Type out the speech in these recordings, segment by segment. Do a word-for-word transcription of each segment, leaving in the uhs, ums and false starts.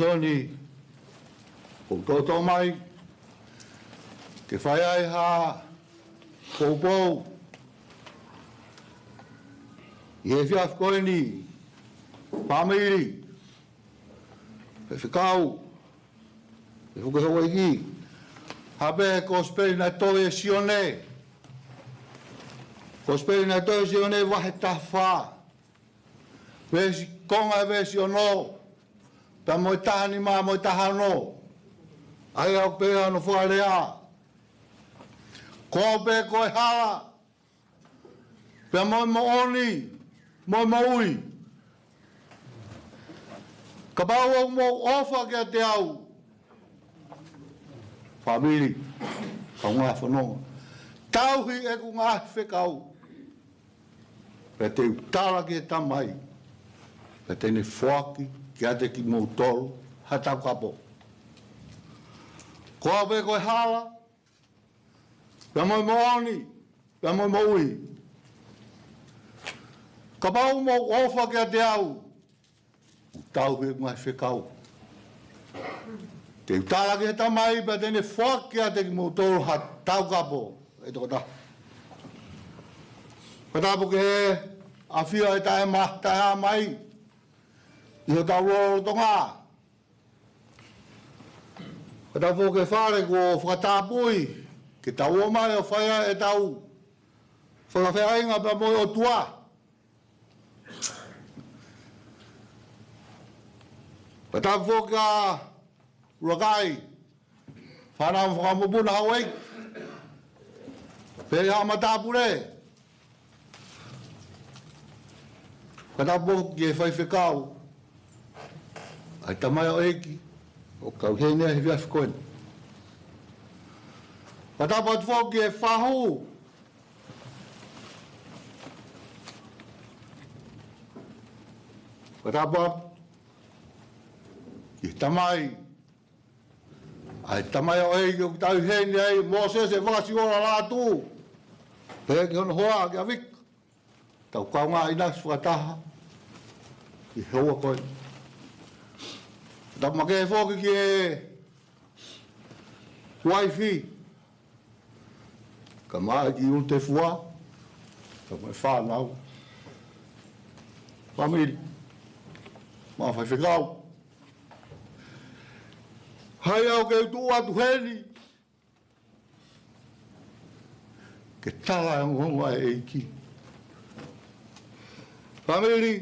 Toni, ʻoku ou toʻotoʻo mai ke fai ai ha poupou ʻi he efiafi ko eni, fāmili, faifekau, e fuke houʻeiki. Hape Kosipeli naʻe tohi ʻe Sione. Kosipeli naʻe tohi ʻe Sione vahe taha fā, veesi, konga e veesi ono, pea mo e taha nima mo e taha ono. ʻA ia ʻoku pehē hono fakalea: Ko au pē ko e hala, pea mo e moʻoni, mo e moʻui. Kapau ʻoku mou ʻofa kiate au, fāmili, kaungā fononga, tauhi ʻeku ngaahi fekau, pea te u tala ki he Tamai, pea te ne foaki kiate kimoutolu ha taukapo. Ko au pē ko e hala, pea mo e moʻoni, pea mo e moʻui. Kapau ʻoku mou ʻofa kiate au, tauhi ʻeku ngaahi fekau, te u tala ki he Tamai, pea te ne foaki kiate kimoutolu ha taukapo. ʻE tokotaha, fakatapu ki he ʻafio ʻa e Taʻehāmai ʻi hotau lotolotonga. Fakatapu ki he fale kuo fakatapui ke tau ō mai ʻo fai ai ʻetau fakafeʻāinga pea mo e ʻOtua. Fakatapu kia ʻUluakai, fānau, fakamokopuna, houʻeiki, pea mo e matāpule. Fakatapu ki he faifekau, ʻa e tamaioʻeiki ʻoku tauhi heni ʻa e efiafi ko eni. Fakatapu atu foki ki he fahu. Fakatapu atu ki he tamai, ʻa e tamaioʻeiki ʻoku tauhi heni ai, Mōsese Vakasiola Lātū, pea ki hono hoa kia Vika, tau kaungā ʻinasi fakataha ʻi he houa ko eni. Fakatapu makehe foki ki he uaifi, kae ʻumaʻā ʻEiki ʻUlutefua, kae ʻumaʻā e fānau, fāmili, mo e faifekau. ʻA ia ʻoku ou tuʻu atu heni ke tala e ongoongo ʻa e ʻEiki. Fāmili,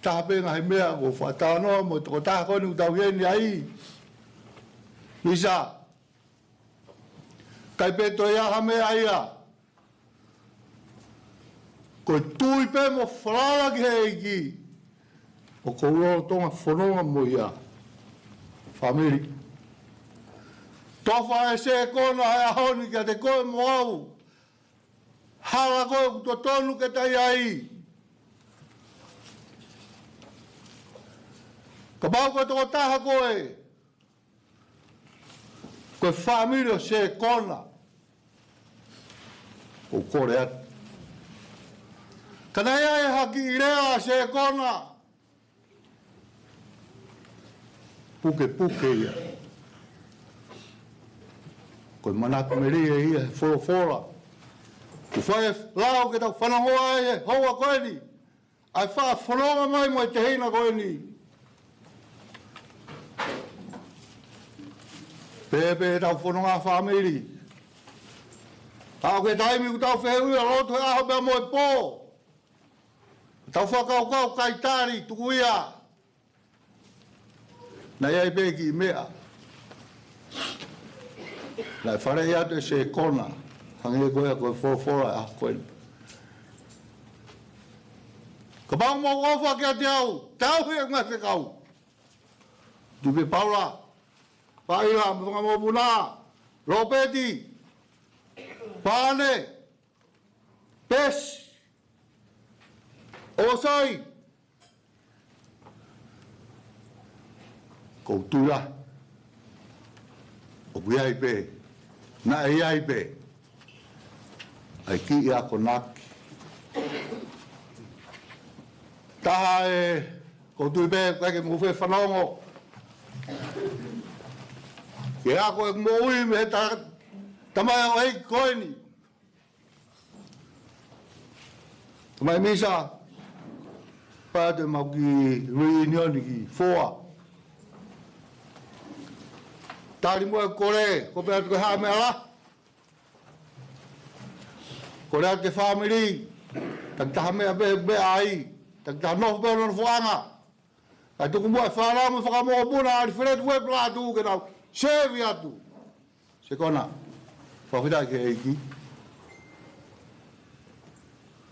taha pē ngaahi meʻa ʻoku ou faʻa talanoa mo e tokotaha ko eni ʻoku tau ʻi heni ai. Lisa, ʻikai pē toe ʻi ai ha meʻa ia. Ko e tui pē mo falala ki he ʻEiki, ʻoku ou lolotonga fononga mo ia. Fāmili, tofa e sekona he ʻaho ni kiate koe mo au. Hala koe ʻoku totonu ke ta ʻi ai. Kapau ko e tokotaha koe, ko e fāmili ʻo sekona, ʻoku ou kole atu, ka naʻe ʻi ai ha kiʻi lea ʻa sekona, pukepuke ia. Ko e manatu melie ia he folofola ʻoku fai e lao ke tau fanongoa ai he houa ko eni, ʻa e faʻa fononga mai mo e tehina ko eni. Pea pē ʻetau fononga fāmili, ʻa ʻoku ʻi ai e taimi ʻoku tau fehuʻia loto he ʻaho pea mo e pō, tau fakakaukau, ʻikai tali, tuku ia. Naʻe ʻi ai pē kiʻi meʻa naʻe faleʻi atu ʻe sekona, hangē ko ia ko e folofola ʻa ko eni: Kapau ʻoku mou ʻofa kiate au, tauhi ʻeku ngaahi fekau. Tuʻi pē Paula, Paila, mo e fanga mokopuna, Lopeti, Pane, Pesi, ʻOsai, ʻoku ou tui lahi ʻoku ʻi ai pē, naʻe ʻi ai pē ʻa e kiʻi akonaki. Taha ē, ʻoku ou tui pē ʻoku ʻikai ke mou fie fanongo, Ke ako e moʻui mei he ta-, tamaioʻeiki ko eni. Tamai Misa, pea te mau ki reunion ki Foa. Tali mo e kole, ko pea te ko ha meʻa la. Kole atu ki he fāmili, takitaha meʻa pē, meʻa ai, takitaha nofo pē hono nofoʻanga. Kae tuku muʻa e fānau mo e fakamoʻopuna ʻa Alfred Webb Lātū ke nau sevi atu. Sekona, fakafetaʻi ki he ʻEiki.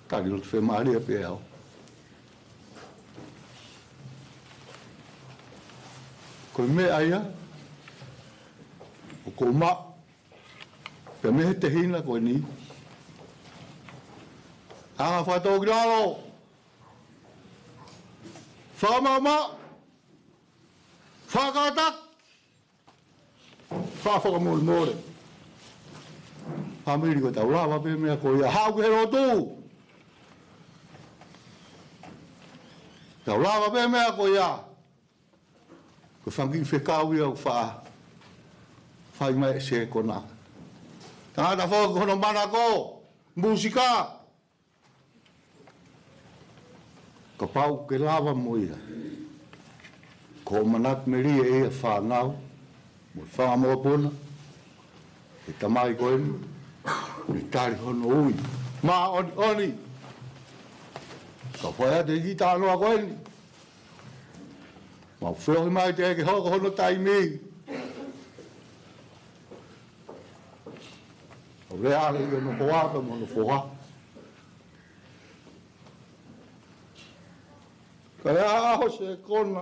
Tali loto fiemālie pē au. Ko e meʻa ia ʻoku ou maʻu pē mei he tehina ko eni. Anga fakatōkilalo, fakamaʻumaʻu, fakakātaki, fakafakamolemole. Fāmili, ko ʻetau lava pē meʻa ko ia. Haʻu ki he lotu. Tau lava pē meʻa ko ia. Ko e fanga kiʻi fekau ia ʻoku faʻa fai mai ʻe Sekona. Tangata foki ko hono manako, mūsika. Kapau ʻoku ke lava mo ia, ko hoʻo manatu melie ʻe ia e fānau mo e fanga mokopuna, ʻe tamai ko eni, ʻe tali hono ui māʻoniʻoni. Ka fai atu e kiʻi talanoa ko eni, mau feohi mai teʻeki ke hoko hono taimi. ʻO lea ʻaki hono hoa pea mo hono foha. Ka lea ʻa Sekona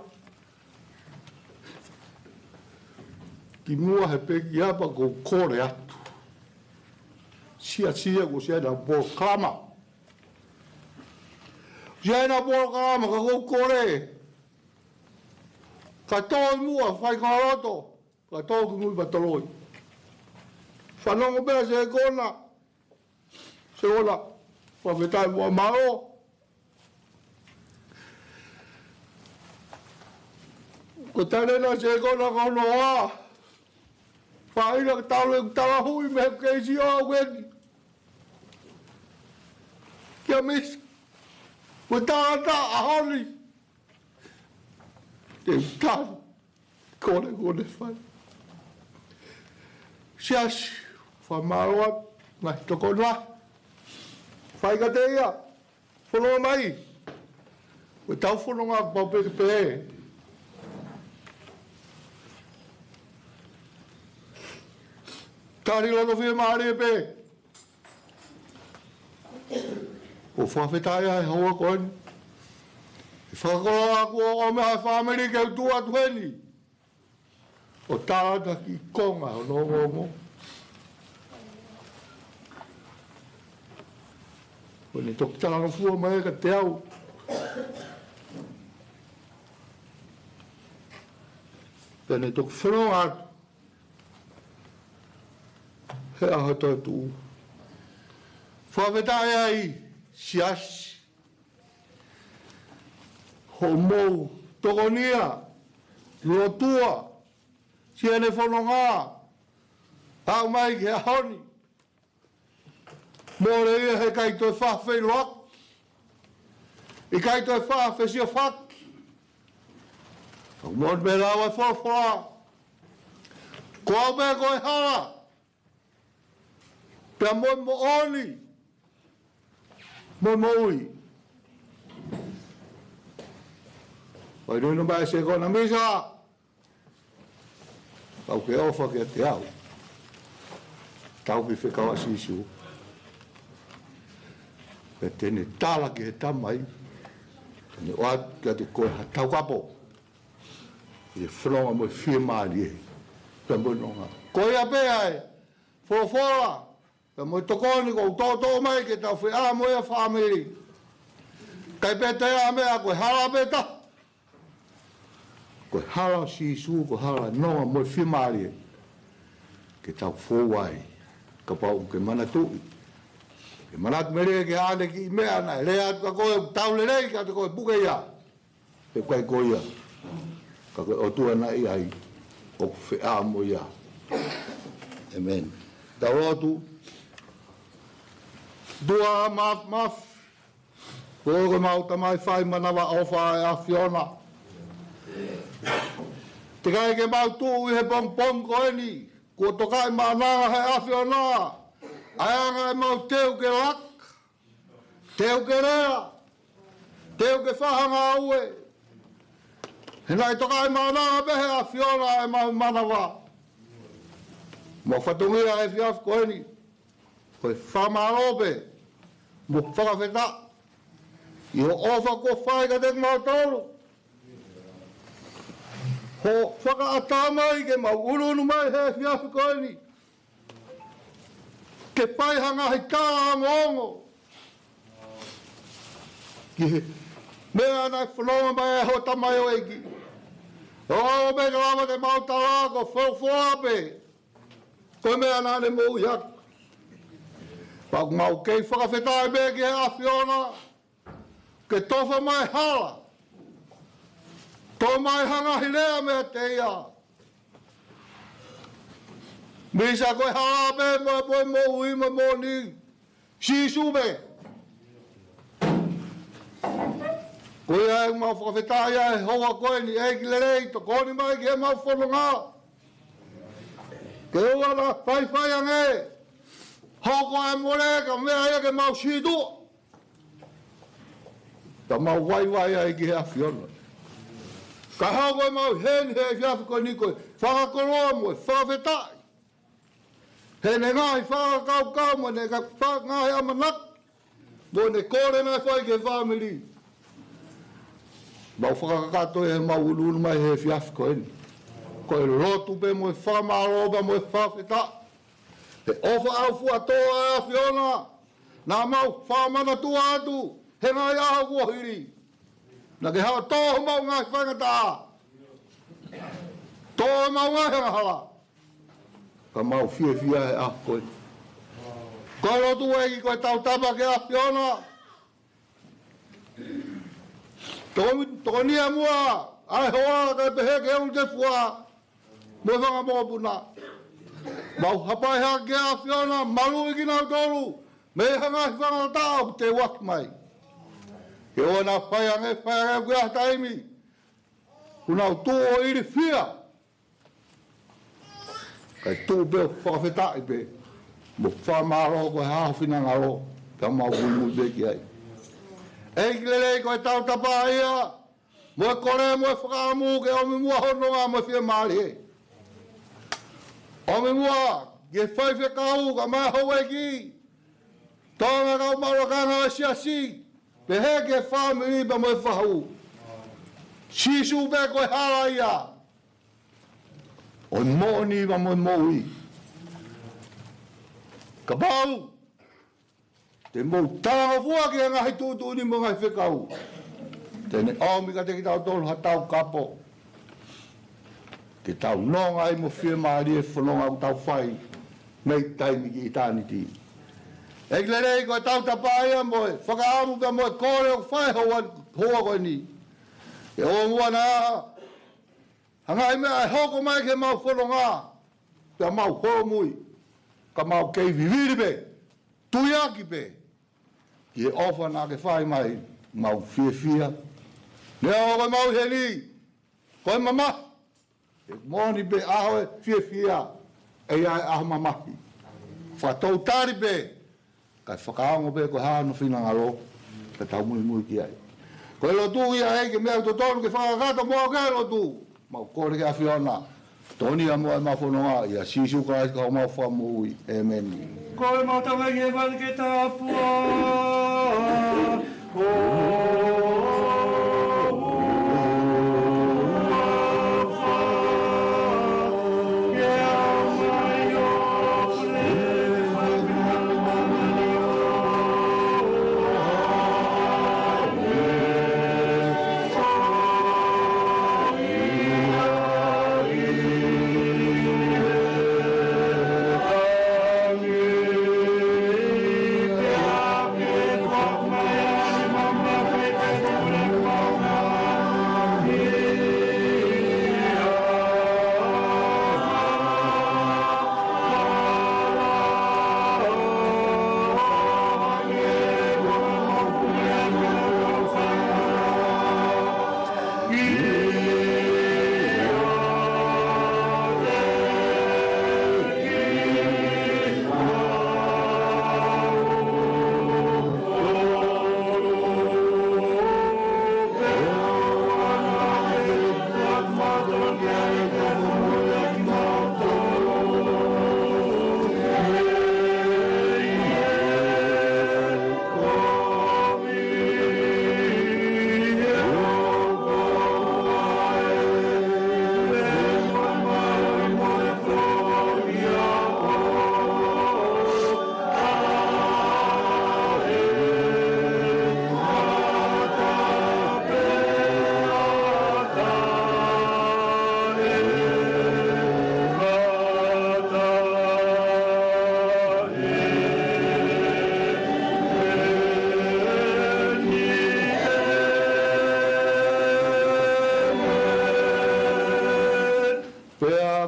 kimuʻa he pekiapa, ʻoku ou kole atu. Siasi ia, ko e siasi ʻa e polokalama. Siasi ʻa e polokalama, ka ʻoku ou kole. Ka tō ʻi muʻa, fai ka loto. Ka tō ki mui pea toloi. Fanongo pē Sekona. Sekona, fakafetaʻi mo mālō. Ko e talēniti ʻa Sekona ko hono hoa. Faʻa ʻilo ka tau lele talahui mei he keisi ʻo au eni. Kia Misa. Ko e tangata ʻaho ni. Te u tali. Kole, kole fai. Siasi, fakamālō atu, ngaahi tokoni. Fai kiate ia, fononga mai. Ko ʻetau fononga pau pē ke pē. Tali loto fiemālie pē. ʻOku fakafetaʻi ʻa e houa ko eni. ʻE fakakoloa ʻoku ʻomai ʻe he fāmili ke u tuʻu atu heni ʻo tala atu ha kiʻi konga hono ongoongo. Ko ʻene toki talangofua mai kiate au. Pea ne toki fononga atu he ʻaho toetuʻu. Fakafetaʻi ai, siasi, hoʻomou tokonia, lotua, siʻene fononga, aʻu mai ki he ʻaho ni. Mole ia he ʻikai toe faʻa feʻiloaki. ʻIkai toe faʻa fesiofaki. Ka ʻoku moʻoni pē lau ʻa e folofola. Ko au pē ko e hala. Pea mo e moʻoni. Mo e moʻui. ʻOi, nui no mai Sekona, Misa. Kau ke ʻofa kiate au. Tau ki fekau ʻa Sīsū. Pea te ne tala ki he Tamai. Te ne ʻoatu kiate koe ha taukapo. ʻI he fononga mo e fiemālie. Pea mo e nonga. Ko ia pē ʻa e folofola. Pea mo e tokoni kuo u toʻotoʻo mai ke tau feʻao mo ia fāmili. ʻIkai pē toe ʻi ai ha meʻa, ko e hala pē taha. Ko e hala ʻo Sīsū, ko e hala ʻo e nonga mo e fiemālie. Ke tau fou ai. Kapau ʻoku ke manatuʻi. Ke manatu melie ki he ʻane kiʻi meʻa naʻe lea atu kia koe, tau lelei kiate koe, puke ia. He ʻikai ko ia. Ka ko e ʻOtua naʻe ʻi ai. ʻoku feʻao mo ia. ʻĒmeni. Tau lotu. ʻOtua Māfimafi, ko koe ko ʻemau Tamai fai manavaʻofa ʻe ʻAfiona. Teʻeki ai ke mau tuʻu ʻi he pongipongi ko eni kuo tokaʻi maʻananga ʻe he ʻAfiona ʻa e anga ʻemau teu ke laka, teu ke lea, teu ke fakangāue. He naʻe tokaʻi maʻananga pē ʻe he ʻAfiona ʻemau manava. Mau fatongia he efiafi ko eni, ko e fakamālō pē mo e fakafetaʻi ʻi hoʻo ʻofa kuo fai kiate kimautolu. Hoʻo fakaʻatā mai ke mau ʻunuʻunu mai he efiafi ko eni ke fai ha ngaahi tala ongoongo ki he meʻa naʻe fononga mai ai ho tamaioʻeiki. ʻO aʻu pē ke lava ke mau tala ko e folofola pē ko e meʻa naʻa ne moʻui ʻaki. Pea ʻoku mau kei fakafetaʻi pē ki he ʻAfiona ke tofa mai hala, toʻo mai ha ngaahi lea meiate ia. Misa ko e hala pē mo e, mo e moʻui mo e moʻoni, Sīsū pē. Ko ia ʻoku mau fakafetaʻi ai he houa ko eni, ʻEiki lelei, tokoni mai ki heʻemau fononga. Ke ʻoua naʻa faifai ange, hoko ʻa e mole ka meʻa ia ke mau sītuʻa. Ka mau vaivai ai ki he ʻAfiona. Ka hoko ʻemau ʻi heni he efiafi ko eni ko e fakakoloa mo e fakafetaʻi heʻene ngaahi fakakaukau mo ʻene ka-, fa-, ngaahi ʻamanaki mo ʻene kole naʻe fai ki he fāmili. Mau fakakakato ʻi heʻemau ʻunuʻunu mai he efiafi ko eni. Ko e lotu pē mo e fakamālō pē mo e fakafetaʻi he ʻofa ʻaufuatō ʻa e ʻAfiona naʻa mau fakamanatua atu he ngaahi ʻaho kuo hili. Naʻa ke haʻu ʻo toʻo homau ngaahi faingataʻa, toʻo homau ngaahi angahala, ka mau fiefia he ʻaho ko eni. Ko e lotu ʻEiki ko e tautapa ki he ʻAfiona. Toko-, tokonia muʻa ʻa e hoa kae pehē ke ʻulu e fua mo e fanga mokopuna. Mau hapai hake ki he ʻAfiona, maluʻi kinautolu mei he ngaahi faingataʻa ʻoku teuaki mai. Ke ʻoua naʻa fai ange, fai ange ʻoku ʻi ai ha taimi kuo nau tuʻu ʻo ilifia. Kae tuʻu pē ʻo fakafetaʻi pē mo fakamālō ko e ʻaho finangalo, ka mau muimui pē ki ai. ʻEiki lelei, ko e tautapa ia mo e kole mo e fakaʻamu ke ʻomi muʻa ho nonga mo e fiemālie. ʻOmi muʻa ki he faifekau kae ʻumaʻā houʻeiki, Tonga kau maʻu lakanga ʻo e siasi, pehē ki he fāmili pea mo e fahu. Sīsū pē ko e hala ia ʻo e moʻoni pea mo e moʻui. Kapau te mou talangofua ki he ngaahi tuʻutuʻuni mo e ngaahi fekau, te ne ʻomi kiate kitautolu ha taukapo ke tau nonga ai mo fiemālie he fononga ʻoku tau fai mei taimi ki ʻitāniti. ʻEiki lelei, ko e tautapa ia mo e fakaʻamu pea mo e kole ʻoku fai he houa, houa ko eni. ʻE ʻoua naʻa hanga ʻe he meʻa ʻe hoko mai ki heʻemau fononga pea mau holomui, ka mau kei vivili pē, tuiaki pē ki he ʻofa naʻa ke fai mai, mau fiefia. Neongo ko ʻemau ʻi heni ko e mamahi, he moʻoni pē ʻaho ʻe fiefia, ʻe ʻi ai e ʻaho mamahi. Fakatoutali pē, kae fakaongo pē ko e hā hono finangalo, ka tau muimui ki ai. Ko e lotu ia ʻEiki, meʻa ʻoku totonu ke fakakakato mo au ke lotu. Mau kole ki he ʻAfiona, tokonia muʻa ʻemau fononga, ʻia Sīsū Kalaisi ko homau Fakamoʻui. ʻĒmeni. Ko ʻemau Tamai ʻi hēvani, ke tāpuhā ho huafa, ke hoko mai ho fale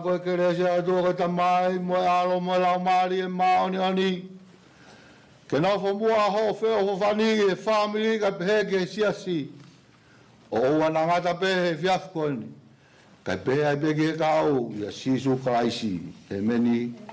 ʻa e kelesi ʻa e ʻOtua ko e Tamai, mo e ʻAlo, mo e Laumālie Māʻoniʻoni, ke nofo muʻa hoʻo feʻofoʻofani ʻi he fāmili kae pehē ki he siasi, ʻo ʻoua naʻa ngata pē he efiafi ko eni, kae pehē ai pē ki he kahaʻu, ʻia Sīsū Kalaisi. ʻĒmeni.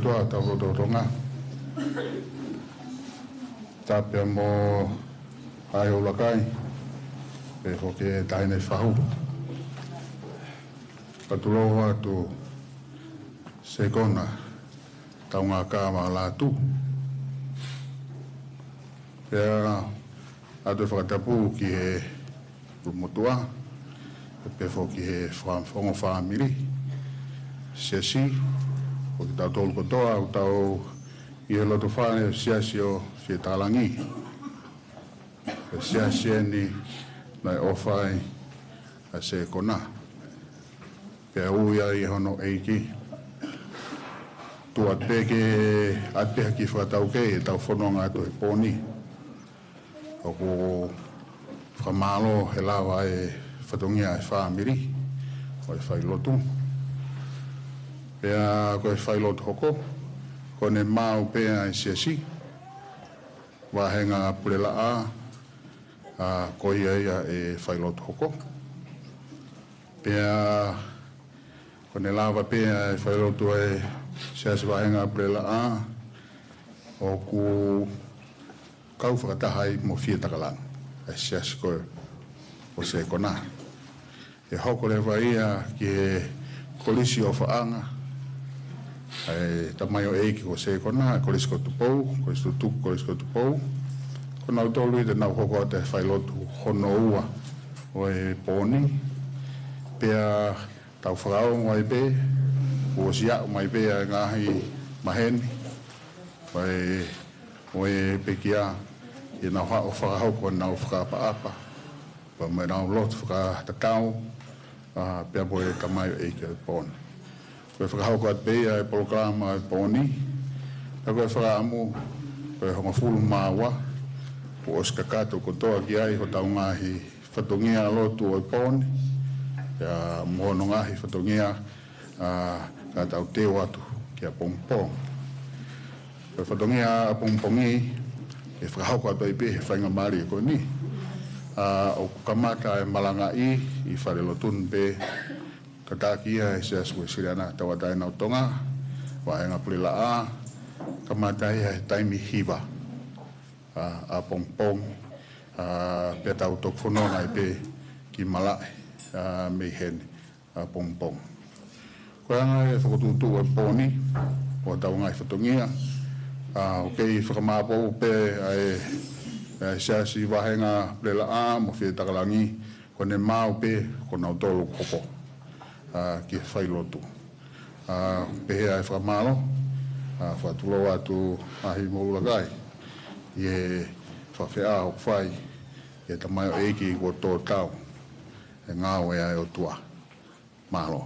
Ua tau loto Tonga. Tapu mo Haʻi ʻUlakai, pea foki e Taʻahine Fahu. Fakatulou atu Sekona Taungakava Lātū. Pea ʻoatu e fakatapu ki he ʻulumotuʻa, pea foki he fa-, ongo fāmili, siasi, foki tautolu kotoa ʻoku tau ʻi he loto fale siasi ʻo Fietakalagi. Ko e siasi eni naʻe ʻofa ai ʻa Sekona. Pea ui ai hono ʻeiki. Tuʻu atu pē ke ʻoatu pē ha kiʻi fakataukei ʻetau fononga atu he pō ni. ʻOku fakamālō he lava e fatongia e fāmili ʻo e failotu. Pea ko e failotu hoko, ko ʻene maʻu pē ʻa e siasi, Vahenga Pulelaʻā, ʻa, ko ia ia e failotu hoko. Pea ko ʻene lava pē ʻa e failotu ʻa e siasi Vahenga Pulelaʻā, ʻoku kau fakataha ai mo Fietakalagi, ʻa e siasi ko ē ʻo Sekona. ʻE hoko leva ia ki he kolisi ʻofaʻanga ʻa e tamaioʻeiki ko Sekona, Kolisi ko Tupou, Kolisi Tutuku, Kolisi ko Tupou. Ko nautolu ia te nau hoko atu e failotu hono ua ʻo e pō ni. Pea tau fakaongo ai pē, kuo ʻosi aʻu mai pē ʻa e ngaahi maheni ʻo e, ʻo e pekia, ʻi heʻenau haʻu ʻo fakahoko ʻenau fakaʻapaʻapa, pea mo ʻenau lotu fakatatau, ʻa, pea mo e tamaioʻeiki ʻo e pō ni. Ko e fakahoko atu pē ia e polokalama ʻo e pō ni, pea ko e fakaʻamu, ko e hongofulu mā ua, kuo ʻosi kakato kotoa ki ai hotau ngaahi fatongia lotu ʻo e pō ni, pea mo hono ngaahi fatongia, ʻa, ka tau teu atu ki ʻapongipongi. Ko e fatongia ʻapongipongi, ʻe fakahoko atu ai pē he faingamālie ko eni. ʻA, ʻoku kamata e malangaʻi ʻi falelotu ni pē, kātaki ia ʻe he Siasi Uēsiliana Tauʻatāina ʻo Tonga, Vahenga Pulelaʻā, kamata ia he taimi hiva ʻa, ʻapongipongi, ʻa, pea tau toki fononga ai pē ki malaʻe, ʻa, mei heni ʻapongipongi. Ko e anga e fakatuʻutuʻu e pō ni, ʻo hotau ngaahi fatongia, ʻa, ʻoku kei fakamāpō pē ʻa e, ʻa e Siasi Vahenga Pulelaʻā mo Fietakalagi, ko ʻene maʻu pē ko nautolu ʻoku hoko, ʻa, ki he failotu. ʻA, pehē ʻa e fakamālō, ʻa, fakatulou atu Haʻi mo ʻUlakai, ʻi he fakafeʻao ʻoku fai ʻe he tamaioʻeiki kuo tō tau he ngāue ʻa e ʻOtua. Mālō.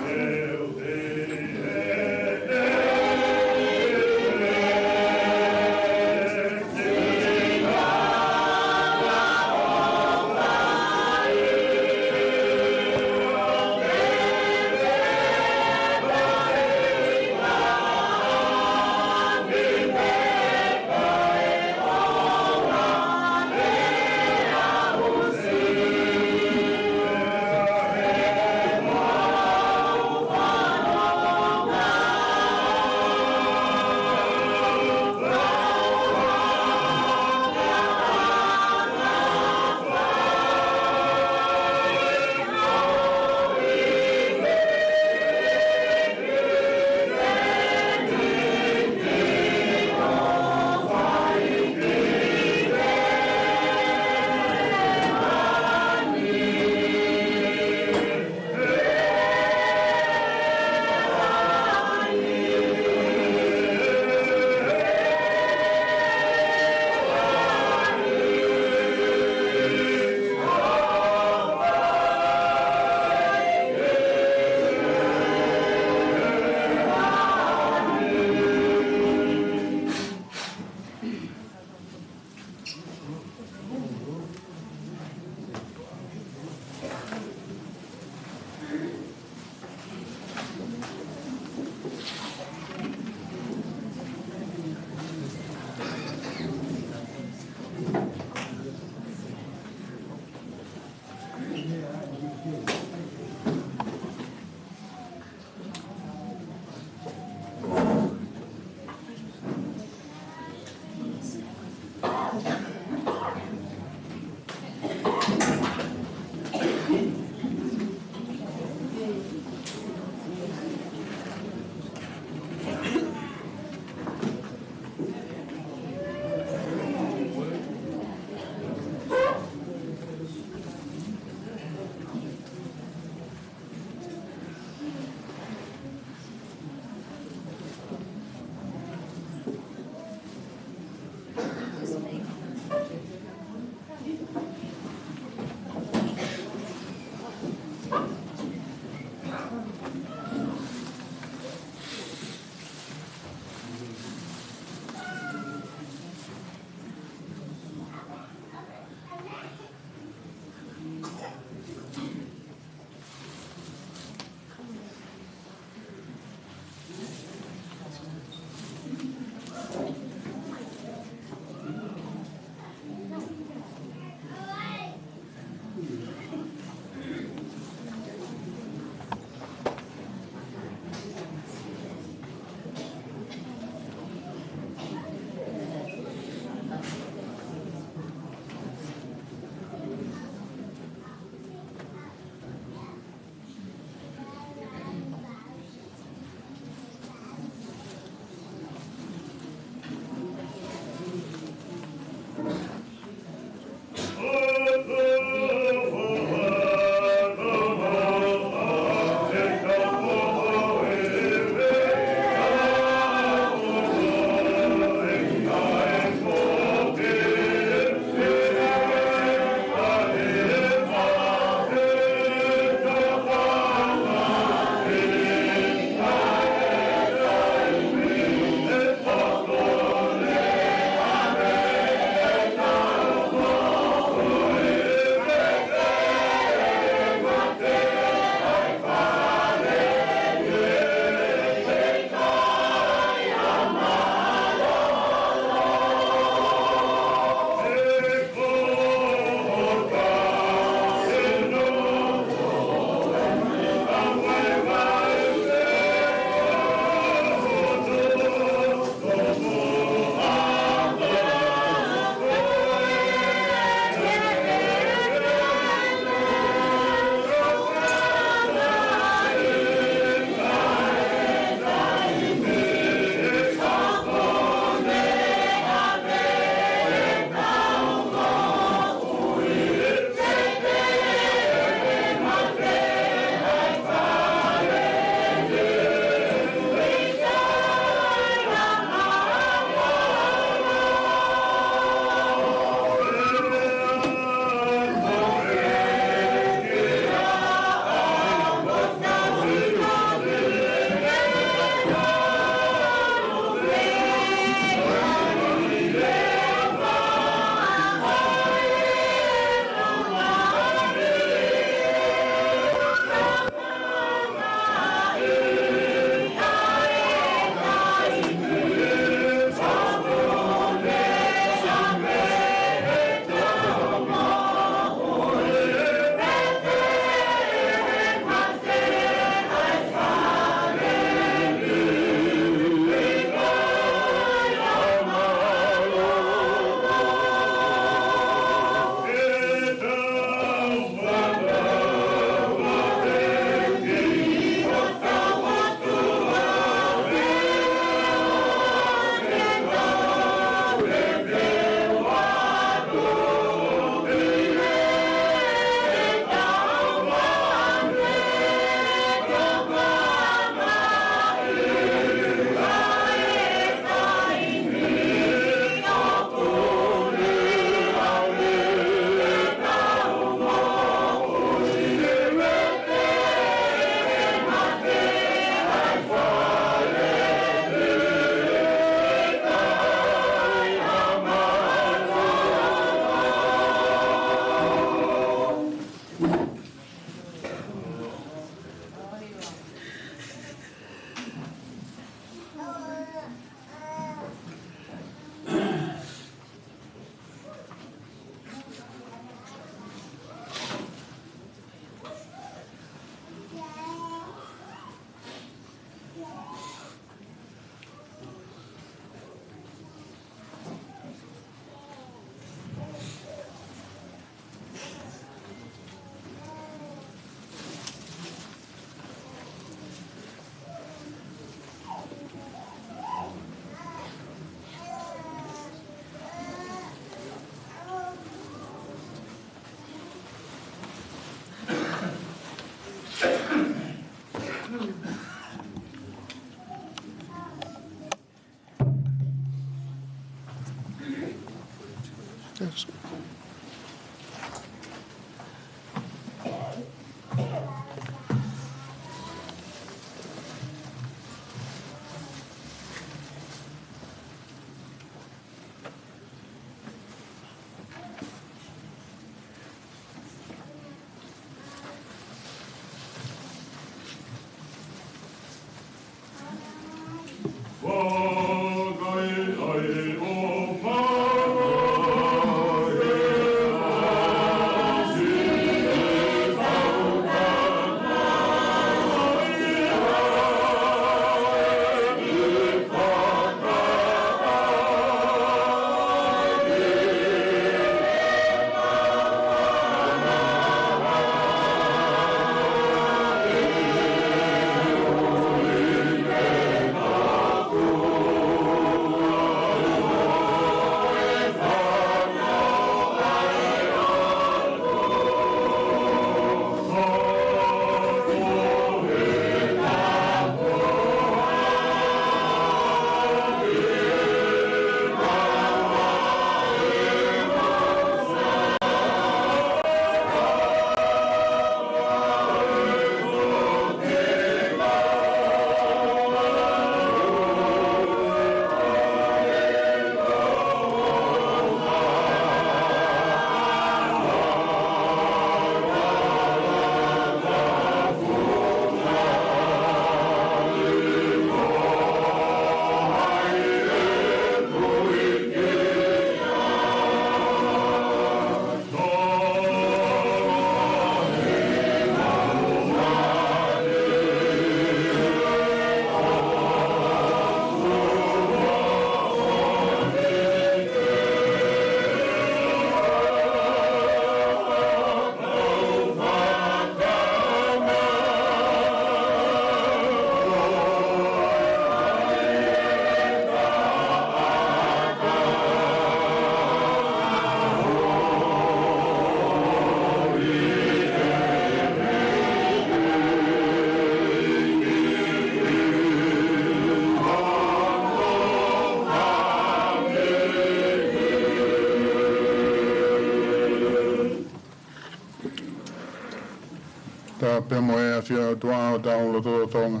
Tapu mo e ʻafio ʻa e ʻOtua ʻi hotau lotolotonga.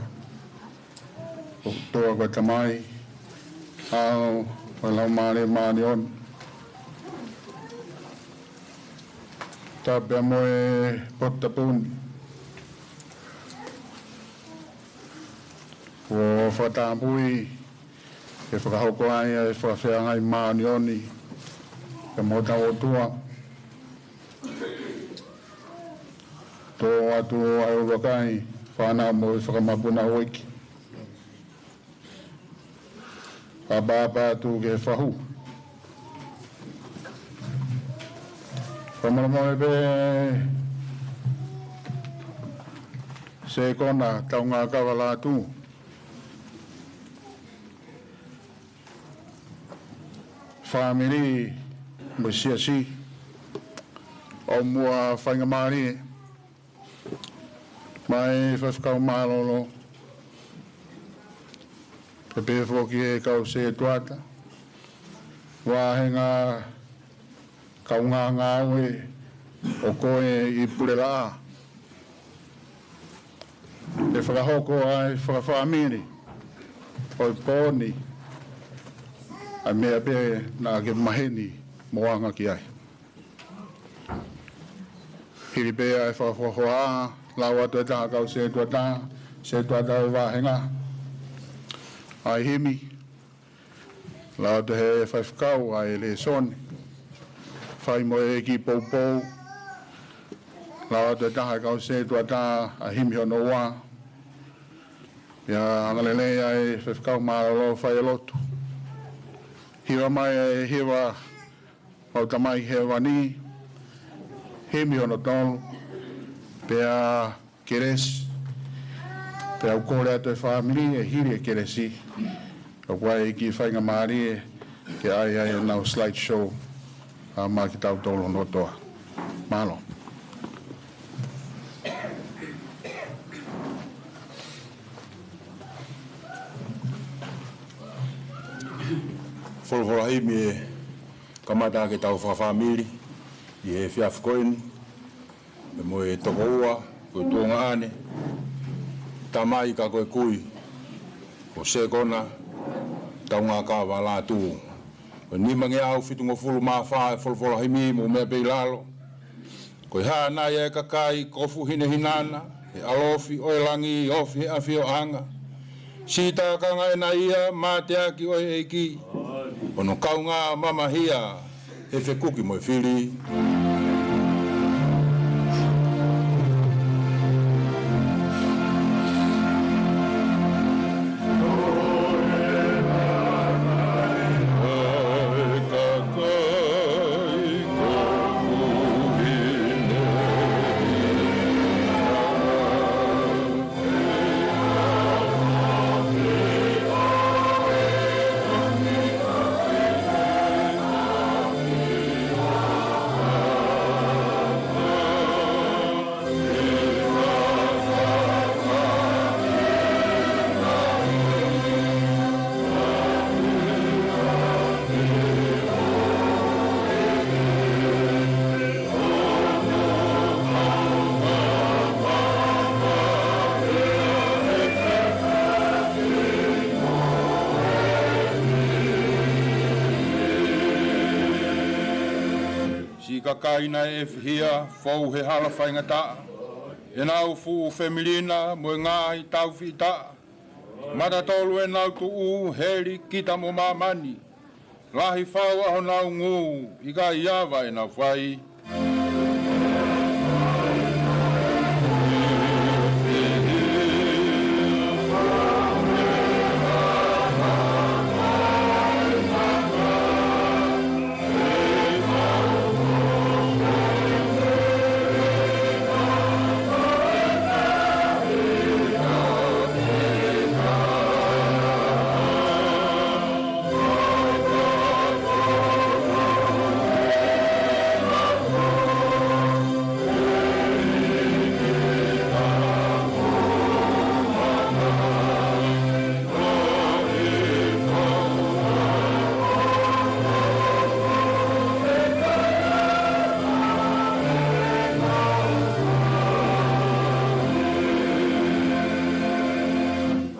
ʻOtua ko e Tamai, ʻAlo, mo e Laumālie Māʻoniʻoni. Tapu mo e potu tapu ni. ʻOku fakatapui ke fakahoko ai ʻa e fakafeangai māʻoniʻoni pea mo hotau ʻOtua. Tō atu ʻa e ʻuluaki fānau mo e fakamapuna uiki. Fakaʻapaʻapa atu ki he fahu. Fakamolemole pē Sekona Taungakava Lātū, fāmili mo e siasi, ʻo muʻa faingamālie, mo e faifekau mālōlō, pehē foki e kau sētuata, vāhenga kaungāngāue ʻo e Pule Laʻā. ʻE fakahoko ʻa e fakafāmili ʻo e pō ni ʻa e meʻa pē naʻa ke maheni mo anga ki ai. Hili pē ʻa e fakahohaʻa, lau atu ʻe he taha kau sētuata, sētuata ʻo e vāhenga, ʻa e himi, lau atu ʻe he faifekau ʻa e lēsoni, fai mo e kiʻi poupou, lau atu ʻe he taha kau sētuata ʻa e himi hono ua, pea angalelei ʻa e faifekau mālōlō fai e lotu. Hiva mai ʻa e hiva ʻa hotau Tamai Hēvani, himi hono tolu, pea kelesi, pea u kole atu e fāmili ʻe hili e kelesi, ʻoku ʻi ai e kiʻi faingamālie ke ʻai ai ʻenau slide show, ʻa, maʻa kitautolu hono ʻOtua. Mālō. Folofola himi ʻe kamata ʻaki ʻetau fakafāmili ʻi he efiafi ko eni, pea mo e tokoua, ko e tuongaʻane, tamai ka ko e kui, ko Sekona Taungakava Lātū. Ko e nimangeau fitungofulu mā fā e folofola himi mo meʻa pē ʻi lalo. Ko e hā nai ʻa e kakai kofu hinehina na, he ʻalofi ʻo e langi ofi he ʻafioʻanga? Siʻi tākanga ʻena ia, mateaki ʻo e ʻEiki, ʻo hono kaungā mamahia he fekuki mo e fili. Siʻi kakai naʻe ʻefihia fou he hala faingataʻa, ʻenau fuʻu femili na mo e ngaahi taufiʻitaʻa. Matatolu ʻenau tuʻu, heli, kita mo māmani. Lahi fau ʻa honau ngū, ʻikai ava ʻenau fai.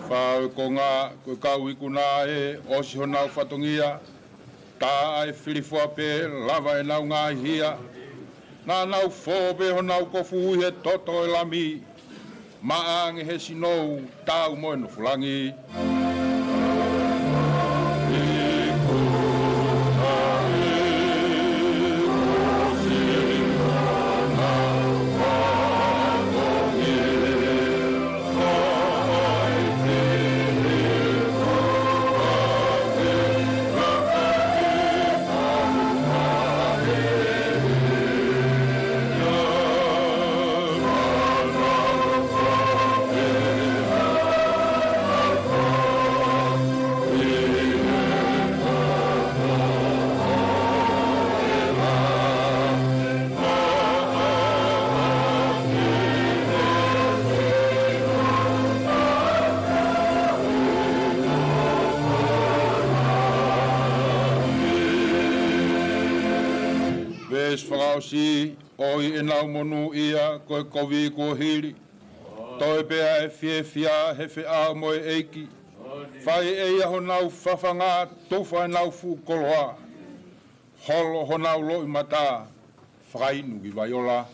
Fā ʻo e konga, ko e kau ikuna ē, ʻosi honau fatongia, tā ʻa e filifoa pē, lava ʻenau ngaahi hia. Naʻa nau fō pē honau kofu ʻi he toto ʻo e Lami, maʻa ange he sinou, tau mo e nofolangi. Veesi fakaʻosi, ʻoi ʻenau monūʻia ko e kovi kuo hili. Toe pē ʻa e fiefia he feʻao mo e ʻEiki. Fai ʻe ia honau fafanga, tufa ʻenau fuʻu koloa. Holo honau loʻimata, fakainu ki vai ola.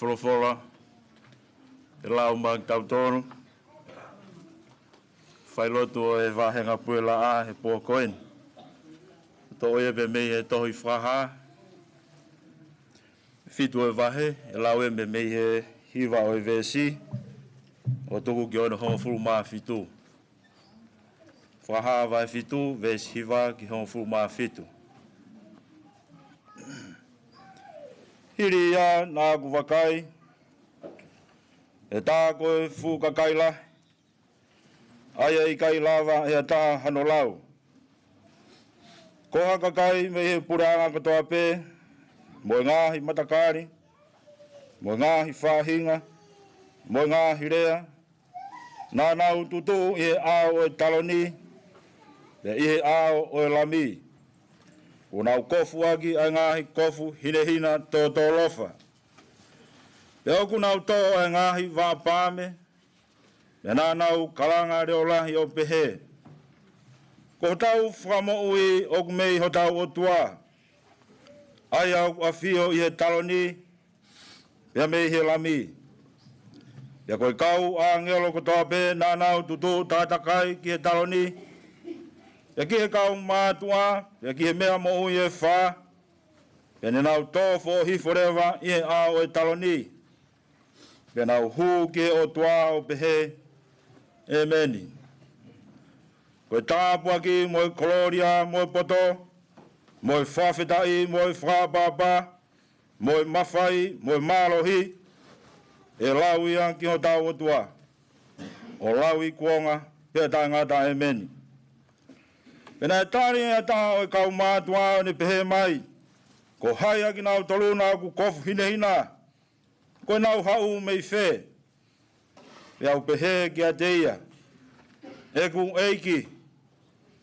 Folofola ʻe lau maʻa kitautolu. Failotu ʻo e vāhenga Puleʻanga he pō ko eni. Toʻo ia pē mei he tohi Fakahā, fitu ʻo e vahe, ʻe lau ia pē mei he hiva ʻo e veesi, ʻo tuku ki hono hongofulu mā fitu. Fakahā vahe fitu, veesi hiva ki he hongofulu mā fitu. Hili ia naʻa ku vakai, ʻe tā ko e fuʻu kakai lahi, ʻa ia ʻe ʻikai lava ʻe ha taha hano lau. Ko ha kakai mei he puleʻanga kotoa pē, mo e ngaahi matakali, mo e ngaahi faʻahinga, mo e ngaahi lea, naʻa nau tutuʻu ʻi he ʻao ʻo e taloni, pea ʻi he ʻao ʻo e Lami. Kuo nau kofu ʻaki ʻa e ngaahi kofu hinehina tōtōlofa. Pea ʻoku nau toʻo ʻa e ngaahi vaʻa paame, pea naʻa nau kalanga leʻo lahi ʻo pehē: Ko hotau fakamoʻui ʻoku mei hotau ʻOtua, ʻa ia ʻoku ʻafio ʻi he taloni, pea mei he Lami. Pea ko e kau ʻāngelo kotoa pē naʻa nau tutuʻu takatakai ki he taloni, pea ki he kau mātuʻa, pea ki he meʻa moʻui ʻe fā, pea ne nau tō foʻohifo leva ʻi he ʻao ʻo e taloni, pea nau hū ki he ʻOtua ʻo pehē: ʻEmeni. Ko e tāpuaki mo e kolōlia mo e poto, mo e fakafetaʻi mo e fakaʻapaʻapa, mo e mafai mo e mālohi, ʻe lau ia ki hotau ʻOtua ʻo lauikuonga kuonga pea taʻengata. ʻEmeni. Pea naʻe tali ʻe ha taha ʻo e kau mātuʻa ʻo ne pehē mai: Ko hai ʻa kinautolu naʻa ku kofu hinehina? Ko ʻenau haʻu mei fē? Pea u pehē kiate ia: ʻEku ʻEiki,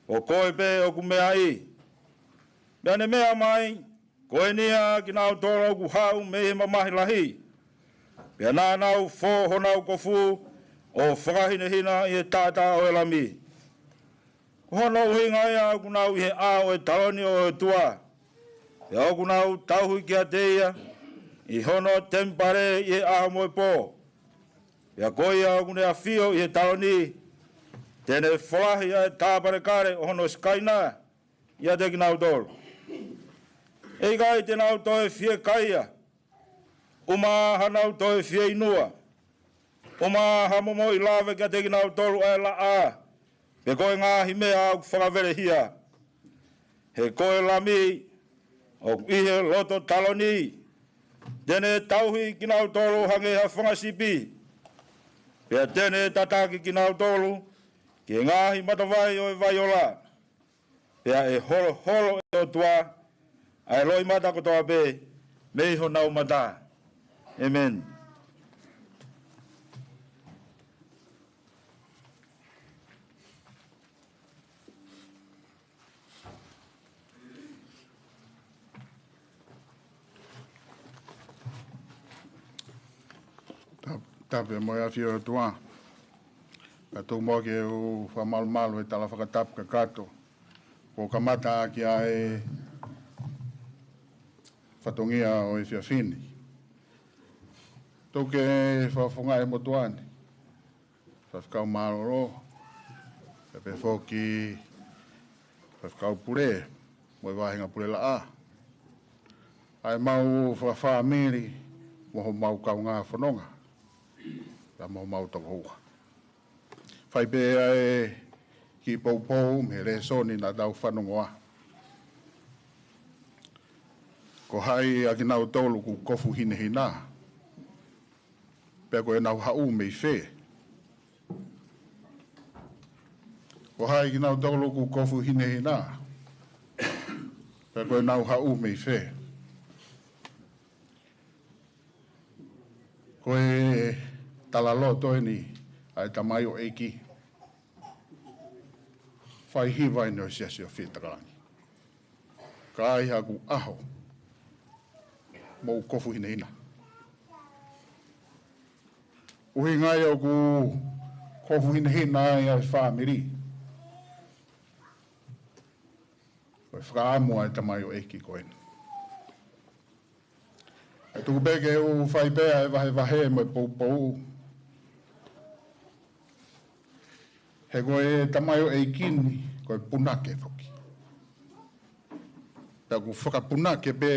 ko koe pē ʻoku meaʻi. Pea ne meʻa mai: Ko eni ʻa kinautolu ʻoku haʻu mei he mamahi lahi, pea naʻa nau fō honau kofu ʻo fakahinehina ʻi he taʻataʻa ʻo e Lami. Ko hono ʻuhinga ia ʻoku nau ʻi he ʻao ʻo e taloni ʻo e ʻOtua, pea ʻoku nau tauhi kiate ia ʻi hono temipale ʻi he ʻaho mo e pō. Pea ko ia ʻoku ne ʻafio ʻi he taloni, te ne folahi ʻa e tāpanekale ʻo hono Sikaina ʻiate kinautolu. ʻE ʻikai te nau toe fiekaia, ʻuma hanau toe fieinua, ʻuma ha momoʻi lave kiate kinautolu ʻa e laʻā, pe ko e ngaahi meʻa ʻoku fakavelehia. He ko e Lami ʻoku ʻi he loto taloni, te ne tauhi kinautolu hangē ha fanga sipi, pea te ne tataki kinautolu ki he ngaahi matavai ʻo e vai ola. Pea ʻe holoholo ʻe he ʻOtua ʻa e loʻimata kotoa pē mei honau mata. ʻEmeni. Tap-, tapu mo e ʻafio ʻa e ʻOtua. Ka tau mo ke u fakamalumalu he tala fakatapu kakato. Ko e kamata ʻaki ʻa e fatongia ʻo e efiafi ni. Tau ke fakafofonga e motuʻa ni. Faifekau Mālōlō, pea pehē foki Faifekau Pule, mo e vāhenga Pulelaʻā. ʻA e mau fakafāmili, mo homau kaungā fononga, pea mo homau tokoua. Fai pē ʻa e kiʻi poupou mei he lēsoni naʻa tau fanongoa. Ko hai ʻa kinautolu ʻoku kofu hinehina, pea ko ʻenau haʻu mei fē? Ko hai kinautolu ʻoku kofu hinehina, pea ko ʻenau haʻu mei fē? Ko e talaloto eni ʻa e tamaioʻeiki faihiva eni ʻo e Siasi ʻo Fitakalangi. Ka ai haku ʻaho mou kofu hinehina. ʻUhinga ia ʻoku kofu hinehina ai ʻa e fāmili. Ko e fakaʻamu ʻa e tamaioʻeiki ko eni. Tuku pē ke u fai pē ʻa e vahevahe mo e poupou. He ko e tamaioʻeiki ni, ko e punake foki. Pea ʻoku fakapunake pē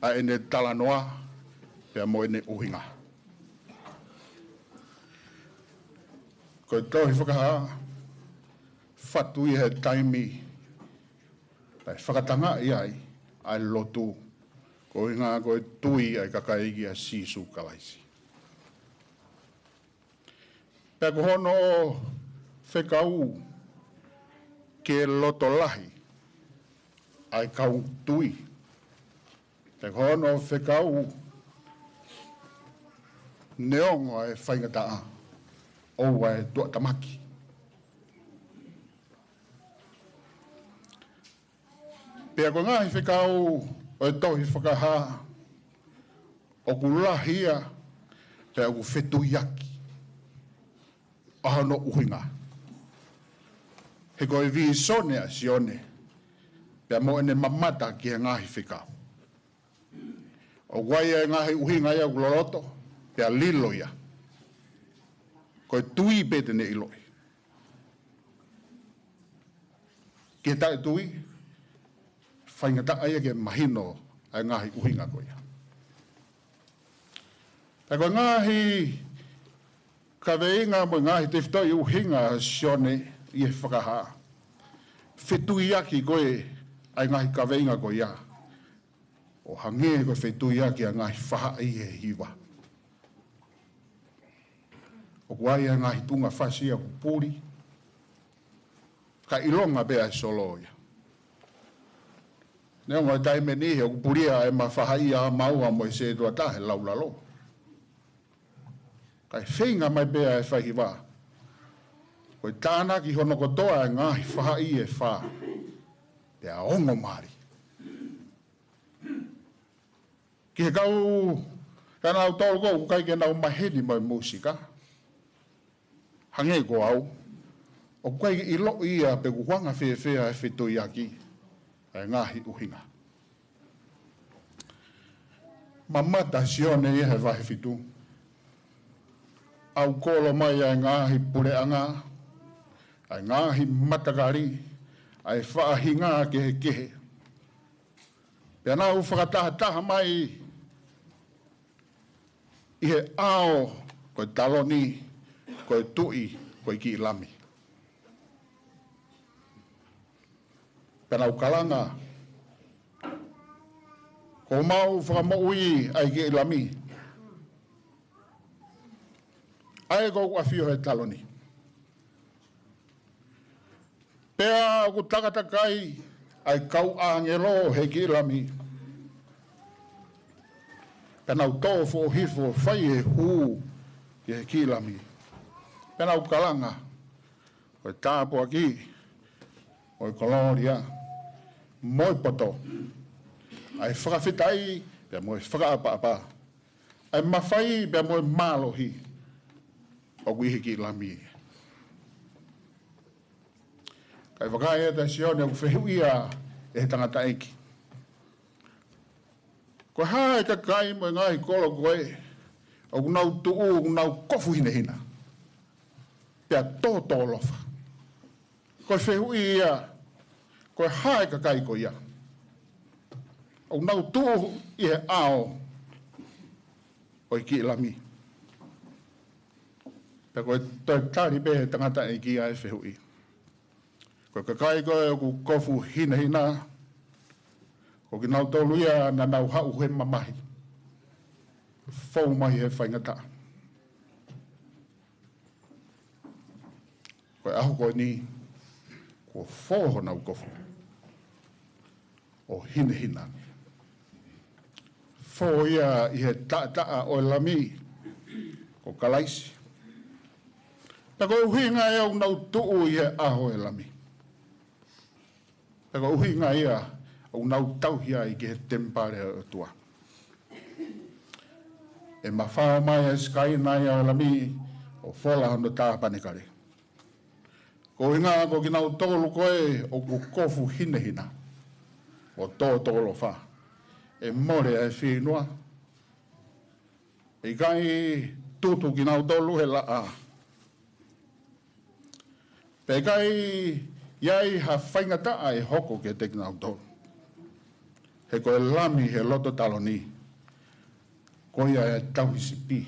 ʻa ʻene talanoa, pea mo ʻene ʻuhinga. Ko e tohi Fakahā, fatu ia he taimi, ʻa e fakatangaʻi ai ʻa e lotu, ko e ʻuhinga ko e tui ʻa e kakai kia Sīsū Kalaisi. Pea ko hono fekau ke loto lahi ʻa e kau tui. Pea ko hono fekau neongo ʻa e faingataʻa, ʻoua ʻe tuʻatamaki. Pea ko e ngaahi fekau ʻo e tohi Fakahā, ʻoku lahi ia, pea ʻoku fetuiaki ʻa hono ʻuhinga. He ko e vīsone ʻa Sione, pea mo ʻene mamata ki he ngaahi fekau. ʻOku ʻi ai e ngaahi ʻuhinga ia ʻoku loloto, pea lilo ia. Ko e tui pē te ne ʻiloʻi. Ke taʻetui, faingataʻa ia ke mahino ʻa e ngaahi ʻuhinga ko ia. Pea ko e ngaahi kaveinga mo e ngaahi tefitoʻi ʻuhinga ʻa Sione ʻi he Fakahā, fetuiaki ko ē ʻa e ngaahi kaveinga ko ia, ʻo hangē ko e fetuiaki ʻa e ngaahi faʻahi ʻi he hiva. ʻOku ʻi ai e ngaahi tuʻunga fasi ʻoku puli, ka ʻilonga pē ʻa e solo ia. Neongo e taimi ʻe niʻihi ʻoku puli ʻa e mafahaʻi ʻa maua mo e sētuata he laulalo. Kae feinga mai pē ʻa e faihiva, ko e tānaki hono kotoa e ngaahi faʻahi ʻe fā, pea ongo mali. Ki he kau, ka nau tolu ko ē ʻoku ʻikai ke nau maheni mo e mūsika, hangē ko au, ʻoku ʻikai ke ʻiloʻi ia pe ʻoku anga fēfē ʻa e fetuiaki ʻa e ngaahi ʻuhinga. Mamata Sione ia he vahe fitu, ʻalu kolo mai ʻa e ngaahi puleʻanga, ʻa e ngaahi matakali, ʻa e faʻahinga kehekehe. Pea nau fakatahataha mai ʻi he ʻao ko e taloni, ko e tuʻi, ko e kiʻi lami. Pea nau kalanga, ko homau fakamoʻui ʻa e kiʻi lami, ʻa ē ʻoku ʻafio he taloni. Pea ʻoku takatakai ʻa e kau ʻāngelo he kiʻi lami. Pea nau tō foʻohifo fai e hū ki he kiʻi lami. Pea nau kalanga, ko e tāpuaki, mo e kolōlia, mo e poto, ʻa e fakafetaʻi, pea mo e fakaʻapaʻapa, ʻa e mafai, pea mo e mālohi, ʻoku ʻi he kiʻi lami. Kae vakai atu ʻa Sione ʻoku fehuʻia ʻe he tangataʻeiki, ko e hā e kakai mo e ngaahi kolo ko ē ʻoku nau tuʻu, ʻoku nau kofu hinehina, pea tōtōlofa. Ko e fehuʻi ia, ko e hā e kakai ko ia ʻoku nau tuʻu ʻi he ʻao ʻo e kiʻi lami. Pea ko e toe tali pē he tangataʻeiki ʻa e fehuʻi, ko e kakai ko ē ʻoku kofu hinehina, ko kinautolu ia naʻa nau haʻu he mamahi, fou mai he faingataʻa. Ko e ʻaho ko eni, kuo fō honau kofu ʻo hinehina. Fō ia ʻi he taʻataʻa ʻo e Lami, ko Kalaisi. Pea ko e ʻuhinga ia ʻoku nau tuʻu ʻi he ʻaho ʻo e Lami. Pea ko e ʻuhinga ia ʻoku nau tauhi ai ki he temipale ʻo e ʻOtua. ʻE mafao mai ʻa e Sikaina ia ʻo e Lami ʻo fola hono tāpanekale. Ko e ʻuhinga ko kinautolu ko ē ʻoku kofu hinehina ʻo tōtōlofa, ʻe mole ʻa e fieinua, ʻIkai tutu kinautolu he laʻā. Pea ʻikai ʻi ai ha faingataʻa ʻe hoko kiate kinautolu. He ko e Lami he loto taloni, ko ia ʻe tauhi sipi.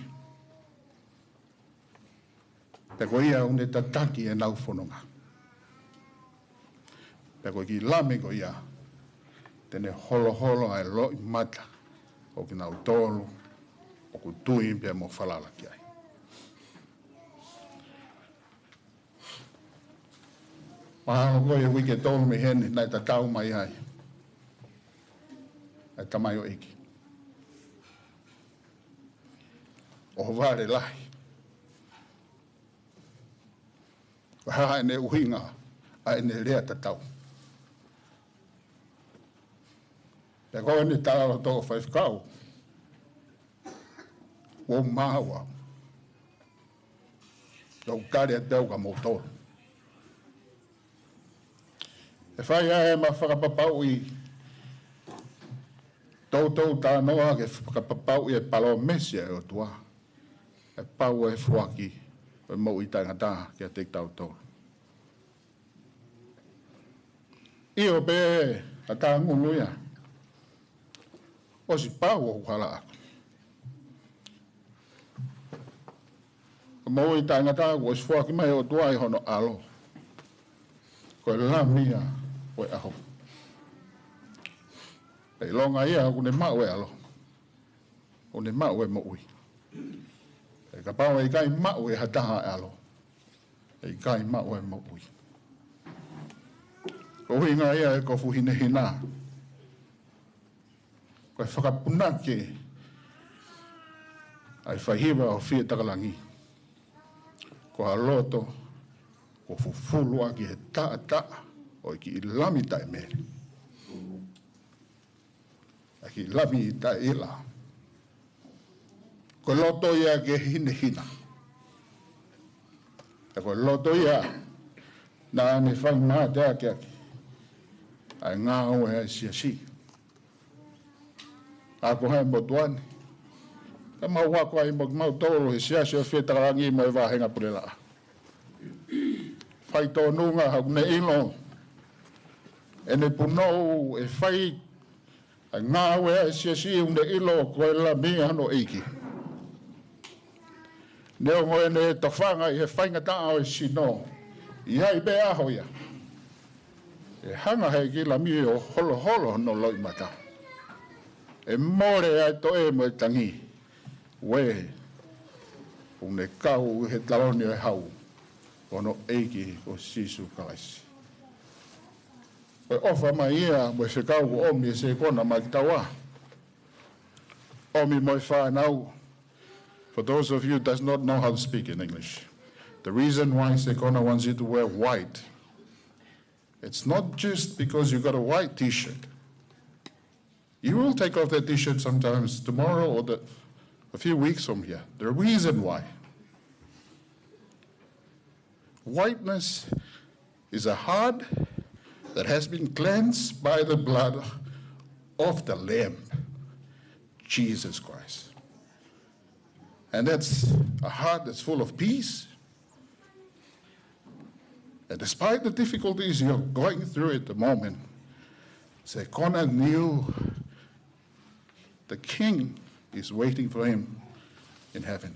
Pea ko ia ʻoku ne tataki ʻenau fononga. Pea ko e kiʻi Lami ko ia, te ne holoholo ʻa e loʻimata ʻo kinautolu ʻoku tui pea mo falala ki ai. Mahalo ko e uike ʻe tolu mei heni naʻe tatau mai ai ʻa e tamaioʻeiki ʻo Valelahi. Ko e hā ʻene ʻuhinga ʻa ʻene lea tatau? Pea ko ʻene talaloto ʻo faifekau, ʻoku ou maau au. ʻOku ou tali atu au kia moutolu. ʻE fai ʻa ʻema fakapapauʻi, toutou talanoa ke fakapapauʻi e palōmesi ʻa e ʻOtua. ʻE pau e foaki ʻo e moʻui taʻengata kiate kitautolu. ʻIo pē, ʻa e tangulu ia. ʻOsi pau ʻoku hala ʻaku. Ko e moʻui taʻengata kuo ʻosi foaki mai ʻe he ʻOtua ʻi hono ʻAlo. Ko e Lami ia ʻo e ʻaho. ʻE ʻilonga ia ʻoku ne maʻu e ʻAlo, ʻoku ne maʻu e moʻui. He kapau ʻe ʻikai maʻu ʻe ha taha e ʻAlo, ʻe ʻikai maʻu e moʻui. Ko e ʻuhinga ia ʻe he kofu hinehina, ko e fakapunake ʻa e faihiva ʻo Fietakalagi, ko ha loto kuo fufulu ʻaki he taʻataʻa ʻo e kiʻi Lami taʻemele. ʻA e kiʻi Lami taʻeʻila. Ko e loto ia ke hinehina. Pea ko e loto ia naʻa ne fai mateaki ʻaki ʻa e ngāue ʻa e siasi. ʻA ko hai motuʻa ni. Ka mau ako ai mo kimautolu he siasi ʻo Fietakalagi mo e vāhenga Pulelaʻa. Fai tōnunga, ʻoku ne ʻilo ʻene punou ʻe fai ʻa e ngāue ʻa e siasi, ʻoku ne ʻilo ko e Lami ʻa hono ʻEiki. Neongo ʻene tofanga ʻi he faingataʻa ʻo e sino, ʻi ai pē ʻaho ia ʻe hanga ʻe he kiʻi Lami ʻo holoholo hono loʻimata. ʻE mole ʻa e toʻe mo e tangi. Uē, ʻoku ne kau ʻi he taloni ʻo e hau ʻo hono ʻEiki ko Sīsū Kalaisi. Ko e ʻofa mai ia mo e fekau kuo ʻomi ʻe Sekona maʻa kitaua. ʻOmi mo e fānau. For those of you who does not know how to speak in English, the reason why Sekona wants you to wear white, it's not just because you got a white T-shirt. You will take off that T-shirt sometimes tomorrow or the, a few weeks from here. The reason why. Whiteness is a heart that has been cleansed by the blood of the Lamb, Jesus Christ. And that's a heart that's full of peace. And despite the difficulties you're going through at the moment, Sekona knew the king is waiting for him in heaven.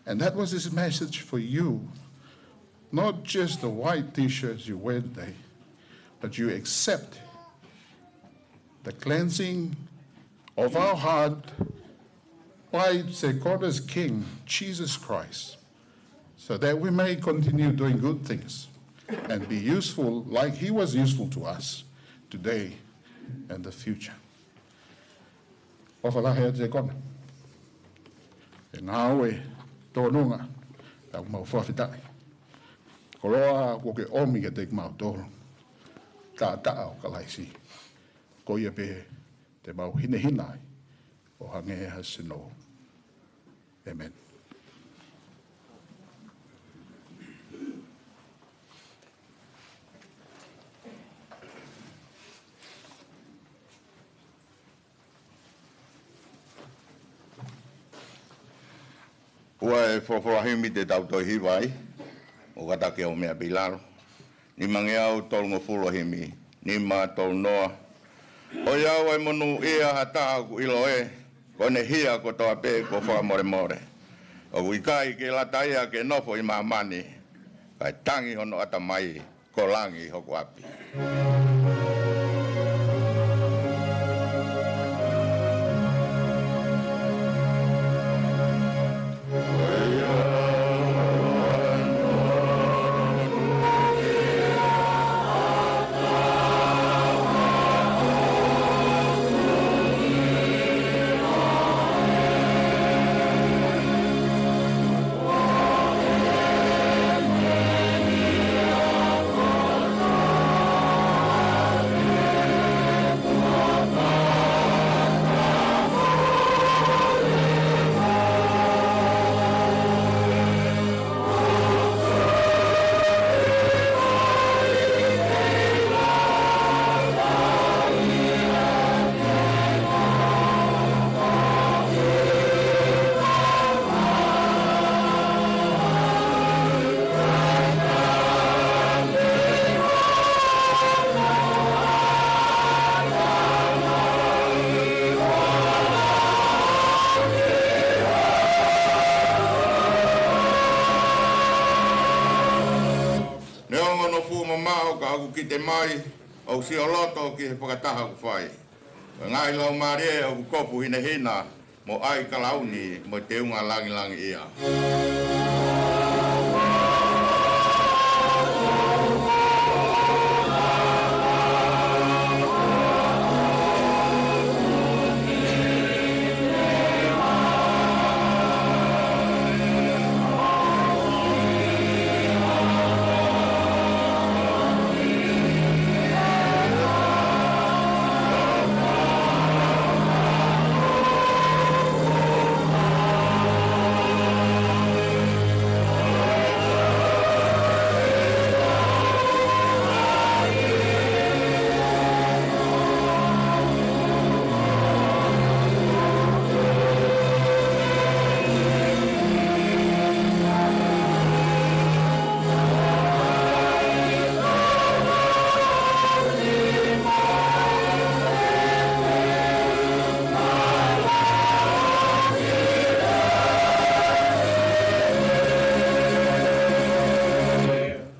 And that was his message for you. Not just the white T-shirts you wear today, but you accept the cleansing of our heart by Sekona's King, Jesus Christ, so that we may continue doing good things and be useful like he was useful to us today and the future. ʻOfa lahi atu Sekona. ʻE ngāue tōnunga, ʻoku mau fakafetaʻi. Koloa kuo ke ʻomi kiate kimautolu. Taʻataʻa ʻo Kalaisi. Ko ia pē te mau hinehina ai ʻo hangē ha sino. ʻĒmeni. Ko e folofola himi te tau toe hiva ai, ʻo kata ke ʻomai pē ʻi lalo. Nimangeau tolungofulu ʻa e himi, nima tolu noa. ʻOiauē monūʻia ha taha ʻoku ʻilo ē, ko ʻene hia kotoa pē kuo fakamolemole. ʻOku ʻikai ke lata ia ke nofo ʻi māmani, kae tangi hono ʻatamai, ko langi hoku ʻapi. Neongo hono fuʻu mamaʻo ka ʻoku kite mai, ʻoku sioloto ki he fakataha ʻoku fai. Ko e ngaahi laumālie ʻoku kofu hinehina, mo ʻai kalauni mo e teunga langilangiʻia.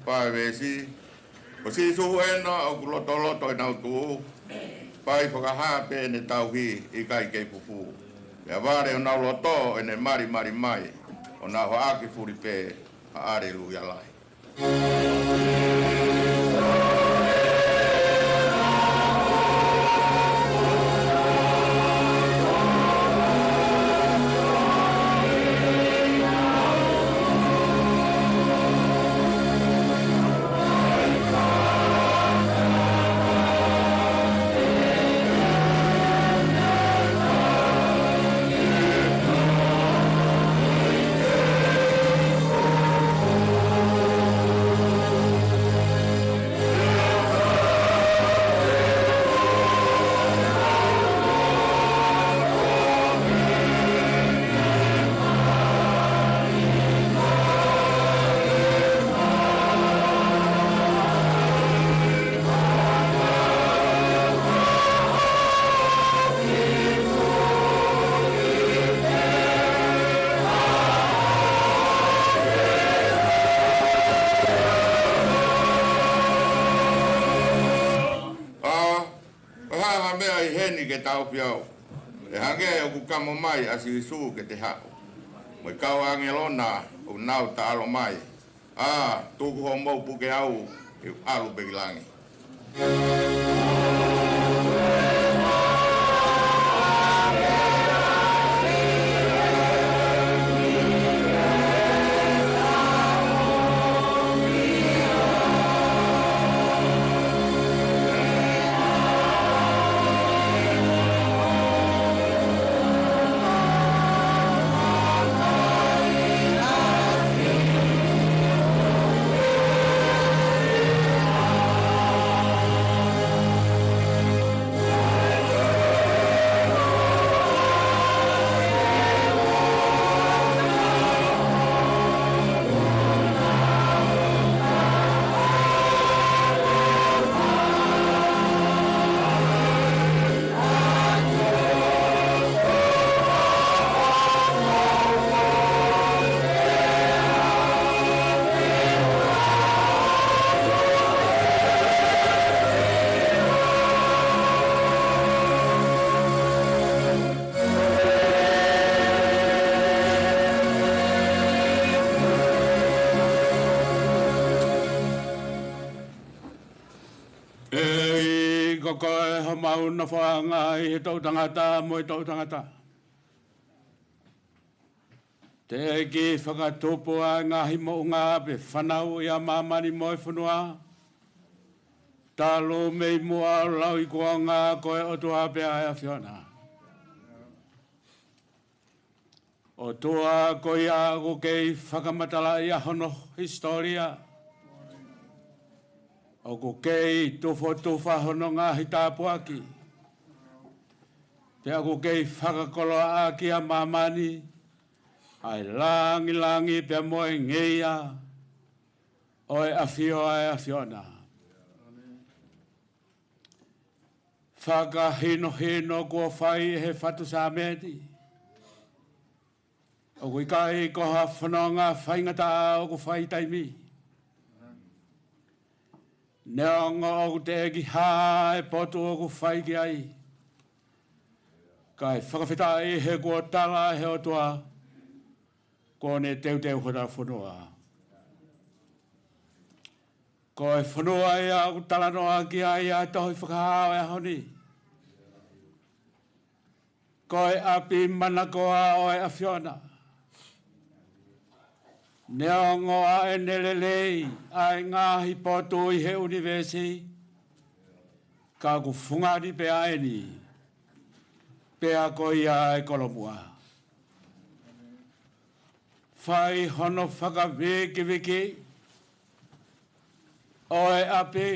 Fai veesi, ko Sīsū ena ʻoku lotoloto ʻenau tuʻu, fai fakahā pē ʻene tauhi, ʻikai kei fufū. Pea vale honau loto ʻene malimali mai, ʻo nau haʻaki fuli pē ha aleluia lahi. ʻA, ko e hā ha meʻa ʻi heni ke taʻofi au? ʻE hangē ʻoku kamo mai ʻa Sīsū ke te haʻu, mo e kau ʻāngelo na ʻoku nau taʻalo mai. ʻA, tuku hoʻomou puke au, ke u ʻalu pē ki langi. Ko koe homau nofoʻanga ʻi he toʻutangata mo e toʻutangata. Teʻeki fakatupu ʻa e ngaahi moʻunga pe fanauʻi ʻa māmani mo e fonua, talu mei muʻa ʻo lauikuonga ko e ʻOtua pē ʻa e ʻAfiona. ʻOtua, ko ia ʻoku kei fakamatalaʻi ʻa hono hisitōlia, ʻoku kei tufotufa hono ngaahi tāpuaki, pea ʻoku kei fakakoloaʻaki ʻa māmani, ʻa e langilangi pea mo e ngeia ʻo e ʻafio ʻa e ʻAfiona. Fakahinohino kuo fai ʻe he fatu sāmeti, ʻoku ʻikai ko ha fononga faingataʻa ʻoku fai taimi. Neongo ʻoku teʻeki hā e potu ʻoku fai ki ai, kae fakafetaʻi he kuo tala ʻe he ʻOtua kuo ne teuteu hotau fonua. Ko e fonua ia ʻoku talanoa ki ai ʻa e tohi Fakahā ʻo e ʻaho ni, ko e ʻapi manakoa ʻo e ʻAfiona. Neongo ʻa ʻene lelei ʻa e ngaahi potu ʻi he ʻunivēsi, ka ʻoku fungani pē ʻa eni, pea ko ia ʻa e kolomuʻa. Fai hono fakavikivikiʻi ʻo e ʻapi,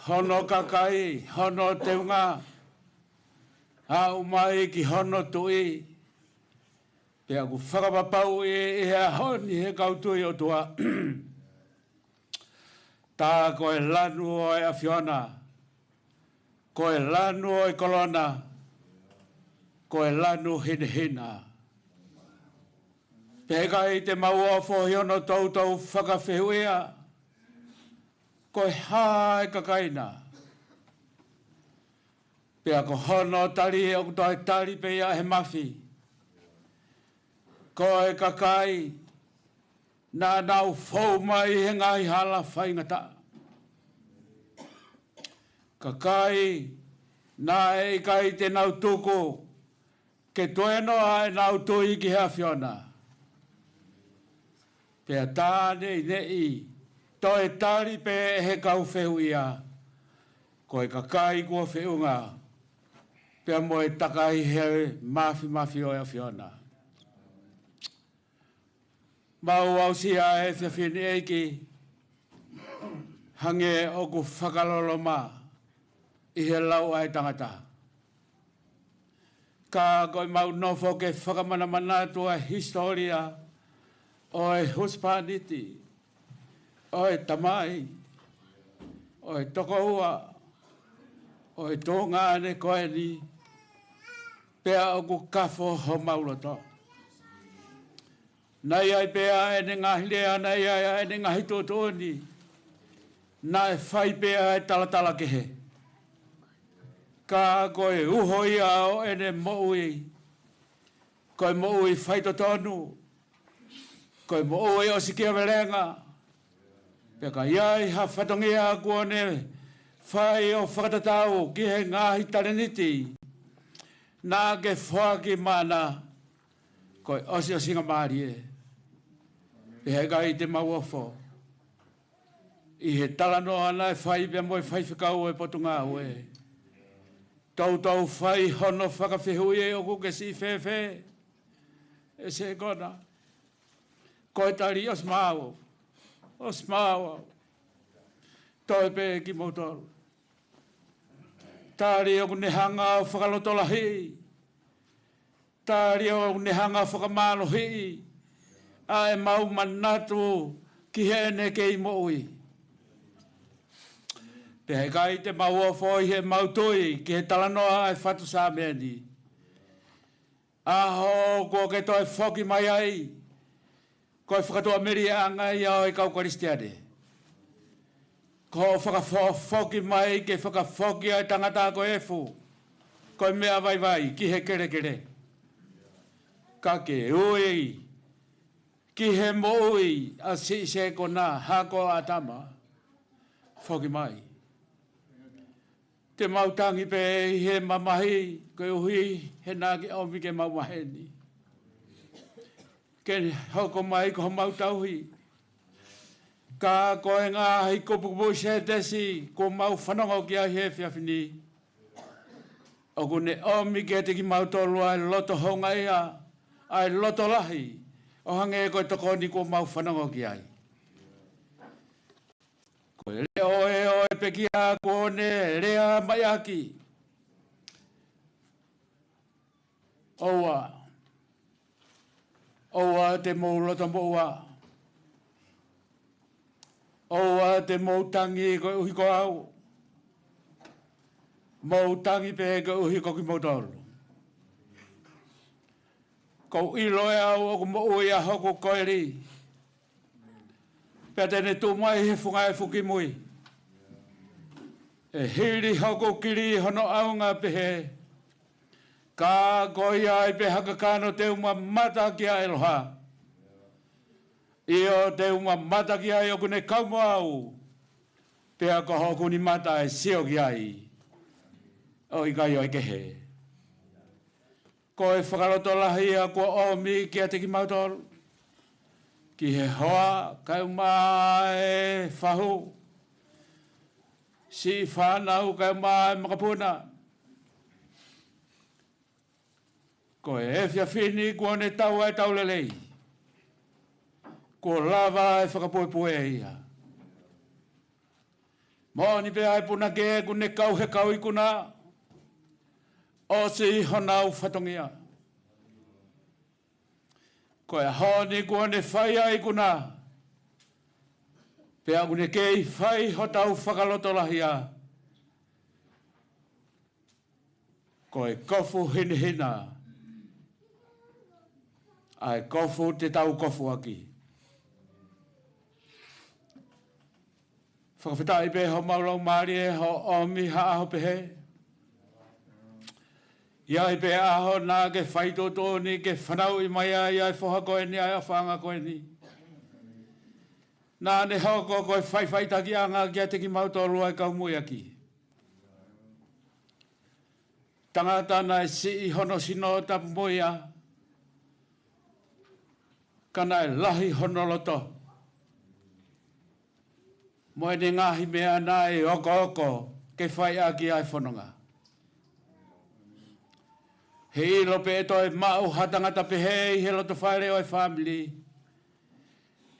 hono kakai, hono teunga, aʻu mai ki hono tuʻi. Pea ʻoku fakapapauʻi ʻi he ʻaho ni ʻe he kau tui ʻOtua, tā ko e lanu ʻo e ʻAfiona, ko e lanu ʻo e kolona, ko e lanu hinehina. Pea ʻikai te mau ofo ʻi hono toutou fakafehuʻia, ko e hā e kakai na? Pea ko hono tali ʻoku toe tali pē ia ʻe he mafi. Ko e kakai naʻa nau fou mai he ngaahi hala faingataʻa. Kakai naʻe ʻikai te nau tuku ke tuenoa ʻenau tui ki he ʻAfiona. Pea tā neʻineʻi, toe tali pē ʻe he kau fehuʻia, ko e kakai kuo feʻunga, pea mo e takai he mafimafi ʻo e ʻAfiona. Mau aʻusia ʻa e efiafi ni, ʻEiki, hangē ʻoku fakaloloma ʻi he lau ʻa e tangata. Ka ko ʻemau nofo ke fakamanamanatu ʻa e hisitōlia ʻo e husepāniti, ʻo e tamai, ʻo e tokoua, ʻo e tuongaʻane ko eni, pea ʻoku kafo homau loto. Naʻe ʻi ai pē ʻa ʻene ngaahi lea, naʻe ʻi ai ʻa ʻene ngaahi tuʻutuʻuni, naʻe fai pē ʻa e talatalakehe. Ka ko e uho ia ʻo ʻene moʻui, ko e moʻui faitotonu, ko e moʻui ʻosikiavelenga. Pea ka ʻi ai ha fatongia kuo ne fai ʻo fakatatau ki he ngaahi talēniti naʻa ke foaki maʻana, ko e ʻosiʻosingamālie. Pea ʻikai te mau ofo ʻi he talanoa naʻe fai pea mo e faifekau ʻo e Potungāue. Toutou fai hono fakafehuʻi ʻoku ke siʻi fēfē, ʻe Sekona. Ko e tali, ʻosi maau, ʻosi maau. Toe pē kimoutolu. Tali ʻoku ne hanga ʻo fakalotolahiʻi. Tali ʻoku ne hanga ʻo fakamālohiʻi ʻa ʻemau manatu ki heʻene kei moʻui. Pea ʻikai te mau ofo ʻi heʻemau tui ki he talanoa ʻa e fatu sāmeni. ʻAho kuo ke toe foki mai ai, ko e fakatuʻamelieʻanga ia ʻo e kau Kalisitiane. Ko hoʻo fakafoki mai ke fakafoki ʻa e tangata ko e efu, ko e meʻa vaivai ki he kelekele. Ka ke ui ki he moʻui ʻa siʻi Sekona, hako ʻo ʻĀtama, foki mai. Te mau tangi pē ʻi he mamahi, koeʻuhi he naʻa ke ʻomi ke mau maheni. Ke hoko mai ko homau tauhi. Ka ko e ngaahi kupukupuʻi sētesi kuo mau fanongo ki ai he efiafi ni, ʻoku ne ʻomi kiate kimautolu ʻa e loto houngaʻia, ʻa e loto lahi, ʻo hangē ko e tokoni kuo mau fanongo ki ai. Ko e leʻo ʻo e pekia kuo ne lea mai ʻaki. ʻOua, ʻoua te mou loto moʻua. ʻOua te mou tangi koeʻuhi ko au. Mou tangi pē koeʻuhi ko kimoutolu. ʻOku ou ʻilo ʻe au ʻoku moʻui ʻa hoku koeli, pea te ne tuʻu mai he funga efu kimui. ʻE hili hoku kili hono ʻaonga pehē. Ka ko ia ai pē ha kakano te u mamata kia ʻEloha. ʻIo, te u mamata ki ai ʻoku ne kau mo au. Pea ko hoku nimata ʻe sio ki ai, ʻo ʻikai ʻo e kehe. Ko e fakalotolahi ia kuo ʻomi kiate kimautolu, ki he hoa kae ʻumaʻā e fahu, siʻi fānau kae ʻumaʻā e makapuna. Ko e efiafi ni kuo ne tau ʻa e tau lelei. Kuo lava e fakapuepue ia. Moʻoni pē ʻa e punake kuo ne kau he kau ikuna, ʻosi honau fatongia. Ko e ʻaho ni kuo ne fai ʻa e ikuna, pea ʻoku ne kei fai hotau fakalotolahi ia. Ko e kofu hinehina, ʻa e kofu te tau kofu ʻaki. Fakafetaʻi pē homau laumālie hoʻo ʻomi ha ʻaho pehē. ʻI ai pē ʻaho naʻa ke fai tuʻutuʻuni ke fanauʻi mai ai ʻa e foha ko eni, ʻa e ʻofaʻanga ko eni. Naʻa ne hoko ko e faʻifaʻitakiʻanga kiate kimautolu ʻa e kau muiaki. Tangata naʻe siʻi hono sino tapu mo ia, ka naʻe lahi hono loto mo ʻene ngaahi meʻa naʻe okooko ke fai ʻaki ʻa e fononga. He ʻilo pē ʻe toe maʻu ha tangata pehē ʻi he loto fale ʻo e fāmili.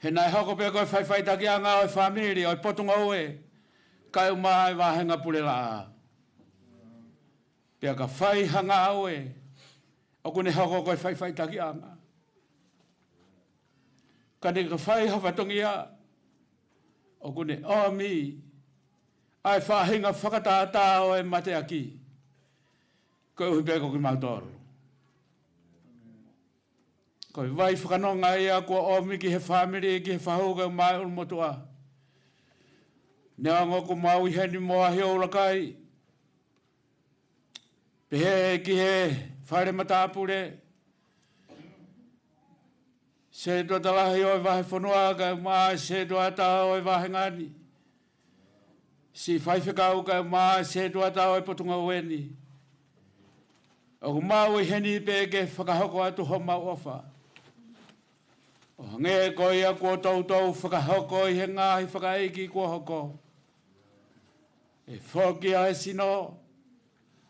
He naʻe hoko pē ko e faʻifaʻitakiʻanga ʻo e fāmili, ʻo e potungāue, kae ʻumaʻā e vāhenga pulelaʻā. Pea ka fai ha ngāue, ʻoku ne hoko ko e faʻifaʻitakiʻanga. Ka ne ka fai ha fatongia, ʻoku ne ʻomi ʻa e faʻahinga fakatātā ʻo e mateaki, koeʻuhi pē ko kimautolu. Ko e vai fakanonga ia kuo ʻomi ki he fāmili, ki he fahu kae ʻumaʻā e ʻulumotuʻa. Neongo ʻoku mau ʻi heni mo ʻAhioulakai, pehē ki he fale matāpule, setuata lahi ʻo e vahefonua kae ʻumaʻā e setuata ʻo e vāhenga ni, siʻi faifekau kae ʻumaʻā e setuata ʻo e potungāue ni. ʻOku mau ʻi heni pē ke fakahoko atu homau ʻofa. ʻO hangē ko ia kuo toutou fakahoko ʻi he ngaahi fakaʻeiki kuo hoko. ʻE foki ʻa e sino,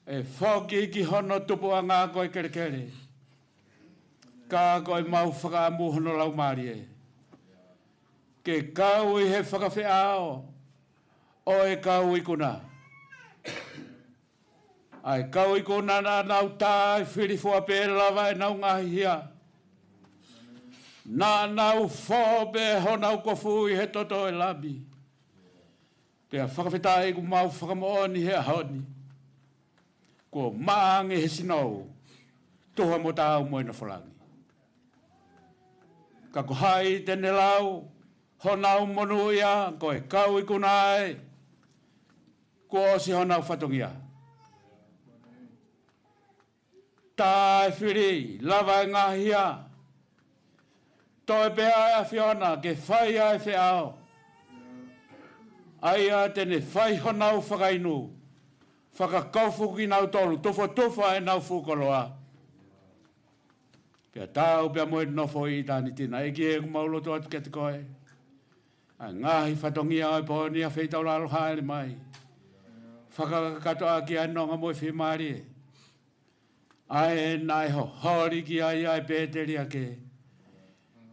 ʻe foki ki hono tupuʻanga ko e kelekele. Ka ko e mau fakaʻamu hono laumālie ke kau ʻi he fakafeʻao ʻo e kau ikuna. ʻA e kau ikuna naʻa nau tā e fili fua pē lava ʻenau ngaahi hia. Naʻa nau fō pē honau kofu ʻi he toto ʻo e Lami. Pea fakafetaʻi kuo mau fakamoʻoni he ʻaho ni, kuo maʻa ange he sino, tuha mo taau mo e nofo langi. Ka ko hai te ne lau honau monūʻia, ko e kau ikuna ē, kuo ʻosi honau fatongia. Tā e fili lava e ngaahi hia. Toe pē ʻa e ʻAfiona ke fai ʻa e feʻao, ʻa ia te ne fai honau fakainu, Fakakofu kinautolu, tufatufa ʻenau fuʻu koloa. Pea taau pea mo e nofo ʻi ʻitāniti na. ʻEiki ē, ʻoku mau lotu atu kiate koe. ʻA e ngaahi fatongia ʻo e pō ni, ʻa e feitaulalo hāʻele mai. Fakakakato ʻaki ʻa e nonga mo e fiemālie. ʻA ē naʻe hoholi ki ai ʻa e pēteliake.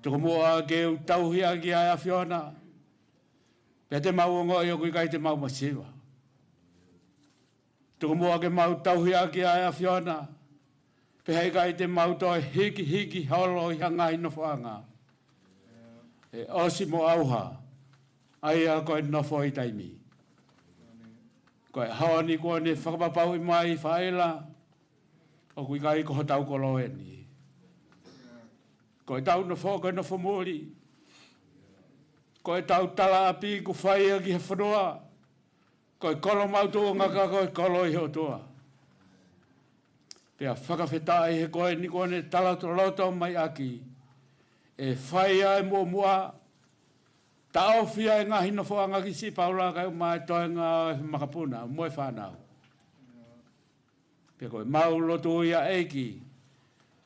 Tuku muʻa ke u tauhi ʻaki ʻa e ʻAfiona. Pea te mau ongoʻi ʻoku ʻikai te mau masiva. Tuku muʻa ke mau tauhi ʻaki ʻa e ʻAfiona. Pea heʻikai te mau toe hikihiki holo ʻi ha ngaahi nofoʻanga. ʻE ʻosi mo ʻauha. ʻA ia ko e nofo ʻi taimi. Ko e ʻaho ni kuo ne fakapapauʻi mai faʻela. ʻOku ʻikai ko hotau kolo eni. Ko ʻetau nofo, ko e nofo muli. Ko ʻetau tala ʻapi kuo fai ʻaki he fonua. Ko e kolo maʻu tuʻunga ka ko e kolo ʻi he ʻOtua. Pea fakafetaʻi he ko eni kuo ne talaloto mai ʻaki. ʻE fai ʻa e muʻomuʻa. Taʻofi ʻa e ngaahi nofoʻanga ki siʻi Paula kae ʻumaʻā e toenga ʻo e makapuna mo e fānau. Pea ko e mau lotu ia ʻEiki.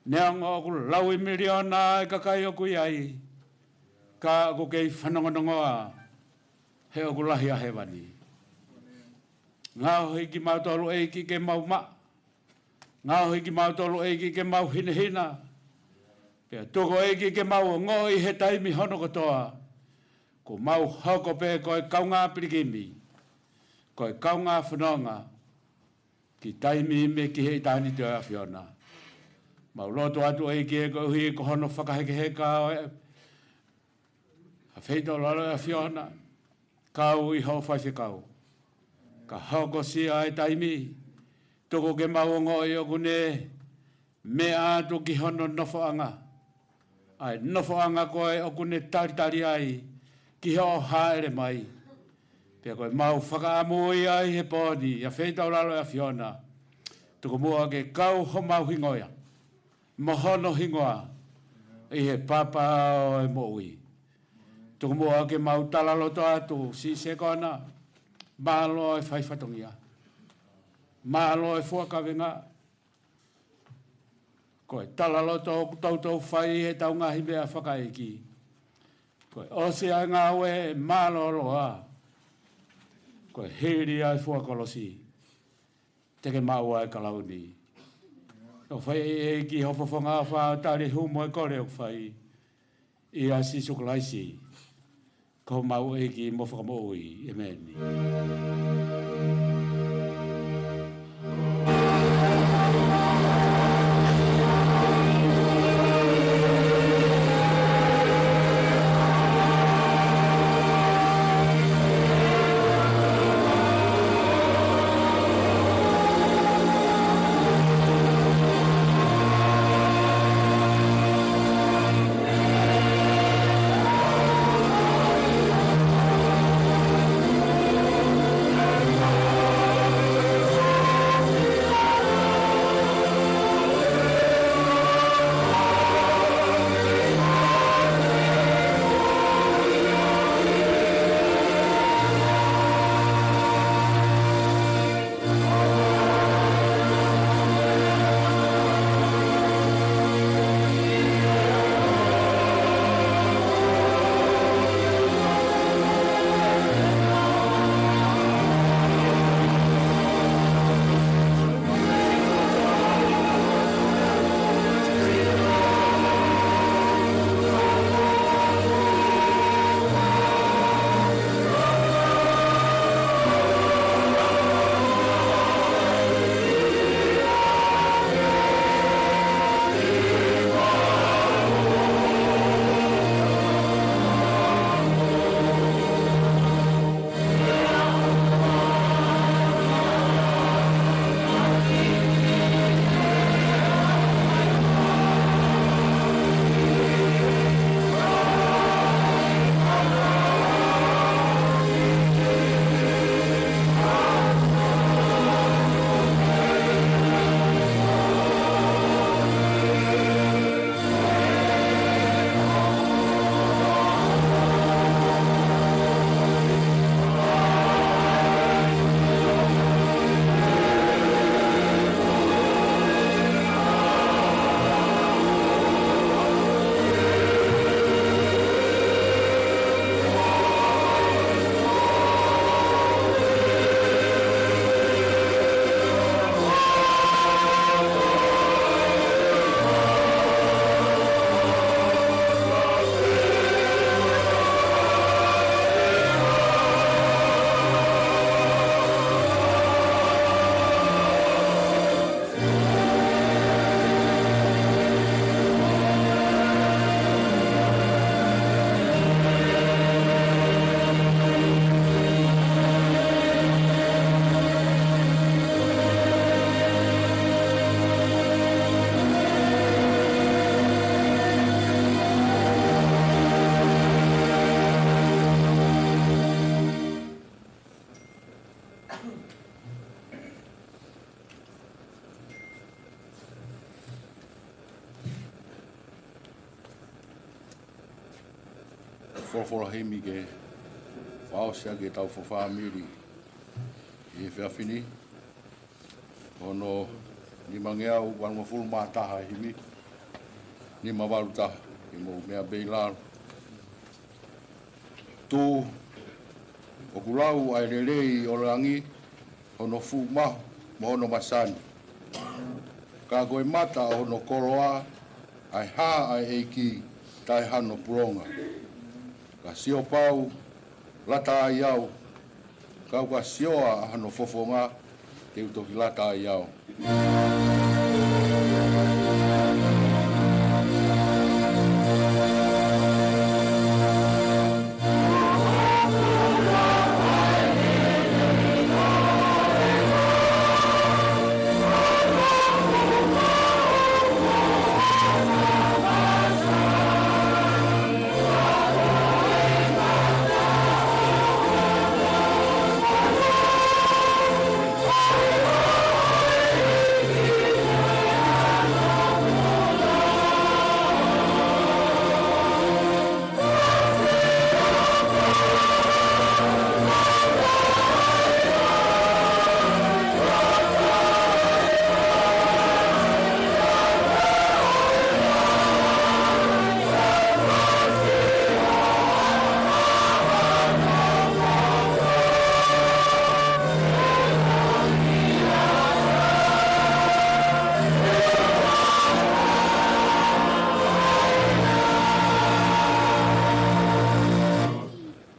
Neongo ʻoku laui miliona e kakai ʻoku ʻi ai. Ka ʻoku kei fanongonongoa he ʻoku lahi ʻa hēvani. Ngaohi kimautolu ʻEiki ke mau maʻa. Ngaohi kimautolu ʻEiki ke mau hinehina. Pea tuku ʻEiki ke mau ongoʻi he taimi hono kotoa. Kuo mau hoko pē ko e kaungā pilikimi. Ko e kaungā fononga. Ki taimi mo e ki he ʻitāniti ʻo e ʻAfiona. Mau lotu atu ʻEiki ē koeʻuhi ko hono fakahekeheka ʻo e ʻa e feitaulalo ʻo e ʻAfiona, kau ʻi hoʻo faifekau. Ka hokosia e taimi, tuku ke mau ongoʻi ʻoku ne meʻa atu ki hono nofoʻanga. ʻA e nofoʻanga ko ē ʻoku ne talitali ai ki hoʻo hāʻele mai. Pea ko e mau fakaʻamu ia ʻi he pō ni, ʻa e feitaulalo ʻo e ʻAfiona. Tuku muʻa ke kau homau hingoa. Mo hono hingoa ʻi he papa ʻo e moʻui. Tuku muʻa ke mau talaloto atu siʻi Sekona, mālō e fai fatongia. Mālō e fua kavenga. Ko e talaloto ʻoku toutou fai he tau ngaahi meʻa fakaʻeiki. Ko e ʻosi ʻa e ngāue mālōlō ā. Ko e hili ʻa e fua kolosi. Te ke maʻu ʻa e kalauni. ʻOfa ʻEiki ho fofonga ʻofa tali hū mo e kole ʻoku fai. ʻIa Sīsū Kalaisi. Ko homau ʻEiki mo Fakamoʻui. ʻĒmeni. folofola himi ke fakaʻosi ʻaki ʻetau fāmili ʻi he efiafi ni. Hono nimangeau valungofulu mā taha e himi, nima valu taha, ke mou meʻa pē ʻi lalo. Tuʻu, ʻoku lau ʻa e lelei ʻo langi, hono fuʻu mahu mo hono masani. Ka ko e mata ʻo hono koloa, ʻa e hā ʻa e ʻEiki, taʻe hano pulonga. Ka sio pau, lata ai au, kau ka sioa ʻa hano fofonga, te u toki lata ai au.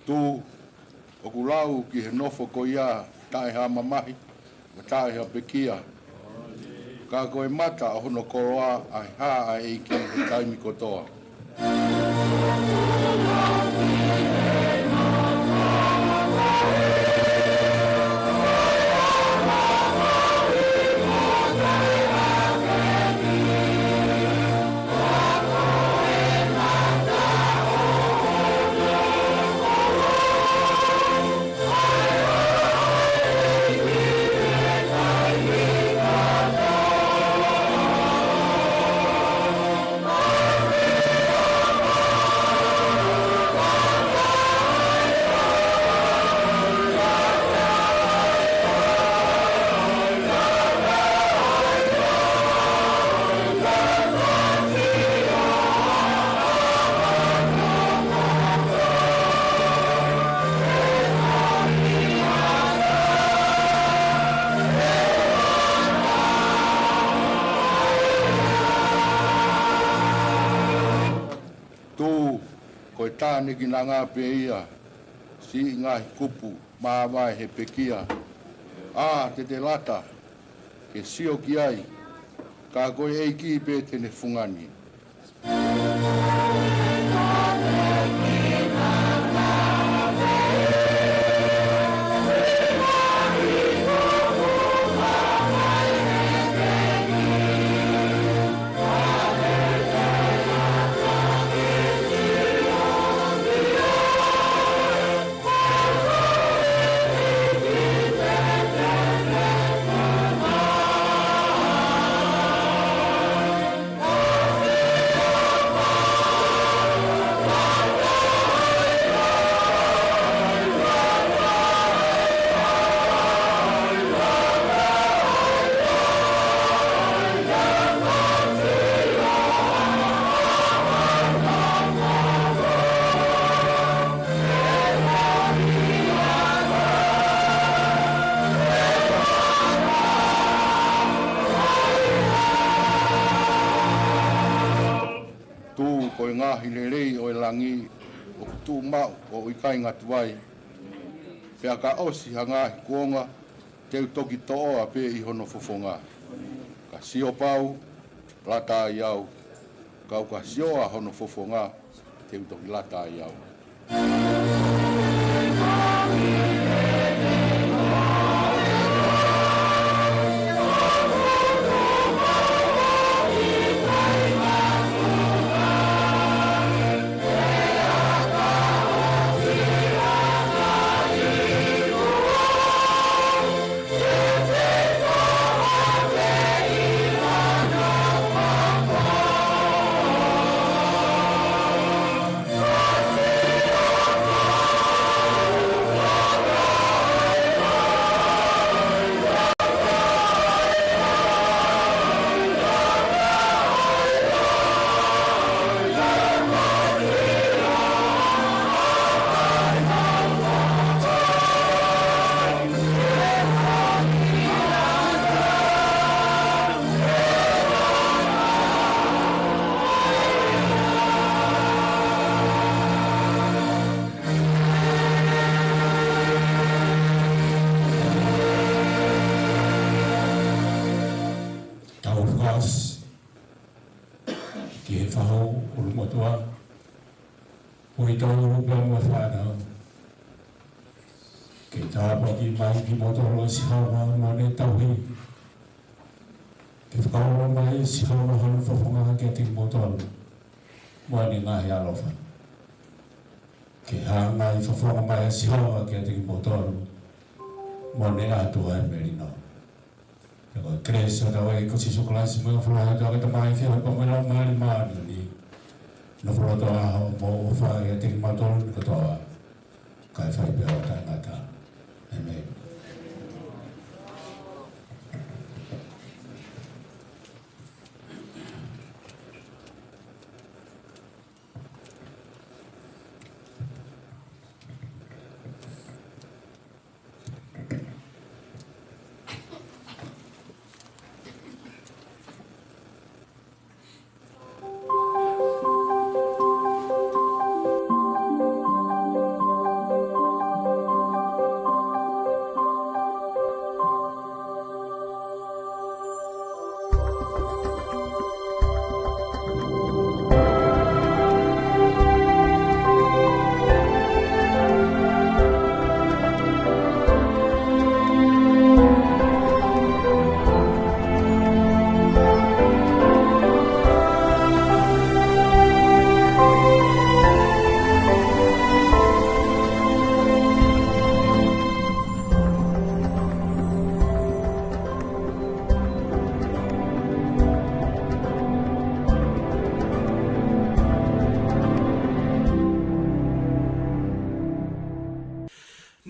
Tuʻu, ʻoku lau ki he nofo ko ia, taʻe ha mamahi, mo taʻe ha pekia. Ka ko e mata ʻo hono koloa, ʻa e hā ʻa e ʻEiki he taimi kotoa. Tuʻu, ko e tānekinanga pē ia, siʻi ngaahi kupu māvae he pekia. ʻĀ, te te lata ke sio ki ai, ka ko e ʻEiki pē te ne fungani. Tuʻu, ko e ngaahi lelei ʻo e langi ʻoku tuʻu maʻu ʻo ʻikai ngata ai. Pea ka ʻosi ha ngaahi kuonga, te u toki toʻoa pē ʻi hono fofonga. Ka sio pau, lata ai au, kau ka sioa hono fofonga, te u toki lata ai au. Tau pea mo e fānau. Ke tāpuakiʻi mai kimoutolu ʻe Sihova mo ʻene tauhi. Ke fakaulo mai ʻe Sihova hono fofonga kiate kimoutolu mo ʻene ngaahi ʻaloʻofa. Ke hanga ʻe he fofonga mai ʻa Sihova kiate kimoutolu mo ʻene ʻatu ʻa e melino. Pea ko e kelesi ʻa hotau ʻEiki ko Sīsū Kalaisi mo e ʻofa lahi ʻa e ʻOtua ko e Tamai, feohi pea mo e Laumālie Māʻoniʻoni, nofo loto ʻaho mo ʻofa ʻiate kimautolu kotoa, kae fai pē ʻo taʻengata. ʻĒmeni.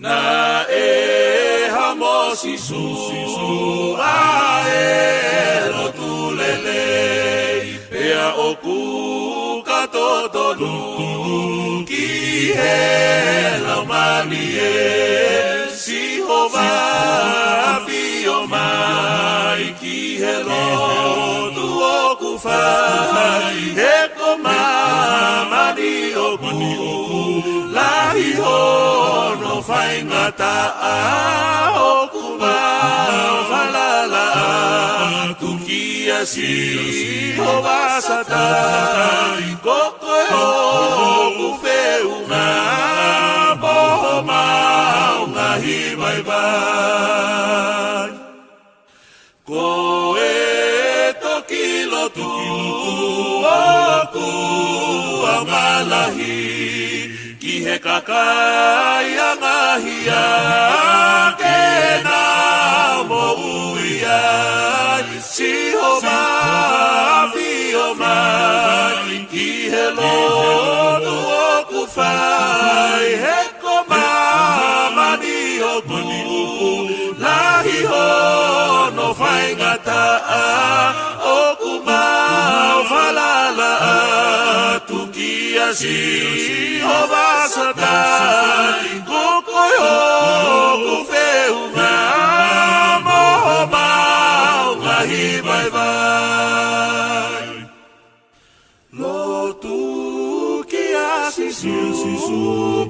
Naʻe hā mo Sīsū ʻa e lotu lelei, pea ʻoku ka totonu ki he Laumālie. Sihova, ʻafio mai ki he lotu ʻoku fai, he ko māmani ʻoku lahi hono faingataʻa. ʻOku mau falala atu kia Sihova Satai, ko koe ʻoku feʻunga mo homau ngaahi vaivai. Ko e toki lotu ʻoku ʻaonga lahi ki he kakai ʻa e ngaahi ʻea ke nau moʻui ai. Sihova, ʻafio mai ki he lotu ʻoku fai, he ko māmani ʻoku lahi hono faingataʻa. ʻOku mau falala atu kia Sihova Satai, ko koe ʻoku feʻunga mo homau ngaahi vaivai. Lotu kia Sīsū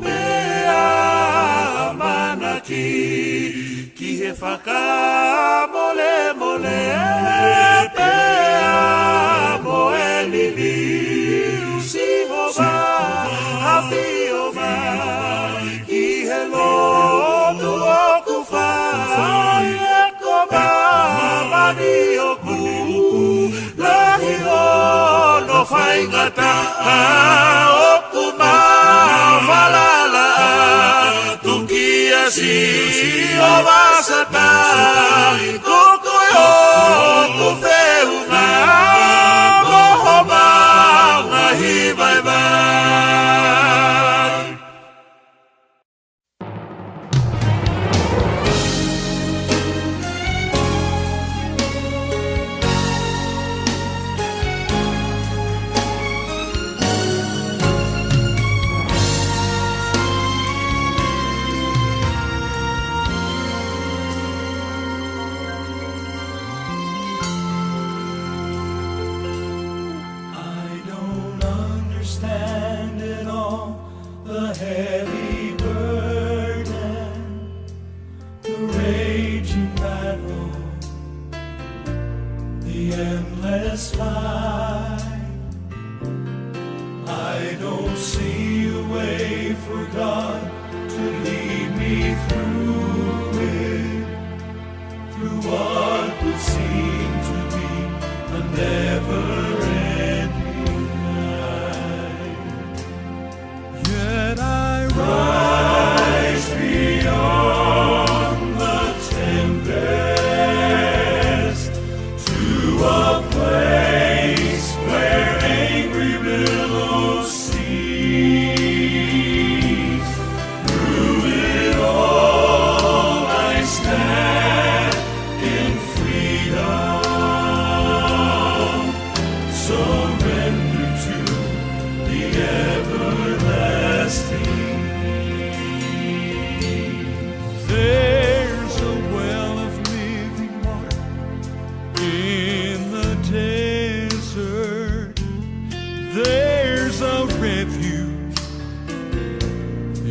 pea ʻamanaki ki he fakamolemole pea mo e liliu. Sihova, ʻafio mai ki he lotu ʻoku fai, he ko māmani ʻoku lahi hono faingataʻa. ʻOku mau falala atu kia Sihova Satai, ko koe ʻoku feʻunga mo homau ngaahi vaivai. I don't understand it all, the heavy burden, the raging battle, the endless fight. I don't see a way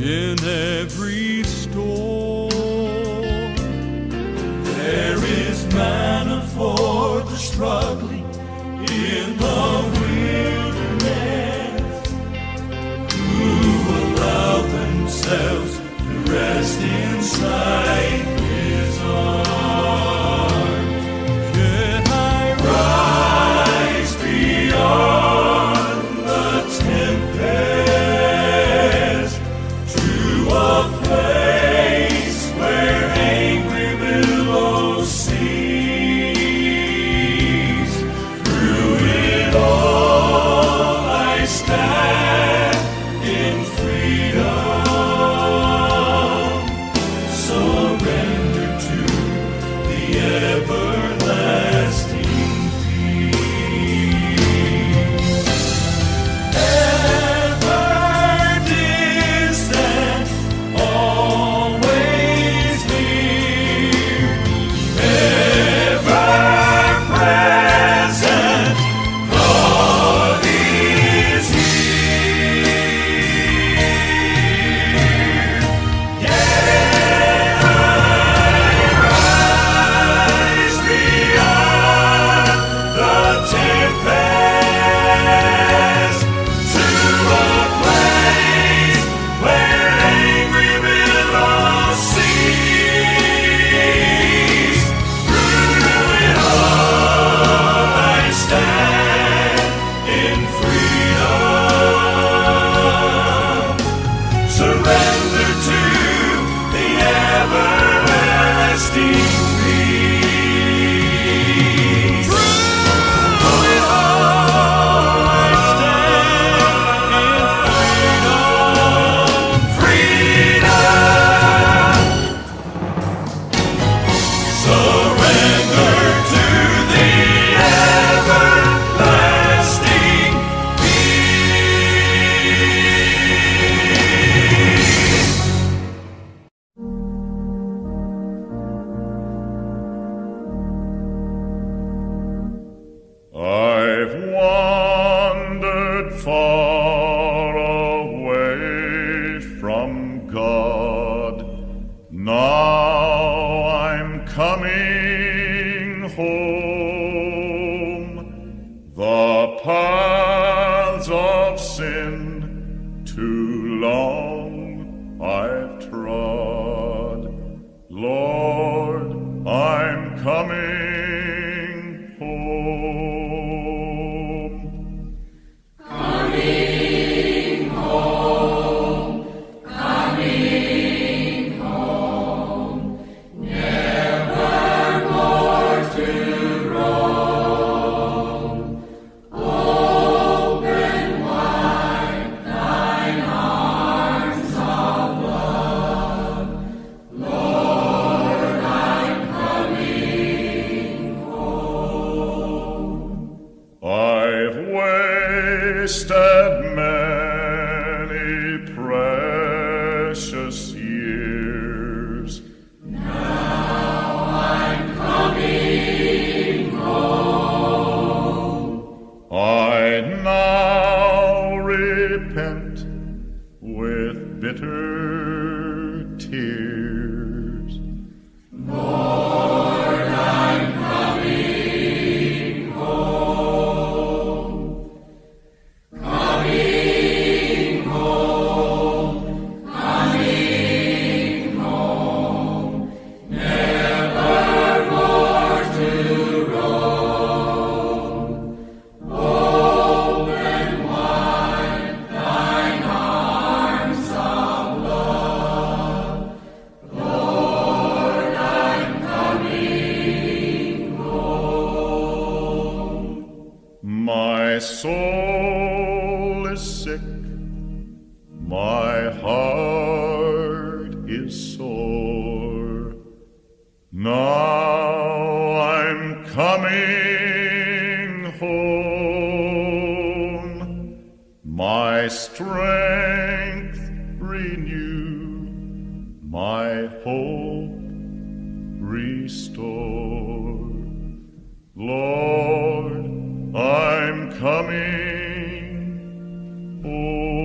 In every storm, there is manna for the struggling in the wilderness, who allow themselves to rest inside his arms. Can I rise beyond the tempest to a place where angry billows cease? Through it all, I stand in freedom, surrender to the everlasting peace. Ever distant, always near, ever present, God is here. Yea, I rise beyond the tempest to a place where angry billows cease. Through it all I stand in freedom. Surrender to the everlasting peace. Through it all I stand in freedom. Freedom. Surrender to the everlasting peace. I've wandered far away from God. Now I'm coming home. The paths of sin too long I've trod. Lord, I'm coming home. Coming home, coming home, never more to roam. Open wide thine arms of love. Lord, I'm coming home. I've wasted many precious years. Now I'm coming home. I now repent with bitter tears. Lord, I'm coming home. Coming home, coming home, never more to roam. Open wide thine arms of love. Lord, I'm coming home. My soul is sick, my heart is sore. Now I'm coming home. My strength renew, my hope restore. Lord, I'm coming home.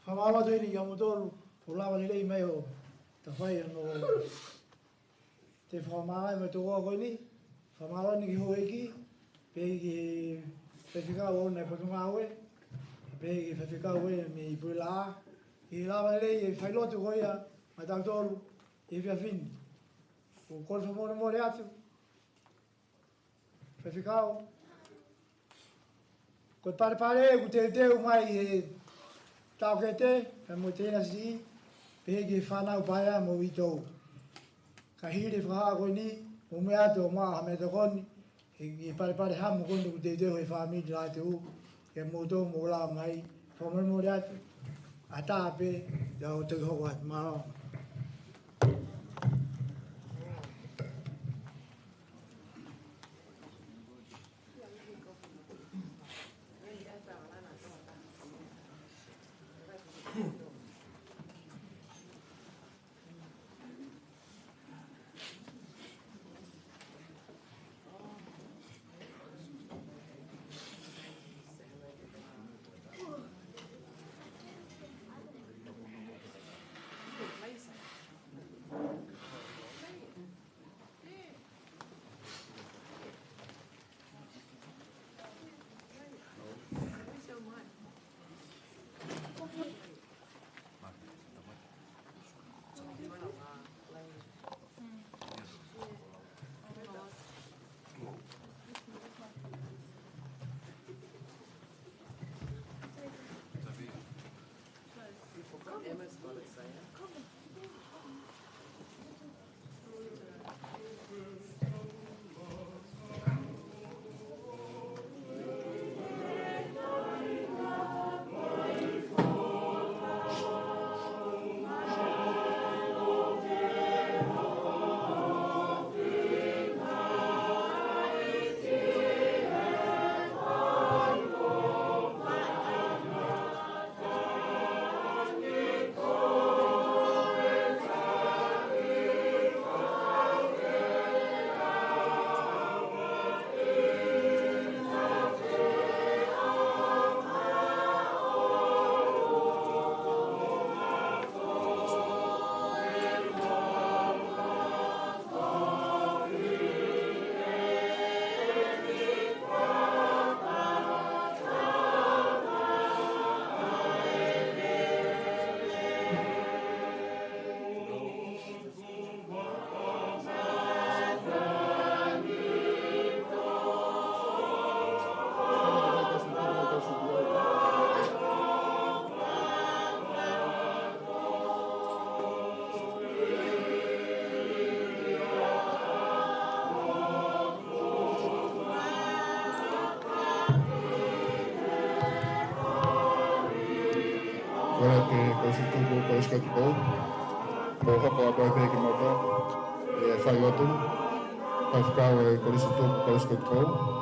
Fakamālō atu eni kia moutolu, ʻo lava lelei mai ʻo tau fai ʻa e fakamālō mai tō ko eni, fakamālō eni ki he houʻeiki, pehē ki he faifekau ʻo e Potungāue, pehē ki he faifekau ʻo e mei Pulela, ʻi he lava lelei e failotu ko ia, maʻa tautolu, ʻi he efiafi ni. ʻOku ou kole fakamolemole atu, faifekau. Ko e palepale ʻoku teuteu mai he taʻokete, pea mo e tenasi, pehē ki he fānau paea mo uitou. Ka hili e fakahā ko eni, mou meʻa atu ʻo maʻu ha meʻatokoni, he ko e palepale hamu ko eni ʻoku teuteu he fāmili Lātū, ke mou tō mou lava mai, fakamolemole atu, ʻatā pē, ʻe tau toki hoko atu, mālō. Kole atu ki he Kolisi Tupu, Kolisi ko Tupou. Mou hoko atu ai pē kimoutolu ʻi he failotu. Faifekau ʻo e Kolisi Tupu, Kolisi ko Tupou.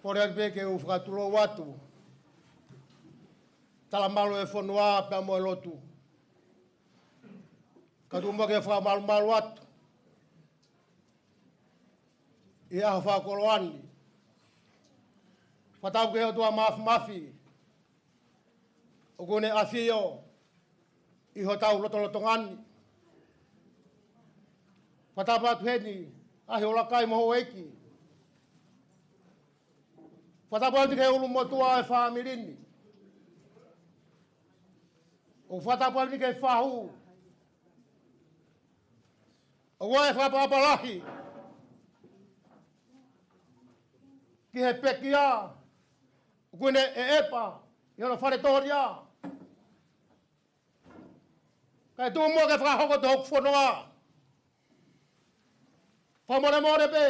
Kole atu pē ke u fakatulou atu. Talamalu e fonua pea mo e lotu. Ka tuku muʻa ke fakamalumalu atu ʻi he ʻaho fakakoloa ni. Fakatapu ki he ʻOtua Mafimafi ʻoku ne ʻafio ʻi hotau lotolotonga ni. Fakatapu atu heni, ʻa e houʻeiki mo e houʻeiki. Fakatapu atu ki he ʻulumotuʻa e fāmili ni. ʻOku fakatapu atu ki he fahu. ʻOku ʻi ai e fakaʻapaʻapa lahi ki he pekia ʻoku ne ʻeʻepa ʻi hono fale tōlia. Kae tuku muʻa ke fakahoko atu hoku fononga. Fakamolemole pē,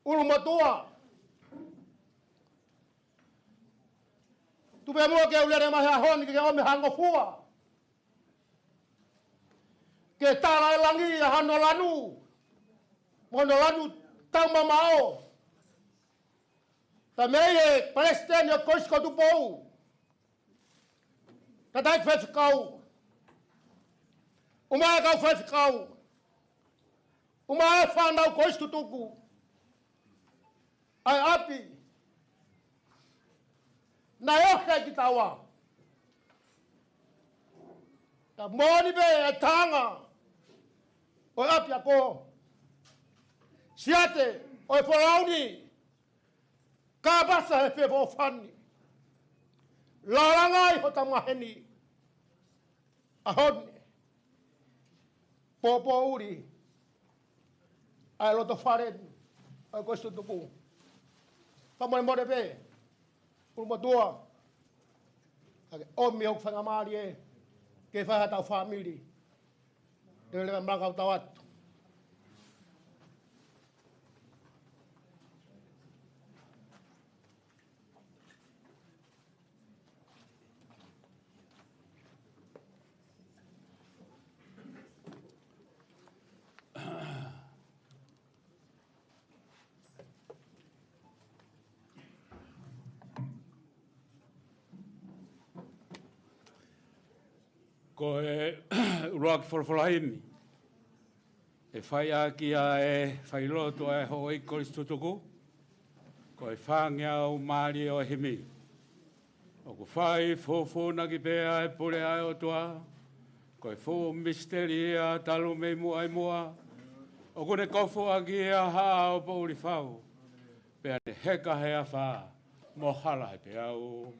ʻulumotuʻa. Tuku pē muʻa ke u lele mai he ʻaho ni ke ʻomi ha ngofua ke tala e langi ʻa hono lanu, mo hono lanu taumamaʻo. Pea mei he Palesiteni ʻo e Kolisi ko Tupou, Tangataʻeiki Faifekau, ʻumaʻā e kau faifekau, ʻumaʻā e fānau Kolisi Tutuku, ʻa e ʻapi naʻe ʻohake ai kitaua. Ka moʻoni pē e taʻanga ʻo e ʻapiako. Siate ʻo e folau ni, kāpasa he feʻofoʻofani. Lālanga ai hota maheni. ʻAho ni, pōpōʻuli ʻa e loto fale ni ʻa e Kolisi Tutuku. Fakamolemole pē, ʻulumotuʻa, ka ke ʻomi hoku faingamālie ke fai haʻatau fāmili. Leveleva malanga ʻo tau atu. Ko e ʻuluaki folofola himi ʻe fai ʻaki ʻa e failotu ʻa e houʻeiki Kolisi Tutuku, ko e fāngeau mālie ʻo e himi. ʻOku fai fōfōnaki pē ʻa e pule ʻa e ʻOtua, ko e fuʻu misiteli ia talu mei muʻa ʻi muʻa, ʻoku ne kofu ʻaki ʻa Haʻa ʻo Poʻuli Fau, pea ne heka he afā, mo hala he peau.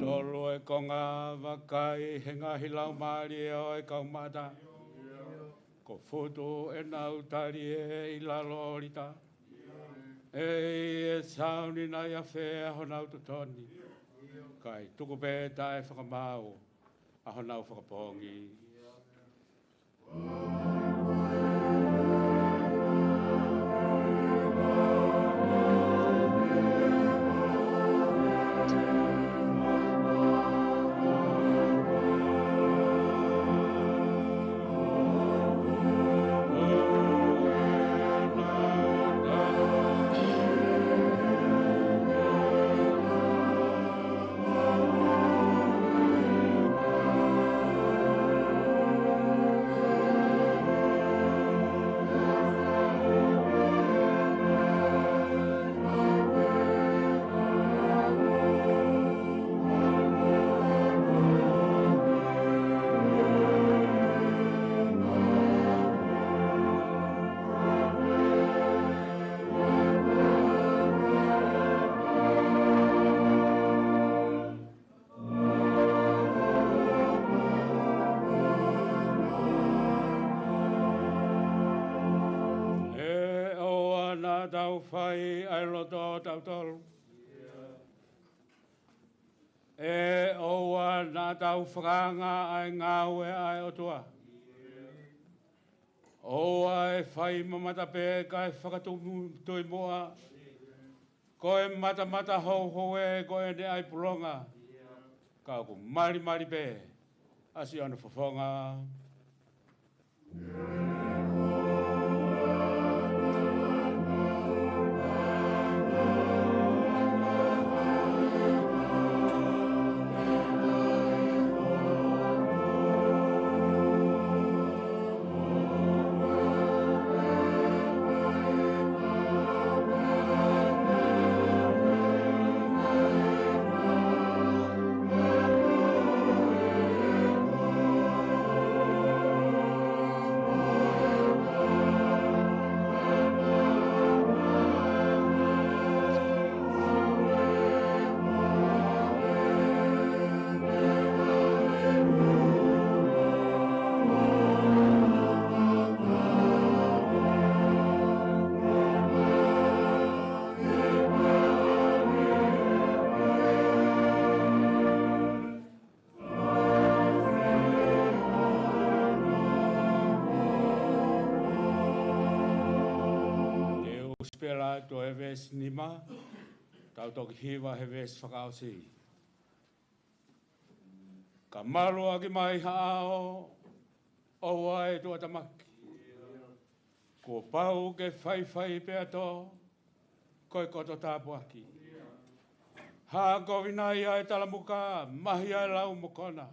Tolu e konga, vakai he ngaahi laumālie ʻo e kau mata. Ko futu ʻenau tali ē ʻi lalo ʻo lita. ʻEiki, ʻe sauni nai ʻafē ʻa honau totoni, kae tuku pē taʻe fakamaau ʻa honau fakapoongi. tau fai ʻa e loto ʻo tautolu. ʻE ʻoua naʻa tau fakaanga ʻa e ngāue ʻa e ʻOtua. ʻOua ʻe fai mamata pē kae fakatumu tui muʻa. Ko e matamata houhou ē ko ʻene ʻai pulonga. Ka ʻoku malimali pē ʻa siʻono fofonga. Te u sipela atu e veesi nima, tau toki hiva he veesi fakaʻosi. Ka malu ʻaki mai ha ʻao, ʻoua ʻe tuʻatamaki. Kuo pau ke faifai pea tō, ko e koto tāpuaki. Hā ko vinai ʻa e talamuka, mahi ʻa e lau mokona.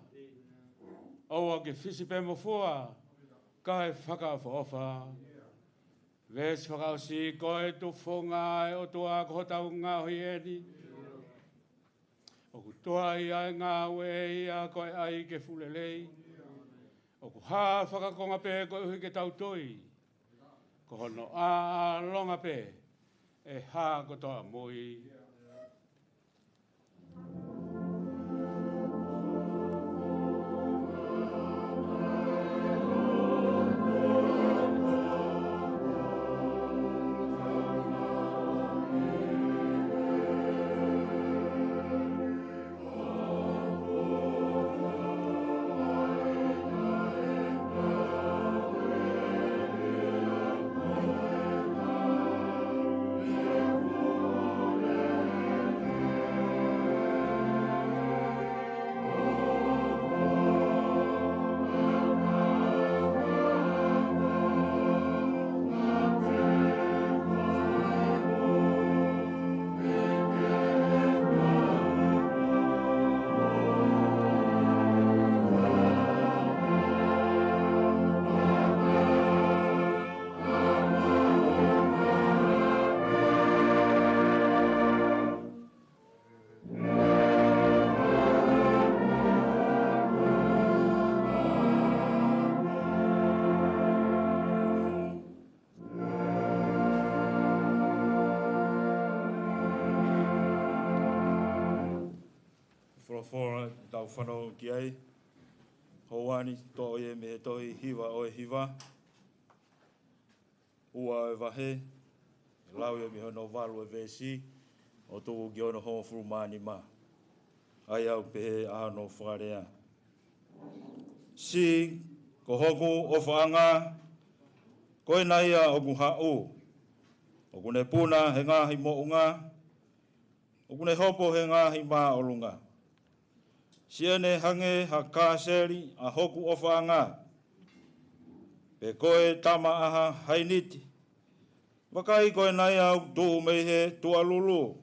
ʻOua ke fisi pē mo fua, kae fakaʻofoʻofa. Veesi fakaʻosi, ko e tufunga ʻa e ʻOtua ko hotau ngaohi eni. ʻOku tuai ʻa e ngāue ʻe ia ko e ʻai ke fuʻu lelei. ʻOku hā fakakonga pē koeʻuhi ke tau tui. Ko hono ʻāʻālonga pē ʻe hā kotoa mui. Folofola tau fanongo ki ai. Houa ni, toʻo ia mei he tohi Hiva ʻo e Hiva. Ua ʻo e vahe, lau ia mei hono valu ʻo e veesi, ʻo tuku ki hono hongofulu mā nima. ʻA ia ʻoku pehē ʻa hono fakalea. Siʻi, ko hoku ʻofaʻanga, ko ena ia ʻoku haʻu. ʻOku ne puna he ngaahi moʻunga, ʻoku ne hopo he ngaahi māʻolunga. Siʻene hangē ha kāseli ʻa hoku ʻofaʻanga, pe ko e tama ʻa ha hainiti. Vakai, ko ena ia ʻoku tuʻu mei he tuʻalulu.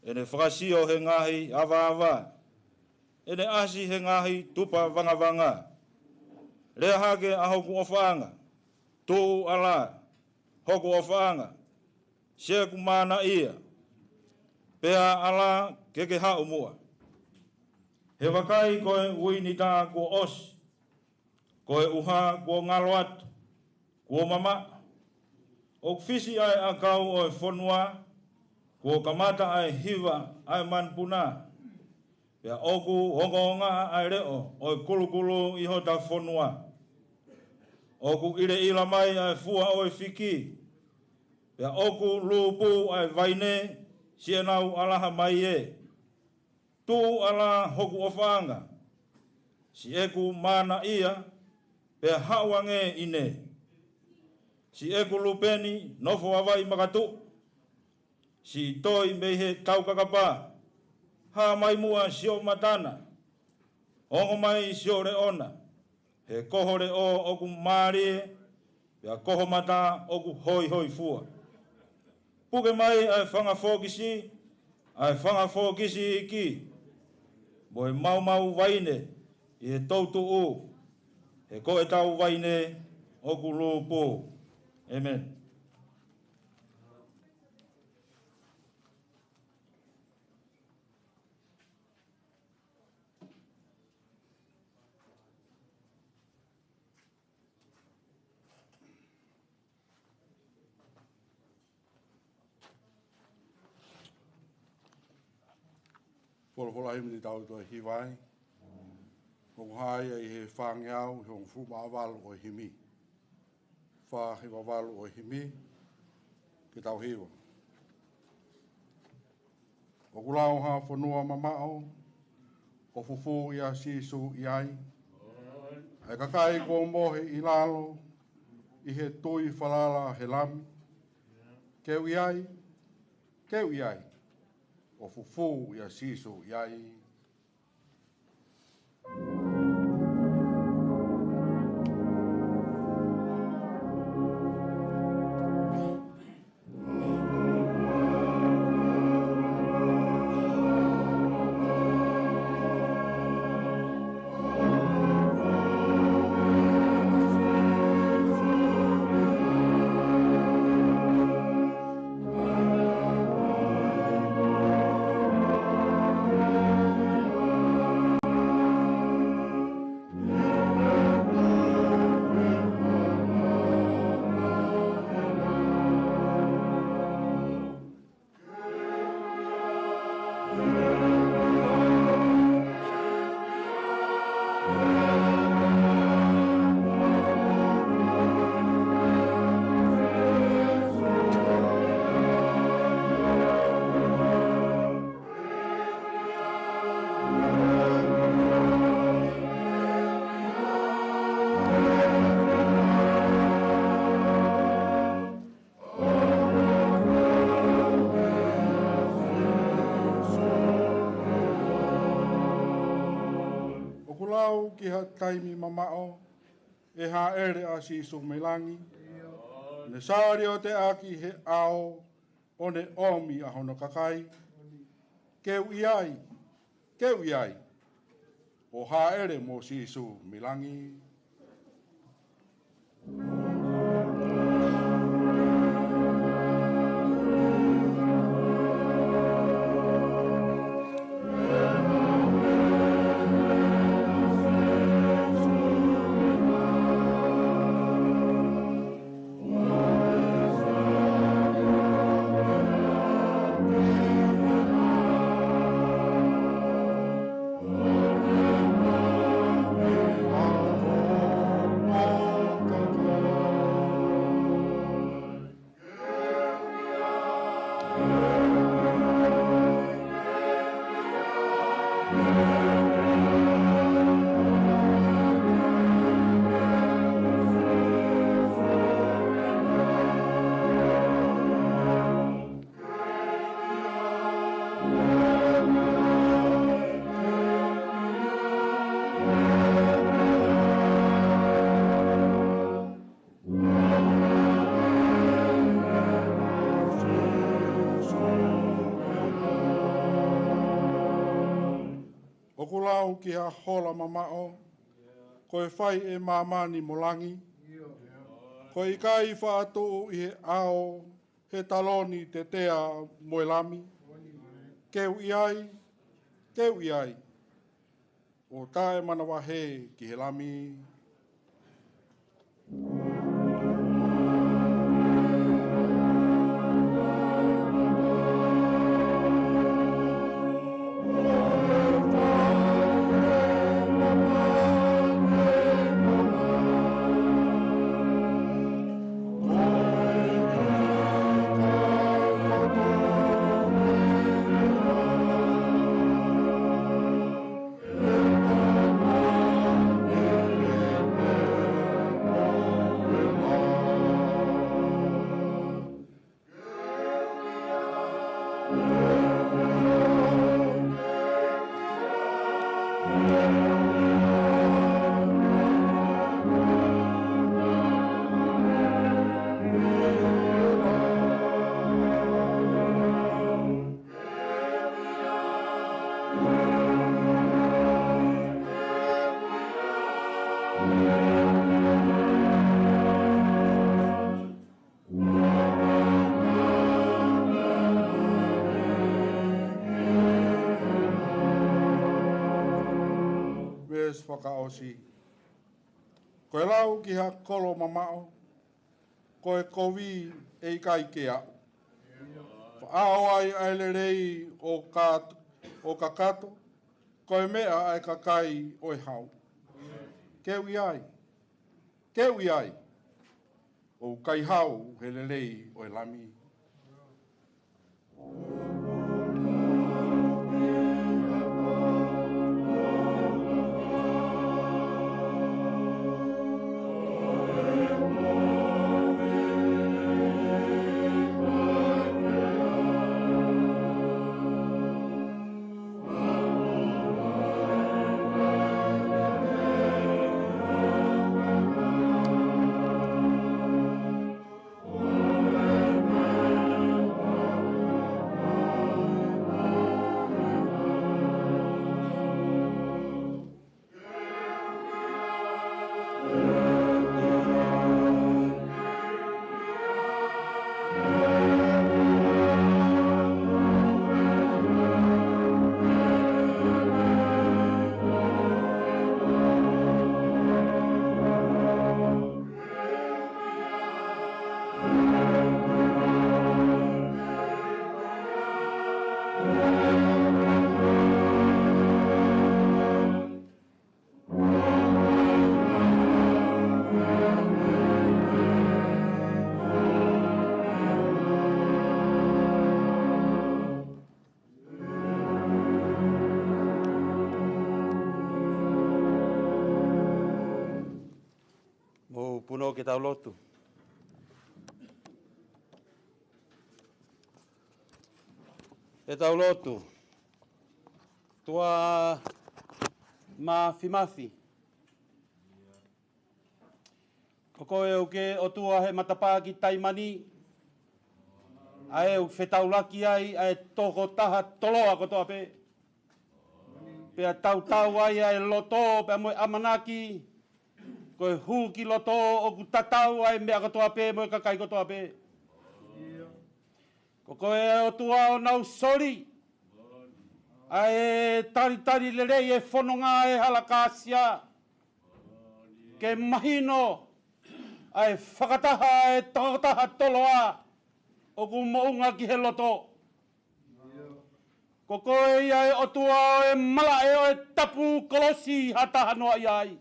ʻEne fakasio he ngaahi avaava. ʻEne ʻasi he ngaahi tupa vangavanga. Lea hake ʻa hoku ʻofaʻanga, tuʻu ʻalā, hoku ʻofaʻanga, siʻeku manaʻia, pea ʻalā ke ke haʻu muʻa. He vakai, ko e uini tā kuo ʻosi, ko e ʻuha kuo ngalo atu, kuo mamaʻo. ʻOku fisi ʻa e ʻakau ʻo e fonua, kuo kamata ʻa e hiva ʻa e manupuna. Pea ʻoku ongoongaʻa ʻa e leʻo ʻo e kulukulu ʻi hota fonua. ʻOku ʻileʻila mai ʻa e fua ʻo e fiki. Pea ʻoku lūpū ʻa e vaine, siʻenau ʻalaha mai ē. Tuʻu ʻalā hoku ʻofaʻanga, siʻeku manaʻia, pea haʻu ange ʻi ne. Siʻeku lupeni, nofo vavai makatuʻu. Siʻi toi mei he taukakapa, hā mai muʻa siʻo matana, ongo mai siʻo leʻona, he ko ho leʻo ʻoku mālie, pea ko ho mata ʻoku hoihoifua. Puke mai ʻa e fanga fōkisi, ʻa e fanga fōkisi iiki, mo e maumau vaine ʻi he toutuʻu, he ko ʻetau vaine ʻoku lūpū. ʻĒmeni. Folofola himi ni tau toe hiva ai. ʻOku hā ia ʻi he fāngeau, he hongofulu mā valu ʻo e himi. Fā hiva valu ʻo e himi, ke tau hiva. ʻOku lau ha fonua mamaʻo, ʻo fufū ʻia Sīsū ʻi ai. ʻA e kakai kuo mohe ʻi lalo, ʻi he tui falala he Lami. Ke u ʻi ai, ke u ʻi ai, ʻo fufū ʻia Sīsū ʻi ai. ʻOku lau ki ha taimi mamaʻo, ʻe hāʻele ʻa Sīsū mei langi. Ne salioteʻaki he ʻao, ʻo ne ʻomi ʻa hono kakai. Ke u ʻi ai, ke u ʻi ai, ʻo hāʻele mo Sīsū mei langi. ʻOku lau ki ha hola mamaʻo, ko e fai ʻe māmani mo langi, ko e ʻikai faʻa tuʻu ʻi he ʻao, he taloni tetea mo e Lami. Ke u ʻi ai, ke u ʻi ai, ʻo taʻemanavahē ki he Lami. Veesi fakaʻosi. Ko e lau ki ha kolo mamaʻo, ko e kovi ʻe ʻikai ke aʻu. Faʻao ai ʻa e lelei ʻo ka-, ʻo kakato, ko e meʻa ʻa e kakai ʻo e hau. Keu ʻi ai, keu ʻi ai, ʻoku ʻikai hau he lelei ʻo e Lami. Mou punou ke tau lotu. Ke tau lotu. ʻOtua Māfimafi, ko koe ʻoku ke ʻOtua he matapā ki taimi ni, ʻa ē ʻoku fetaulaki ai ʻa e tokotaha toloa kotoa pē. Pea tautau ai ʻa e loto pea mo e ʻamanaki, ko e hū ki loto ʻoku tatau ʻa e meʻa kotoa pē mo e kakai kotoa pē. Ko koe ʻOtua ʻoku nau soli ʻa e talitali lelei e fononga e hala kāsia, ke mahino ʻa e fakataha e tokotaha toloa ʻoku moʻunga ki he loto. Ko koe ia ʻa e ʻOtua ʻo e malaʻe ʻo e tapu kolosi ha taha noa ʻi ai.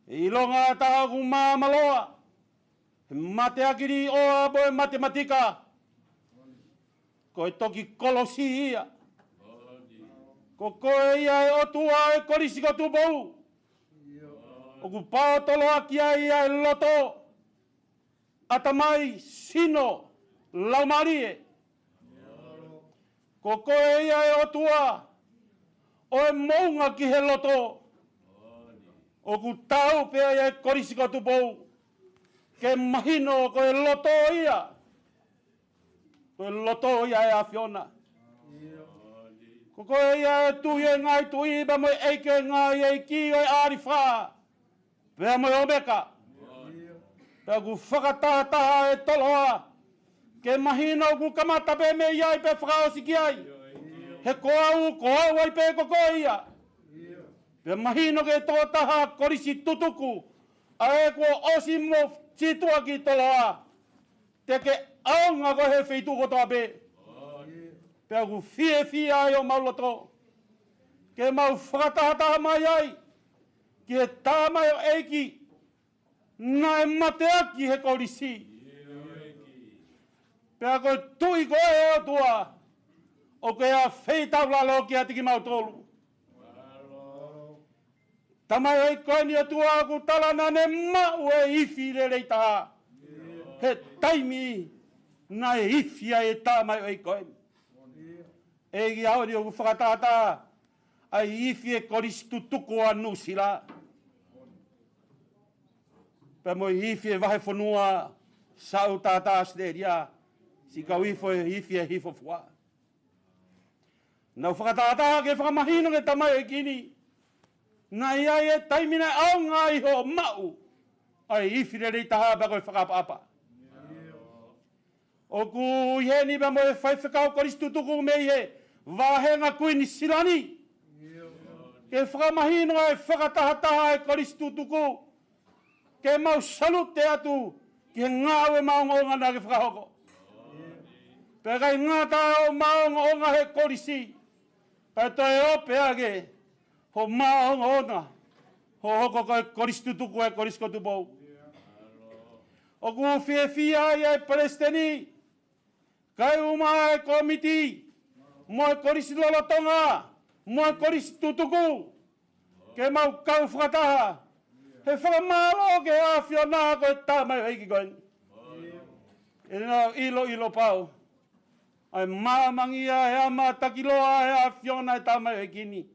ʻE ʻilonga ʻa e taha ʻoku māmaloa he mateaki liʻoa mo e matematika, ko e toki kolosi ia. Ko koe ia ʻa e ʻOtua ʻo e Kolisi ko Tupou, ʻoku paotoloaki ai ʻa e loto, ʻatamai, sino, laumālie. Ko koe ia ʻa e ʻOtua ʻo e moʻunga ki he loto, ʻoku tau pē ʻa e Kolisi ko Tupou ke mahino ko e loto ia, ko e loto ia ʻa e ʻAfiona. Ko koe ia ʻa e Tuʻi ʻo e ngaahi tuʻi pea mo e ʻEiki ʻo e ngaahi ʻeiki, ʻo e ʻAlifa pea mo e ʻOmeka. Pea ʻoku fakatahataha e toloa ke mahino ʻoku kamata pē mei ai pea fakaʻosi ki ai. He ko au, ko au ai pē ko koe ia. Pea mahino ki he tokotaha kolisi tutuku ʻa ē kuo ʻosi mo sītuʻa ki toloa, te ke ʻaonga koe he feituʻu kotoa pē. Pea ʻoku fiefia ai homau loto ke mau fakatahataha mai ai ki he tamaioʻeiki naʻe mateaki he kolisi. Pea ko e Tuʻi ko e ʻOtua, ʻoku ke ʻafeitaulalo kiate kimautolu. Tamaioʻeiki ko eni, ʻOtua, ʻoku tala naʻa ne maʻu e ifi lelei taha he taimi naʻe ifi ai e tamaioʻeiki ko eni. ʻEiki, ʻa eni ʻoku fakatahataha ʻa e ifi e kolisi tutuku ʻa Nuʻusila pea mo e ifi e vahefonua Sautata ʻAositelēlia, siʻi kau ifo e ifi e hifofua. Nau fakatahataha ke fakamahino ki he tamaioʻeiki ni naʻe ʻi ai e taimi naʻe ʻaonga ai hoʻo maʻu ʻa e ifi lelei taha pea ko e fakaʻapaʻapa. ʻOku ʻi heni pea mo e faifekau kolisi tutuku mei he vāhenga Kuinisilani. ke fakamahino ʻa e fakatahataha ʻa e kolisi tutuku, ke mau salute atu ki he ngāue maʻongoʻonga naʻa ke fakahoko. Pea ʻikai ngata ʻa e maʻongoʻonga he kolisi, kae toe ope ange hoʻo maʻongoʻonga hoʻo hoko ko e kolisi tutuku ʻa e Kolisi ko Tupou. ʻOku fiefia ai ʻa e palesiteni, kae ʻumaʻā e kōmiti, mo e kolisi lolotonga, mo e kolisi tutuku, ke mau kau fakataha he fakamālō ki he ʻAfiona ko e tamaioʻeiki ko eni. ʻE nau ʻiloʻilo pau ʻa e maamangia ʻa e ama takiloa ʻa e ʻAfiona ʻa e tamaioʻeiki ni.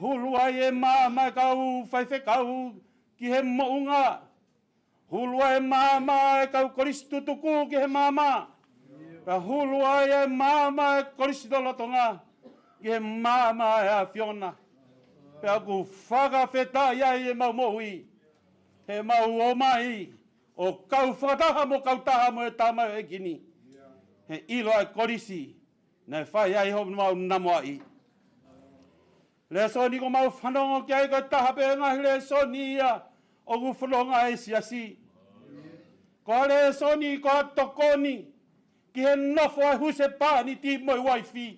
Hulu ai e maama ʻa e kau faifekau ki he moʻunga. Hulu ai e maama ʻa e kau kolisi tutuku ki he maama. Pea hulu ai e maama ʻa e kolisi lolotonga ki he maama ʻa e ʻAfiona. Pea ʻoku fakafetaʻi ai ʻemau moʻui, he mau ō mai ʻo kau fakataha mo kautaha mo e tamaioʻeiki ni he ʻilo ʻa e kolisi naʻe fai ai homau namoaʻi. Lēsoni ʻoku mau fanongo ki ai ko e taha pē ngaahi lēsoni ia ʻoku fononga ai e siasi. Ko e lēsoni ko e tokoni ki he nofo ʻa e husepāniti mo e uaifi.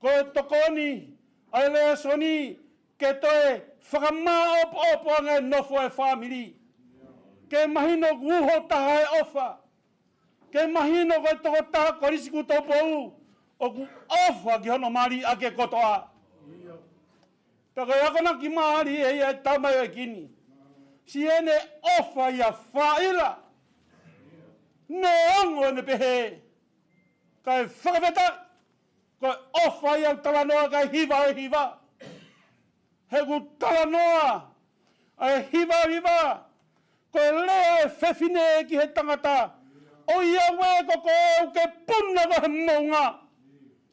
Ko e tokoni ʻa e lēsoni ke toe fakamāʻopoʻopo ange e nofo ʻa e fāmili. Ke mahino ʻoku uho taha e ʻofa. Ke mahino ko e tokotaha Kolisi ko Tupou ʻoku ʻofa ki hono mali ʻa e kotoa. Pea ko e akonaki mālie ia ʻa e tamaioʻeiki ni. Siʻi ʻene ʻofa ia faila, neongo ʻene pehē, kae fakafetaʻi, ko e ʻofa ia ʻoku talanoa ki ai e hiva ʻe hiva. He ʻoku talanoa ʻa e hiva ʻe hiva, ko e lea ʻa e fefine ki he tangata, ʻOiauē ko koe ʻoku ke puna ko e moʻunga,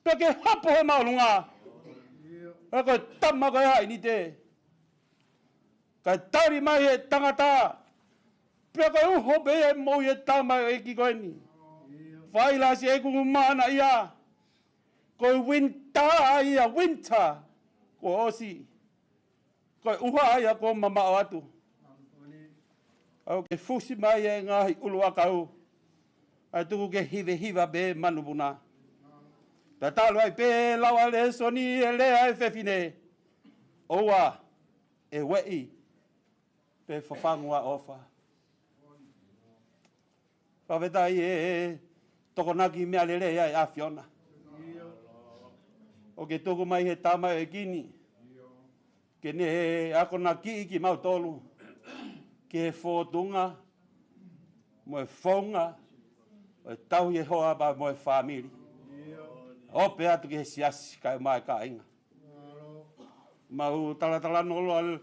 pea ke hapo he māʻolunga. He ko e tama ko e haʻinite. Kae tali mai ʻe he tangata, pea ko e uho pē ia ʻa e moʻui ʻa e tamaioʻeiki ko eni. Faila siʻeku mana ia. Ko e winter ia, winter kuo ʻosi. Ko e ʻuha ia kuo mamaʻo atu. ʻOku ke fusi mai e ngaahi ʻuluʻakau, ʻa e tuku ke hivehiva pē manupuna. Pea talu ai pē lava lēsoni e lea ʻa e fefine, ʻOua ʻe ueʻi pe fafangu ʻa e ʻofa. Fakafetaʻi e tokonaki meʻa lelei ʻa e ʻAfiona. ʻOku ke tuku mai he tamaioʻeiki ni ke ne akonakiʻi kimautolu ki he fōtunga mo e founga ʻo e tauhi e hoa pea mo e fāmili. Ope atu ki he siasi kae ʻumaʻā e kāinga. Mau talatalanoa ʻa e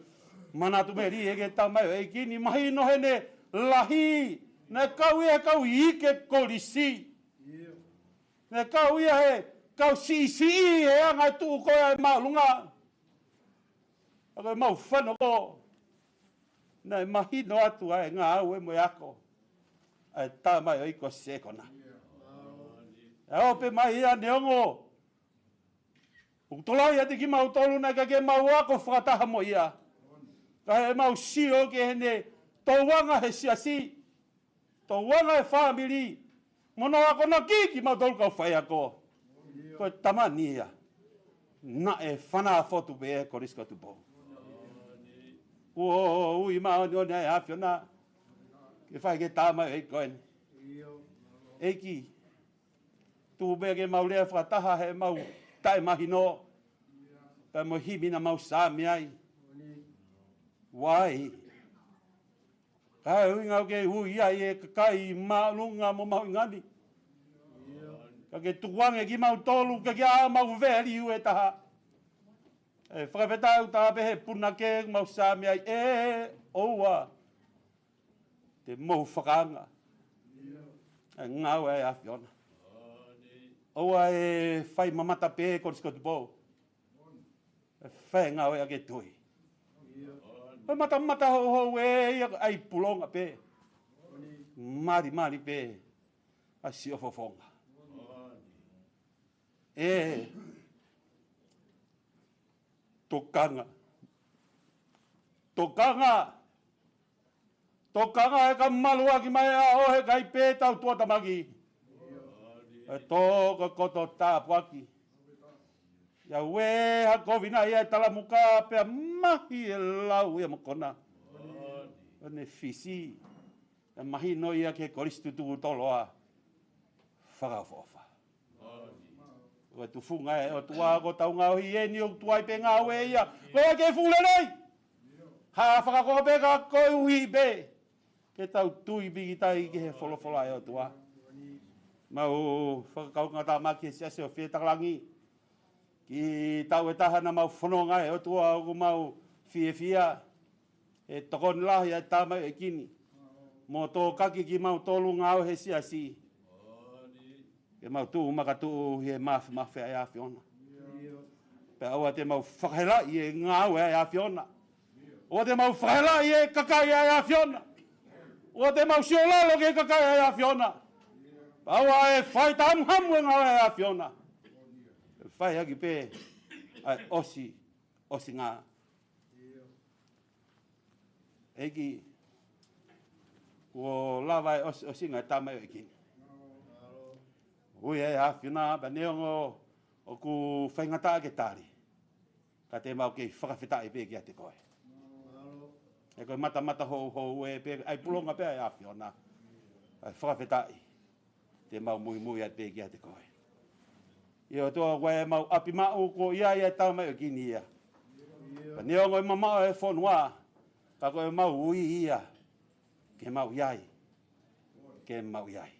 manatu melie ki he tamaioʻeiki ni, mahino heʻene lahi, naʻe kau ia he kau iiki kolisi. Naʻe kau ia he kau siʻisiʻi he anga e tuʻu ko ē ʻa e māʻolunga. ʻA ko e mau fanongo, naʻe mahino atu ʻa e ngāue mo e ako ʻa e tamaioʻeiki ko Sekona. ʻE ope mai ia neongo ʻoku tolai ʻiate kimautolu naʻe ʻikai ke mau ako fakataha mo ia, ka ʻi heʻemau sio ki heʻene tōʻonga he siasi, tōʻonga he fāmili, mo hono akonakiʻi kimautolu kau faiako, ko e tama ni ia naʻe fanafotu pē ʻi he Kolisi ko Tupou. Kuo ui māʻoniʻoni ʻa e ʻAfiona ke fai ki he tamaioʻeiki ko eni. ʻEiki, tuku pē ke mau lea fakataha heʻemau taʻemahino, pea mo e himi naʻa mau saame ai. Vai, ka ʻuhinga ʻoku ke ui ai e kakai māʻolunga mo mahuʻinga ni, ka ke tukuange kimautolu ke ʻikai ke ʻi ai haʻamau value ʻe taha. ʻE fakafetaʻi ʻoku taha pē he punake ʻoku mau saame ai, ʻe ʻoua te mou fakaanga ʻa e ngāue ʻa e ʻAfiona. ʻOua ʻe fai mamata pē Kolisi ko Tupou, ʻe fai ngāue ʻaki e tui. Ko e matamata houhou ē ia, ʻai pulonga pē, malimali pē ʻa siʻo fofonga. ʻE, Tokanga. Tokanga. Tokanga ʻe ka maluʻaki mai ʻa ʻoe he kai pē tau tuatamaki. ʻE tō ko koto tāpuaki. ʻIa ue ha kovina ia e talamuka pea mahi e lau ia mo kona. ʻO ne fisi. ʻE mahino ia ke kolisi tutuku toloa. Fakaʻofoʻofa. ʻOku tufunga ʻe ʻOtua ko tau ngaohi eni ʻoku tuai pē ngāue ia. Ko e ke fulelei. Ha fakakoa pē ka koe uhi pē. Ke tau tui pikitai ke he folofola ʻe ʻOtua. Mau fakakaukanga tāmaki he siasi ʻo Fietakalani. Ki tau ʻe taha naʻa mau fononga ʻe ʻOtua ʻoku mau fiefia. ʻE tokoni lahi ʻa e tama ʻe kini. Mo tō kaki ki mau tolu ngāue he siasi. Ke mau tuʻu makatuʻu he mafimafi ʻa e ʻAfiona. Pea ʻoua te mau fakahelaʻi e ngāue ʻa e ʻAfiona. ʻOua te mau fakahelaʻi e kakai ʻa e ʻAfiona. ʻOua te mau siolalo ke kakai ʻa e ʻAfiona. Pea ʻoua ʻe fai tamuhamu e ngāue ʻa e ʻAfiona. ʻE fai haki pē ʻa e ʻosi, ʻosi ngā. ʻEiki, kuo lava e ʻosi, ʻosi ngā tama ʻe ʻEiki. Ui e ʻAfiona, pea neongo ʻoku faingataʻa ke tali. Ka te mau kei fakafetaʻi pē kiate koe. ʻE ko e matamata houhou ē pē, ʻai pulonga pē ʻa e ʻAfiona. ʻAi fakafetaʻi. Te mau muimui atu pē kiate koe. ʻIo ʻOtua ko e mau ʻapi maʻu ko ia ia tau mai ʻo kini ia. Ka neongo e mamaʻo e fonua, ka ko e mau ui ia. Ke mau ʻi ai. Ke mau ʻi ai.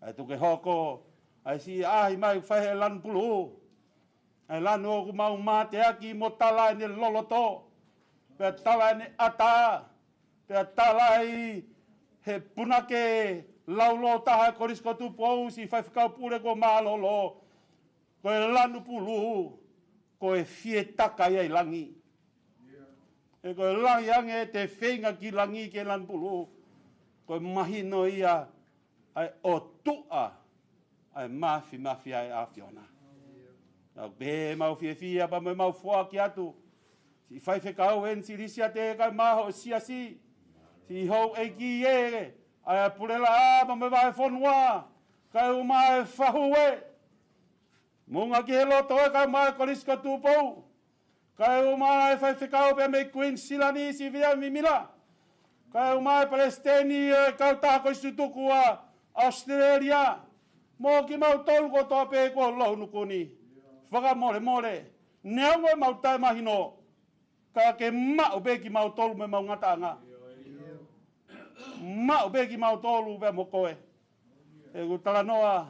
ʻAi tuku ke hoko, ʻai siʻi ʻaʻahi mai fai he lanu pulu. ʻA e lanu ʻoku mau mateaki mo tala ʻene loloto. Pea tala ʻene ʻata. Pea tala ʻi he punake laulōtaha ʻa e Kolisi ko Tupou, siʻi faifekau pule ko Mālōlō. Ko e lanu pulu, ko e fietaka ia ʻi langi. ʻE ko e langi ange te feinga ki langi ke lanu pulu. Ko e mahino ia ʻa e ʻOtua, ʻa e mafimafi ʻa e ʻAfiona. ʻOku pehē mau fiefia pea mo e mau foaki atu. Siʻi faifekau ʻeni siʻi Lisiate kae ʻumaʻā hoʻo siasi. Siʻi houʻeiki ē, ʻa e pulelaʻā pea mo e vahefonua. Kae ʻumaʻā e fahu ē. Moʻunga ki he loto ē kae ʻumaʻā e Kolisi ko Tupou. Kae ʻumaʻā e faifekau pea mei Queensland siʻi Viliami Mila. Kae ʻumaʻā e palesiteni e kautaha kolisi tutuku ʻa ʻAositelēlia. Mo kimautolu kotoa pē kuo lau nuku ni. Fakamolemole. Neongo ʻemau taʻemahino. Ka ke maʻu pē kimautolu mo ʻemau ngataʻanga. Maʻu pē kimautolu pea mo koe. ʻOku talanoa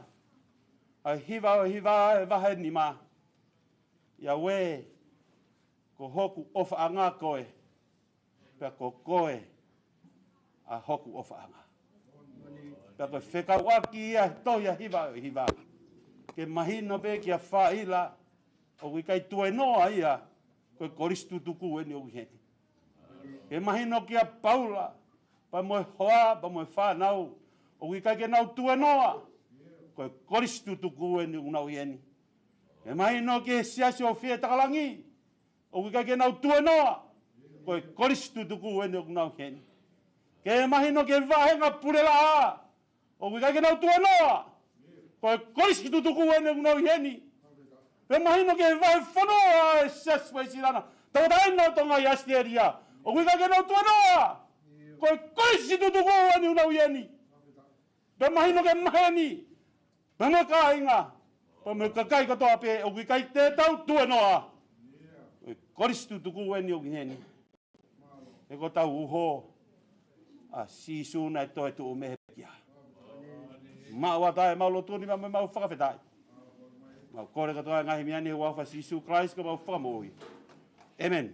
ʻa e hiva ʻo e hiva ʻe vahe nima. ʻIa ue, ko hoku ʻofaʻanga koe, pea ko koe ʻa hoku ʻofaʻanga. Pea ko e fekauʻaki ia he tohi ʻa e hiva ʻo e hiva. Ke mahino pē kia Faila, ʻoku ʻikai tuenoa ia, ko e kolisi tutuku ʻeni ʻoku ʻi heni. Ke mahino kia Paula, pea mo e hoa, pea mo e fānau, ʻoku ʻikai ke nau tuenoa, ko e kolisi tutuku ʻeni ʻoku nau ʻi heni. Ke mahino ki he siasi ʻo Fietakalani, ʻoku ʻikai ke nau tuenoa, ko e kolisi tutuku ʻeni ʻoku nau ʻi heni. Ke mahino ki he vahenga pulelaʻā, ʻoku ʻikai ke nau tuenoa, ko e kolisi tutuku ʻeni ʻoku nau ʻi heni. Ke mahino ki he vahefonua ʻa e siasi Uēsilana, tauʻatāina ʻo Tonga ʻi ʻAositelēlia, ʻoku ʻikai ke nau tuenoa, ko e kolisi tutuku ʻeni ʻoku nau ʻi heni. Pea mahino ke maheni, pea mo e kāinga, pea mo e kakai kotoa pē, ʻoku ʻikai te tau tuenoa. Ko e kolisi tutuku ʻeni ʻoku ʻi heni. ʻE ko tau uho, ʻa Sīsū naʻe toetuʻu mei he pekia. Mau ʻatā ʻemau lotu ni pea mo ʻemau fakafetaʻi. Mau kole kotoa e ngaahi meʻa ni he huafa ʻo Sīsū Kalaisi ko homau Fakamoʻui. ʻĒmeni.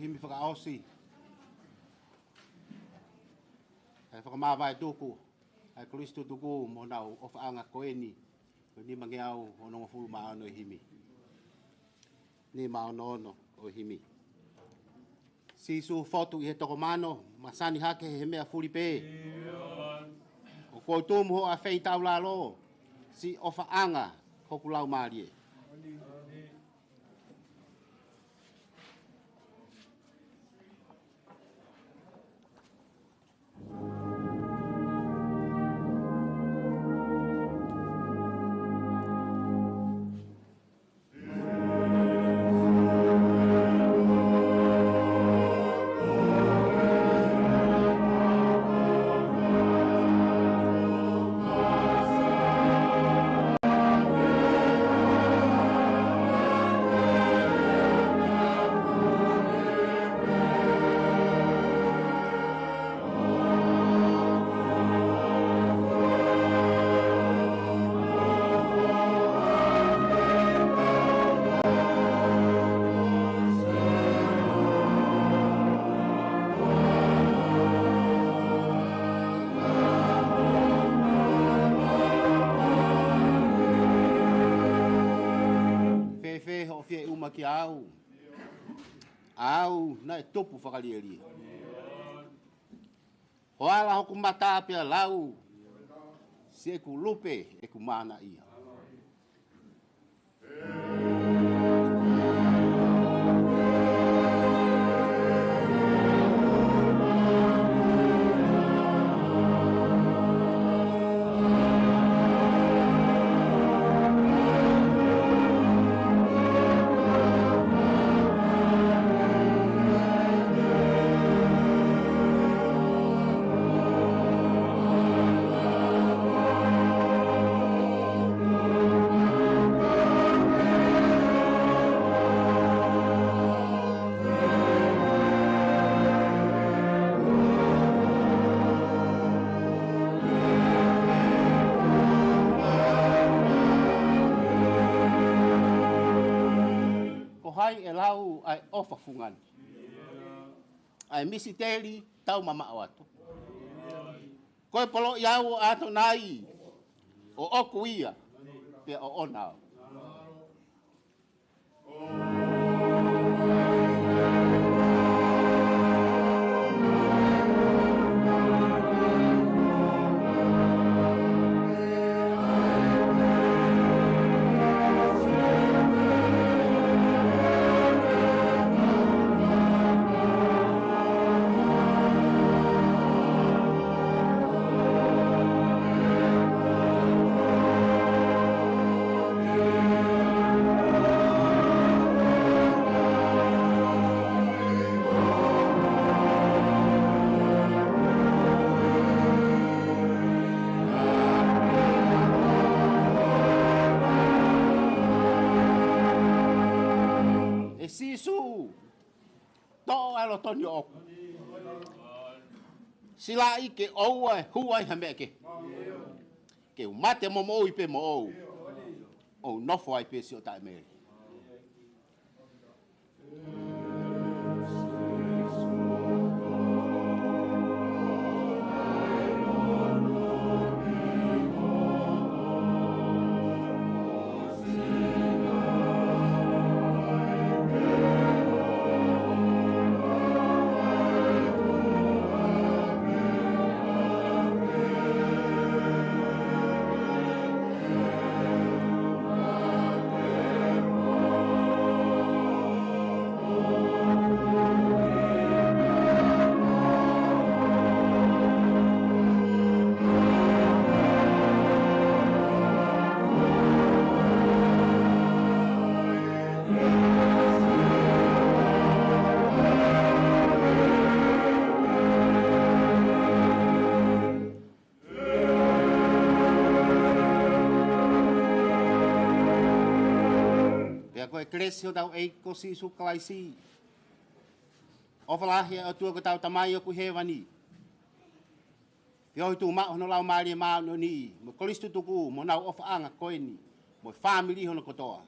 Himi fakaʻosi. ʻE fakamavae tuku ʻa e Kolisi Tutuku mo honau ʻofaʻanga ko eni, ko e nimangeau onongofulu mā ono ʻo e himi. Nima ono ono ʻo e himi. Sīsū fotu ʻi he toko mano, masani hake he meʻa fuli pē. ʻOku ou tumu hoʻo afeitaulalo, siʻi ʻofaʻanga hoku laumālie. Fēfē hoʻo fie ʻuma kiate au, au naʻe tupu fakalielia? Hoala hoku mata pea lau, siʻeku lupe ʻeku manaʻia. Ko hai ʻe lau ʻa e ʻofa fungani, ʻa e misiteli tau mamaʻo atu? Ko e poloʻi au ʻo ʻAtonai, ʻoʻoku ia, pea ʻoʻona au. ʻE Sīsū, toʻo ʻa e loto ni ʻoʻoku. Silaʻi ke ʻoua ʻe hū ai ha meʻa kehe. Ke u mate mo moʻui pē moʻou, ʻo nofo ai pē siʻo taʻemele. Pea ko e kelesi ʻa hotau ʻEiki ko Sīsū Kalaisi, ʻofa lahi ʻa e ʻOtua ko hotau Tamai ʻoku ʻi hēvani, feohi tuʻu maʻu hono Laumālie Māʻoniʻoni, mo e Kolisi Tutuku mo honau ʻofaʻanga ko eni, mo e fāmili hono kotoa,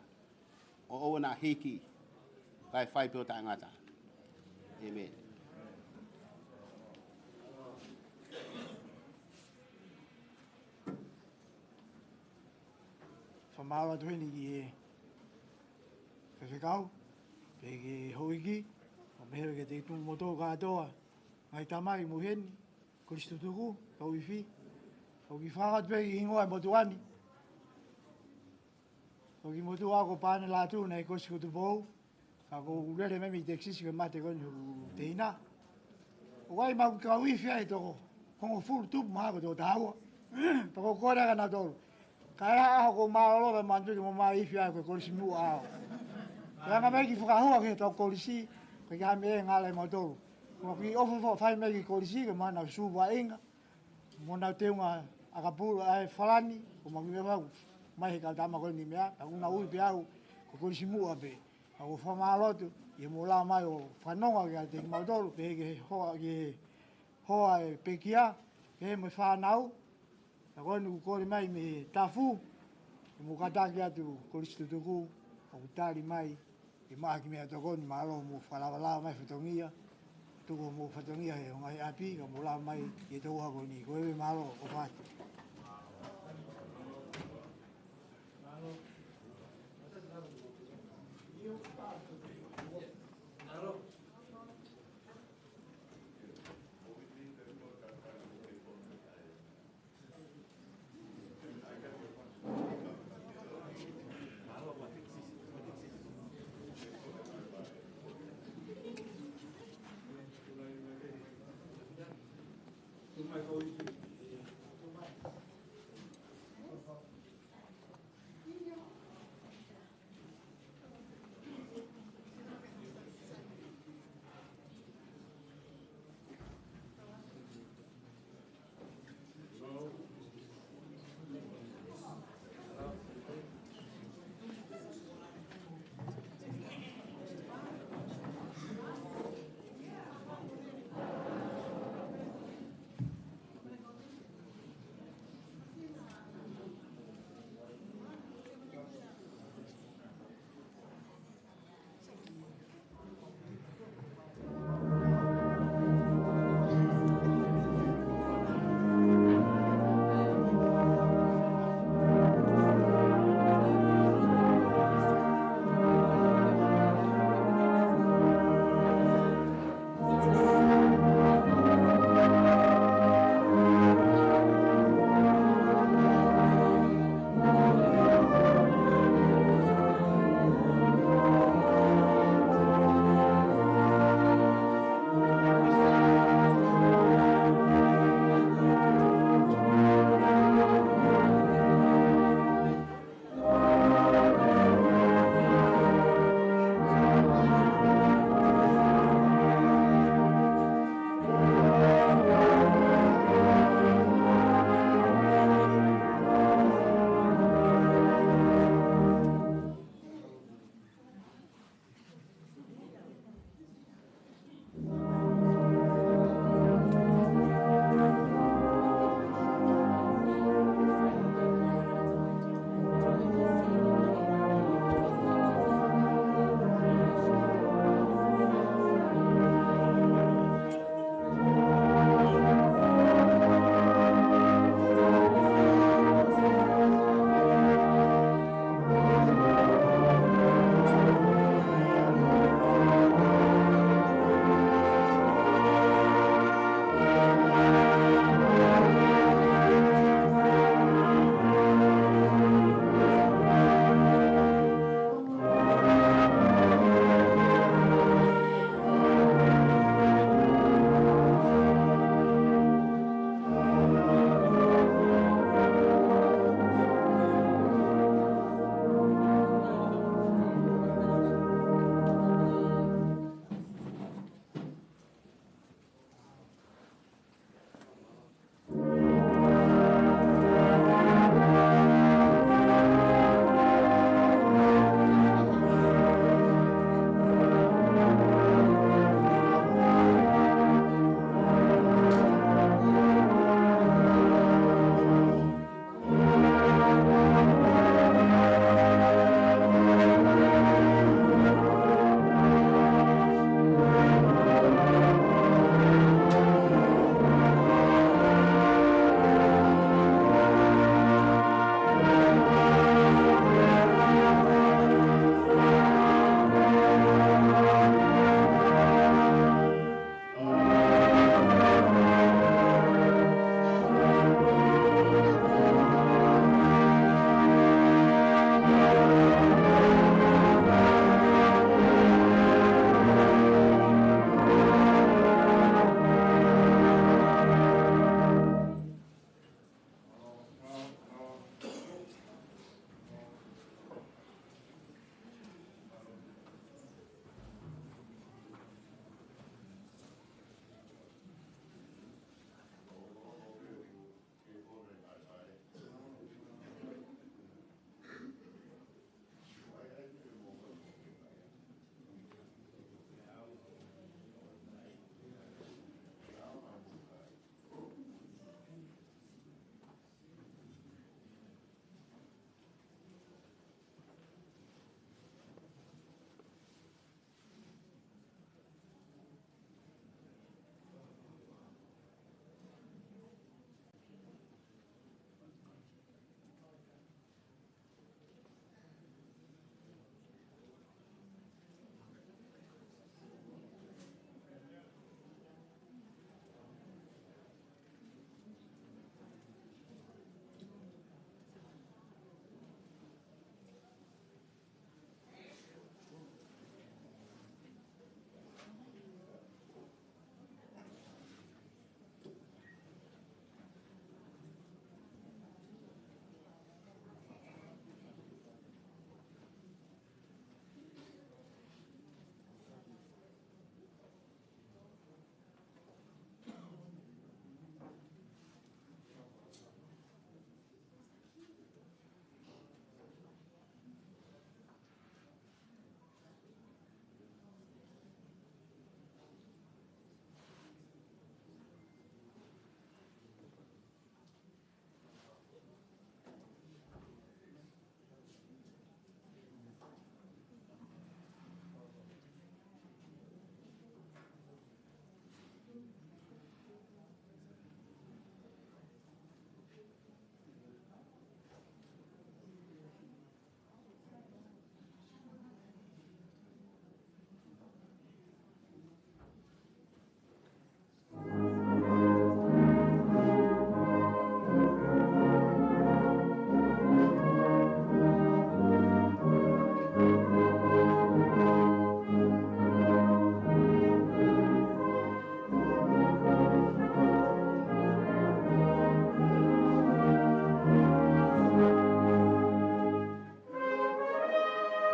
ʻo ʻoua naʻa hiki, kae fai pē ʻo taʻengata. ʻĒmeni. Fakamālō atu heni ki he faifekau, pea ki he houʻeiki, ʻo pehē ki he tēpile mo e tō kātoa, ngaahi tamai mo heni, Kolisi Tutuku, tau ifi, ʻoku ou fakahoko atu pē ʻi he hingoa ʻo e motuʻa ni. Ko e kiʻi motuʻa ko Pane Lātū naʻe ʻi Kolisi ko Tupou, ka ʻoku ou lele mai mei Texas ke mate ko eni hoku teina. ʻOku ʻi ai ʻemau kau ifi ʻe toko hongofulu tupu mahalo ko e toko taha ua. Pea ʻoku ou kole ʻa kinautolu. Ka ʻi ai ha ʻaho ʻoku ou mālōlō pē manatuʻi ke mou ifi ai ko e kolisi muʻa ʻaʻau. Pea ʻoange mai kiʻi fakahua ki he tau kolisi, ko e kiʻi meʻa ngalo ʻiate kimoutolu. Ko e kiʻi ʻofa ʻoku fai mai ki he kolisi, ke mou nau sū vaʻinga. Mo nau teunga ʻakapulu ʻa e falani, ʻoku mau kiʻi meʻa fau, mai he kau tama ko eni meʻa, pea ʻoku nau ui pē au, ko e kolisi muʻa pē. Ka ʻoku ou fakamālō atu, ʻi hoʻomou lava mai ʻo fanongo kiate kimautolu, pehē ki he hoa, ki he hoa ʻo e pekia, pehē mo e fānau, ka ko eni ʻoku kole mai mei he tafu, ke mou kātaki atu Kolisi Tutuku, ʻoku tali mai, ʻi he mahaki meʻatokoni, mālō hoʻomou fakalavalava mai fatongia, tuku hoʻomou fatongia he ngaahi ʻapi, ka mou lava mai ʻi he tau ako ni, ko e mālō ʻofa atu.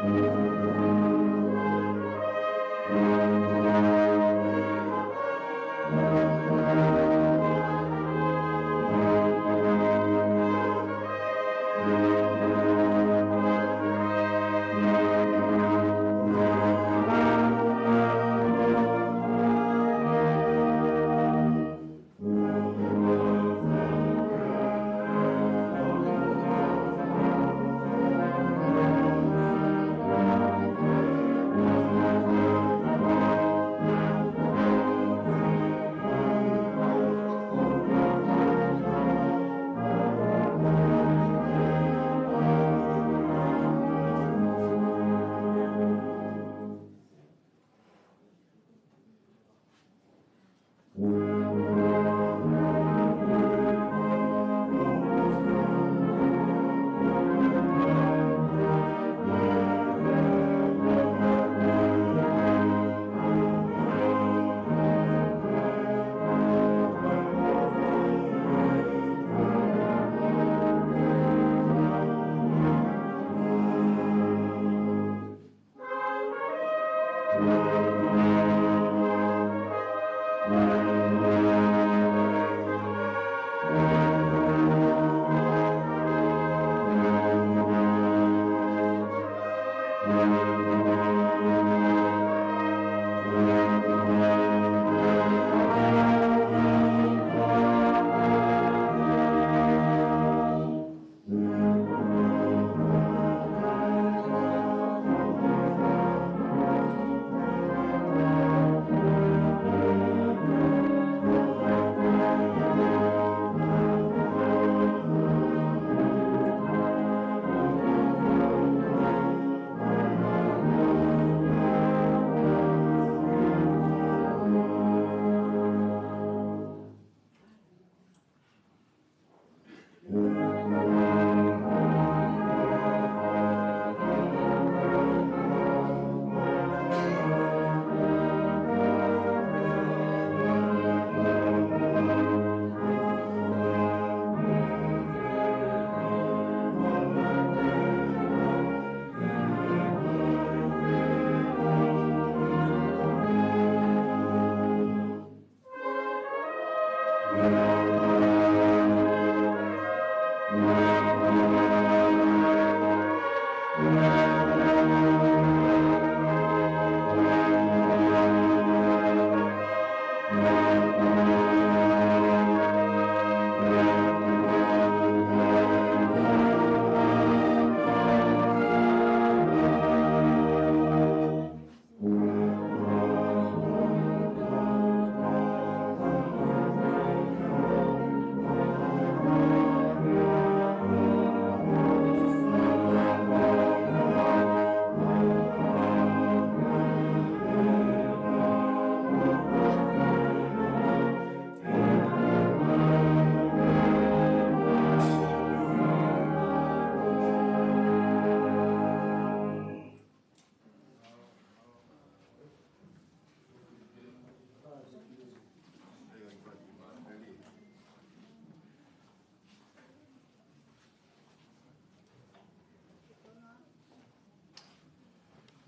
ʻI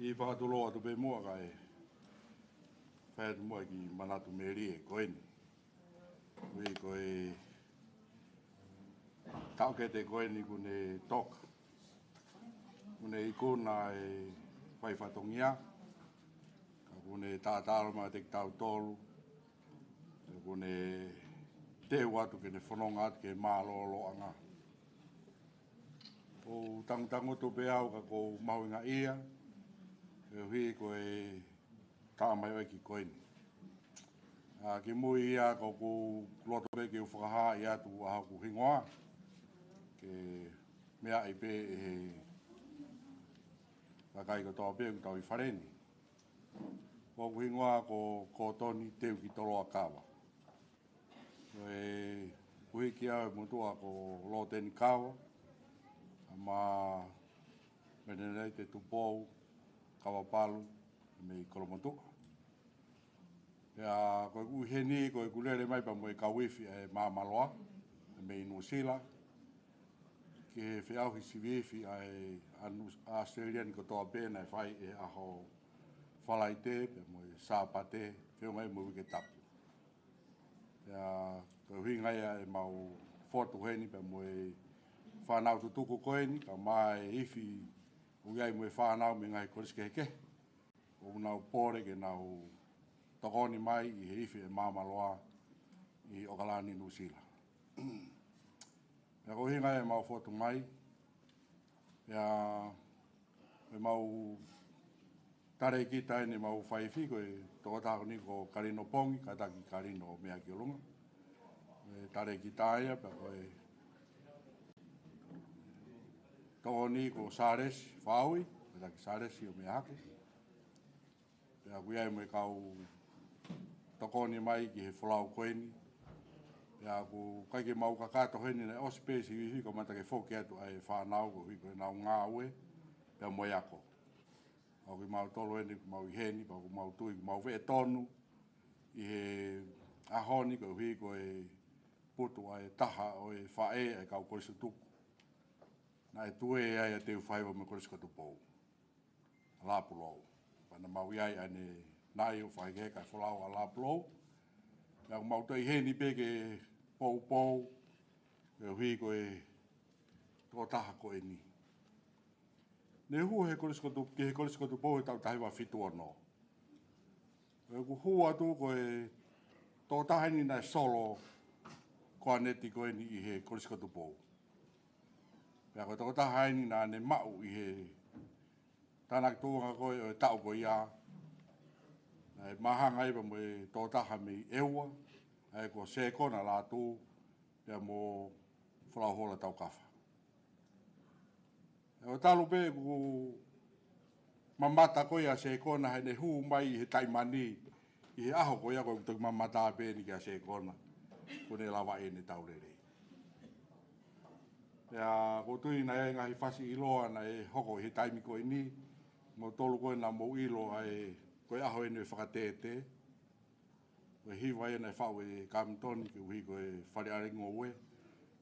he fakatulou atu pē muʻa kae fai atu muʻa ki he manatu melie ko eni. Ui, ko e taʻokete ko eni kuo ne toka, kuo ne ikuna e fai fatongia, ka kuo ne taʻataʻalo mai kiate kitautolu, ka kuo ne teu atu ke ne fononga atu ki he mālōlōʻanga. ʻOku ou tangutangutu pē au ka ʻoku ou mahuʻingaʻia, koeʻuhi ko e taʻamaioʻeiki ko eni. ʻA, kimui ia ʻoku ou loto pē ke u fakahā atu ʻa hoku hingoa, ke meaʻi pē ʻe he kakai kotoa pē ʻoku tau ʻi fale ni. Ko hoku hingoa ko Kotoni Teukitoloa Kava. Ko e kuhiki au e motuʻa ko Loteni Kava, ʻa ma Menenaite Tupou Kavapalu mei Kolomotuʻa. Pea ko ʻeku ʻi heni, ko ʻeku lele mai pea mo e kau ifi ʻa e Māmaloa mei Nuʻusila, ki he feʻauhi sivi ifi ʻa e ʻAnu-, ʻAositelēlia ni kotoa pē naʻe fai ʻi he ʻaho Falaite pea mo e Sāpate, feʻunga ai mo e Uike Tapu. Pea ko e ʻuhinga ia ʻemau fotu heni pea mo e fānau tutuku ko eni, kae ʻumaʻā e ifi ʻoku ʻi ai mo e fānau mei he ngaahi kolisi kehekehe, ʻoku nau pole ke nau tokoni mai ʻi he ifi ʻa e Maamaloa ʻi ʻOkalani, Nuʻusila. Pea ko e ʻuhinga ia ʻemau fotu mai, pea ko ʻemau talēkita eni ʻemau faifi ko e tokotaha ko eni ko Kalino Pongi, kātaki Kalino Meʻakiolunga. Ko e talēkita ia, pea ko e tokoni ko Sālesi Faui, kātaki Sālesi ʻo Meʻa Hake. Pea ʻoku ʻi ai mo e kau tokoni mai ki he folau ko eni. Pea ʻoku ʻikai ke mau kakato heni, naʻe ʻosi pē sivivi, kamata ke foki atu ʻa e fānau koeʻuhi ko ʻenau ngāue pea mo e ako. ʻOku mau tolu eni ʻoku mau ʻi heni, pea ʻoku mau tui ʻoku mau veʻe tonu ʻi he ʻaho ni koeʻuhi ko e putu ʻa e taha ʻo e faʻē ʻa e kau kolisi tutuku. Naʻe tuē ai ʻa Teufaiva mo e Kolisi ko Tupou, Lapulou. Pea naʻa mau ʻi ai ʻanenai ʻo fakaheka e folau ʻa Lapulou. Pea ʻoku mau toe ʻi heni pē ke poupou koeʻuhi ko e tokotaha ko eni. Ne hū he Kolisi ko Tu-, ki he Kolisi ko Tupou he taʻu taha hiva fitu ono. ʻOku hū atu ko e tokotaha eni naʻe solo ko ʻAneti ko eni ʻi he Kolisi ko Tupou. Pea ko e tokotaha eni naʻa ne maʻu ʻi he tānaki tuʻunga ko ē ʻo e taʻu ko ia, naʻe māhanga ai pea mo e tokotaha mei ʻEua, ʻa ia ko Sēkona Lātū, pea mo Folauhola Taukafa. ʻO talu pē ʻeku mamata ko ia ʻa Sēkona heʻene hū mai ʻi he taimi ni, ʻi he ʻaho ko ia ʻoku ou toki mamata pē eni kia Sēkona, kuo ne lava ʻene tau lelei. Pea ʻoku ou tui naʻe ngaahi fasi ʻiloa naʻe hoko ʻi he taimi ko eni, mo tolu ko ē naʻa mou ʻilo ai, ko e ʻaho eni ʻo e fakatētē, ko e hiva ia naʻe faʻu ʻe Kamitoni koeʻuhi ko e Fale Alea Ngoue.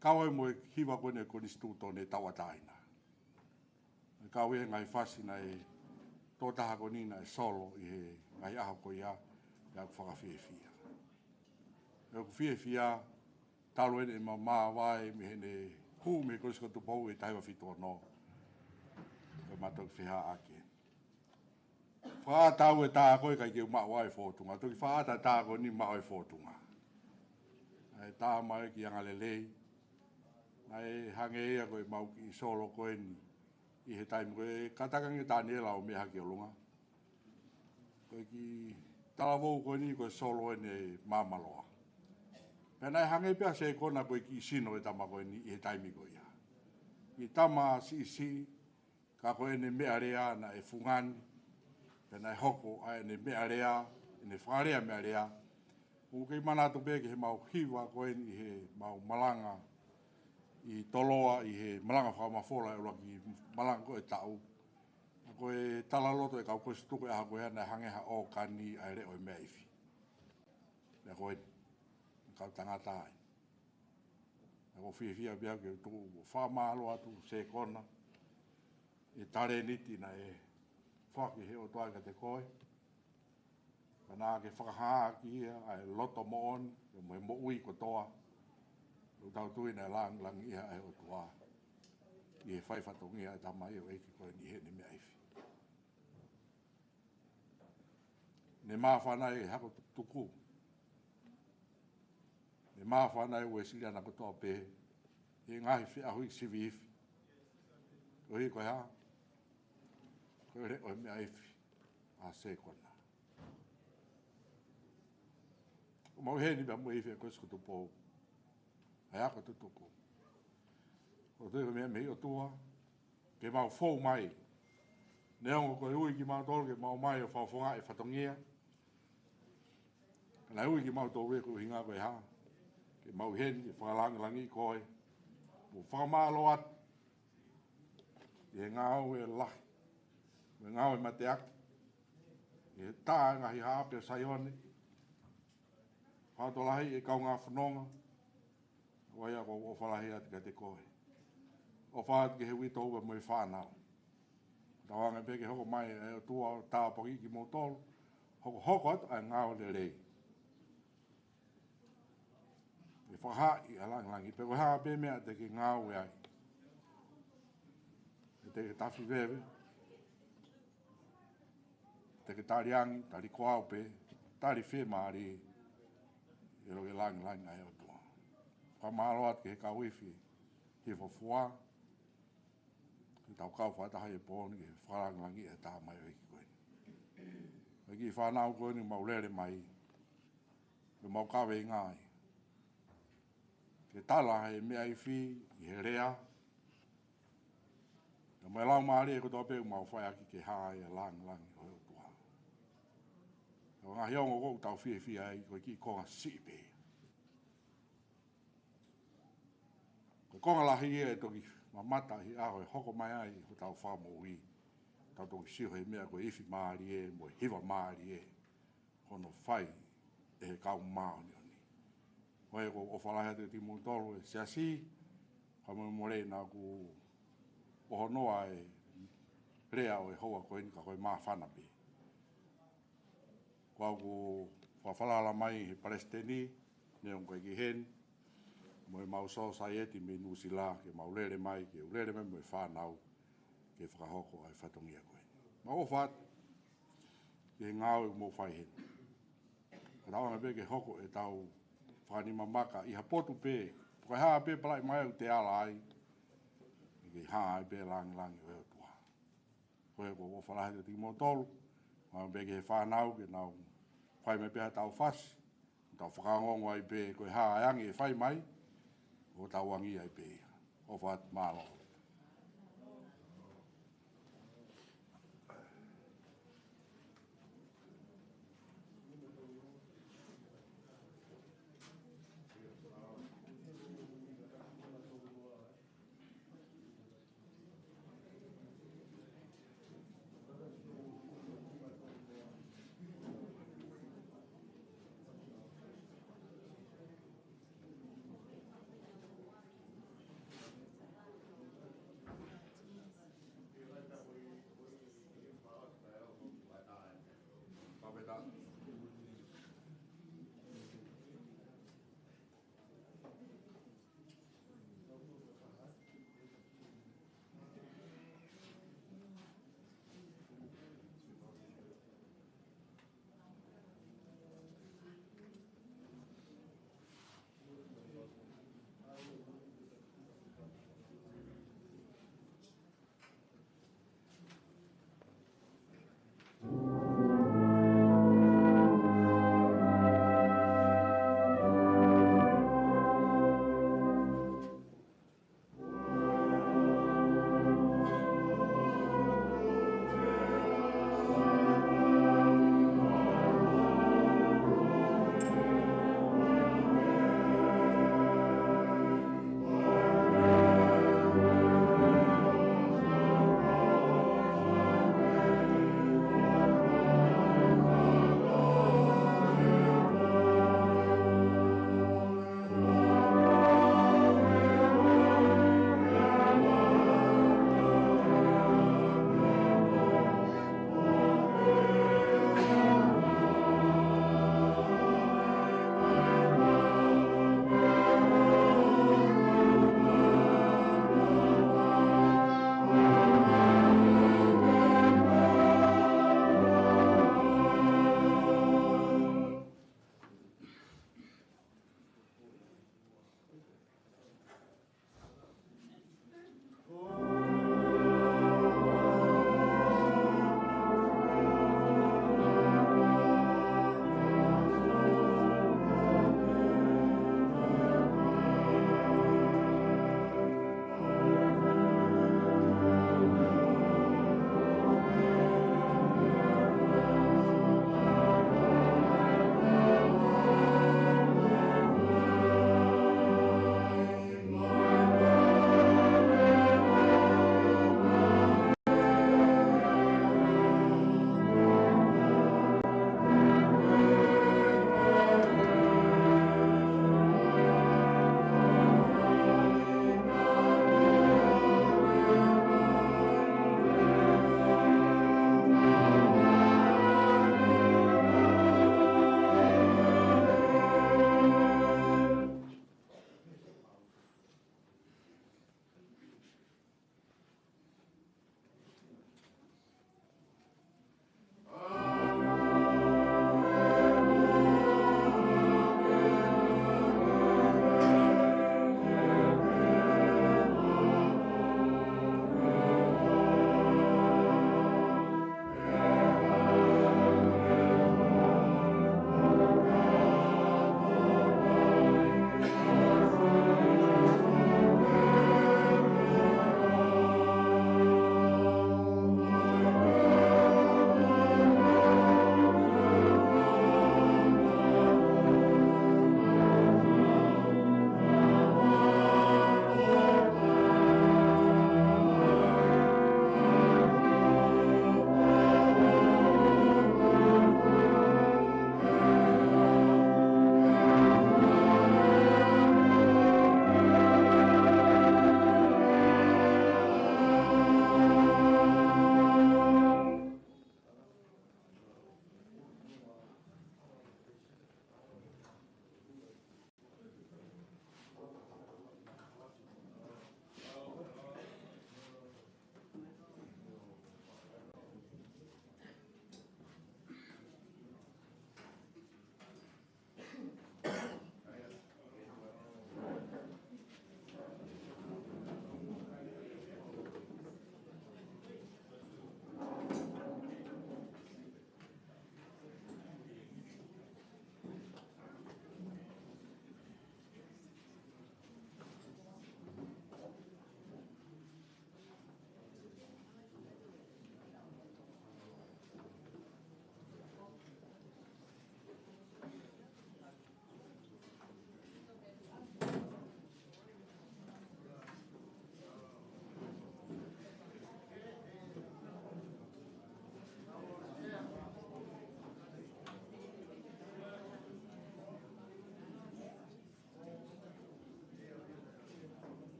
Kau ai mo e hiva ko eni ʻo e Konisitūtone tauʻatāina. Naʻe kau ia he ngaahi fasi naʻe tokotaha ko eni naʻe solo ʻi he ngaahi ʻaho ko ia, pea ʻoku fakafiefia. ʻOku fiefia, talu eni ʻema māvae mei heʻene hū mei he Kolisi ko Tupou he taha hiva fitu ono. Ko e mātuʻaki fehāʻaki. Fakaʻatā au e tā ko ē ʻikai ke u maʻu ai e fōtunga. Toki fakaʻatā e tā ko eni maʻu ai e fōtunga. ʻA e tā mai ki anga lelei. Naʻe hangē ia ko ʻemau kiʻi solo ko eni ʻi he taimi ko ē, kātaki ange Taniela ʻo Meʻa Hake ʻi ʻolunga. Ko e kiʻi talavou ko eni ko e solo eni ʻa e Maamaloa. Pea naʻe hangē pē ʻa Sēkona ko e kiʻi sino ʻo e tama ko eni ʻi he taimi ko ia. Kiʻi tama siʻisiʻi, ka ko ʻene meʻalea naʻe fungani, pea naʻe hoko ʻa ʻene meʻalea, ʻene fakalea meʻalea. ʻOku kei manatu pē ki heʻemau hiva ko eni ʻi heʻemau malanga ʻi Toloa, ʻi he malanga fakamafola ʻo e ʻuluaki malanga ko ē ʻo e taʻu. Ko e talaloto ʻa e kau kolisi tutuku he ʻaho ko ia naʻe hangē ha ʻōkani ʻa e leʻo ʻo e meʻa ifi. Pea ko eni, kau tangata ai. Naʻa ku fiefia pē au ke u tuku ʻo fakamālō atu Sēkona, ʻi he talēniti naʻe foaki ʻe he ʻOtua kiate koe. Ka naʻa ke fakahā ʻaki ia ʻa e loto moʻoni, pea mo e moʻui kotoa. ʻOku tau tui naʻe langilangiʻia ʻa e ʻOtua ʻi he fai fatongia ʻa e tamaioʻeiki ko eni ʻi heʻene meʻa ifi. Ne māfana ʻa e hako tutuku. Ne māfana ʻa e Uēsiliana kotoa pē ʻi he ngaahi feʻauhi siviifi. Koeʻuhi ko e hā? Ko e leʻo ʻo e meʻa ifi ʻa Sēkona. ʻOku mau ʻi heni pea mo e ifi ʻa e Kolisi ko Tupou. ʻA e ako tutuku. ʻOku ou tui ko e meʻa mei he ʻOtua ke mau fou mai. Neongo ko e ui kimautolu ke mau ʻomai ʻo fakafofongaʻi e fatongia, ka naʻe ui kimautolu ia ko e ʻuhinga ko e hā? Ke mau ʻi heni ke fakalangilangiʻi koe, mo fakamālō atu ʻi he ngāue lahi, mo e ngāue mateaki, ʻi he tā e ngaahi haʻape ʻo Saione, fakalotolahiʻi e kaungā fononga. ʻA ia ʻoku ou ʻofa lahi atu kiate koe. ʻOfa atu ki he uitou pea mo e fānau. Tauange pē ke hoko mai ʻa e ʻOtua ʻo tāpuakiʻi kimoutolu, hokohoko atu ʻa e ngāue lelei. ʻE fakahā ʻi ʻa langilangi, pe ko e hā pē meʻa te ke ngāue ai. ʻE te ke tafi veve, te ke tali angi, tali ko au pē, tali fiemālie, ʻi loto ki he langilangi ʻa e ʻOtua. Fakamālō atu ki he kau ifi, hifo fua, ke tau kau fakataha ʻi he pō ni ke fakalangilangiʻi e tamaioʻeiki ko eni. Ko e kiʻi fānau ko eni mau lele mai, ke mau kaveinga ai. Ke tala he meʻa ifi ʻi he lea, pea mo e laumālie kotoa pē ʻoku mau fai ʻaki ke hā ʻa e langilangi ʻo e ʻOtua. Ko e ngaahi ongo ʻoku tau fiefia ai, ko e kiʻi konga siʻi pē. Ko e konga lahi ia ʻe toki mamata ʻi he ʻaho ʻe hoko mai ai hotau Fakamoʻui. Tau toki sio he meʻa ko e ifi mālie mo e hiva mālie hono fai ʻe he kau māʻoniʻoni. Ko ia ʻoku ou ʻofa lahi atu kiate kimoutolu e siasi, ka mo mole naʻa ku ʻohonoa e lea ʻo e houa ko eni ka ko e māfana pē. Ko au ʻoku ou fakafalala mai he palesiteni, neongo ʻikai ke ʻi heni, mo e mau sōsaieti mei Nuʻusila, ke mau lele mai, ke u lele mai mo e fānau, ke fakahoko ʻa e fatongia ko eni. Mau ʻofa atu ki he ngāue ʻoku mou fai heni. Ka tauange pē ke hoko ʻetau fakanima maka ʻi ha potu pē, ko e hā pē palaʻi mai ʻoku te ala ai, ke hā ai pē langilangi ʻo e ō tua. Ko ia ʻoku ou ʻofa lahi atu kiate kimoutolu, mau pehē ki he fānau ke nau fai mai pē haʻatau fasi, tau fakaongoongo ai pē ko e hā e angi ʻe fai mai, ʻo tau angi ai pē ia. ʻOfa atu, mālō.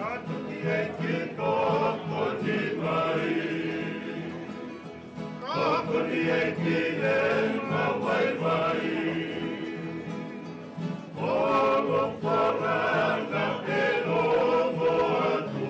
Ka tokoni mai. Ka tokoni mai ki he kau vaivai. ʻO ʻaloʻofa ʻa e ongo atu.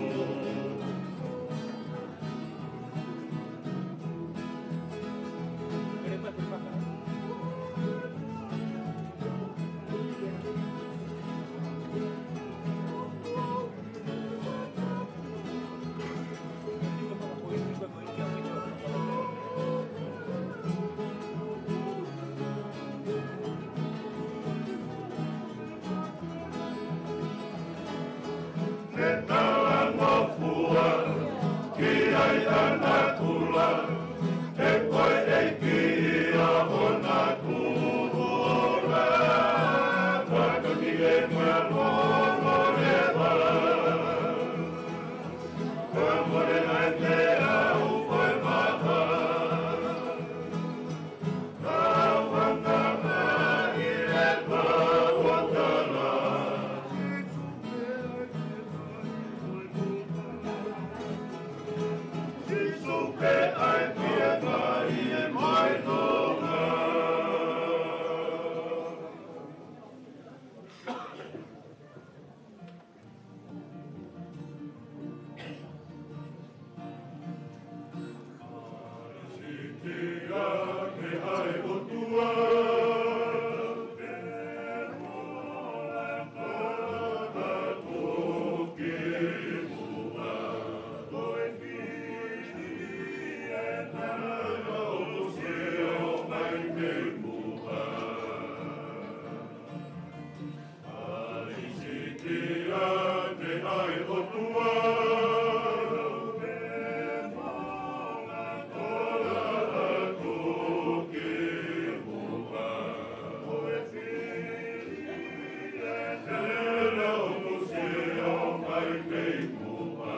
Ke talangofua ki ai ʻa natula, he ko e ʻEiki ia ʻo natula. Ka tokoni mai ʻa e ongo leva. Ka mole ai te au ko e maka. Ka ʻoua naʻa ʻi he pau ʻo tala. Sīsū pē ʻa e fiemaʻu ʻi he maʻunga. ʻAi siʻi ʻa e ʻOtua. Ola atu ki muʻa. Ko e fili ʻe te lau musi o mai mei muʻa.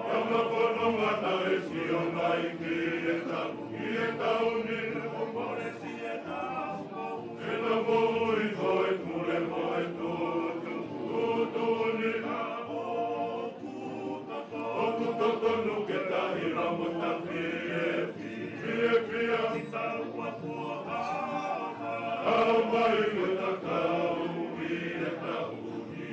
Ka mafono ʻa e sio mai ki he taʻu, ki he taʻu ni. Ke na moʻui ko e pule mo e tuʻutuʻuni. ʻOku totonu ke tahi lamo ta fiefia. Fiefia. Aʻu mai ko e tatau ki he taʻu ni.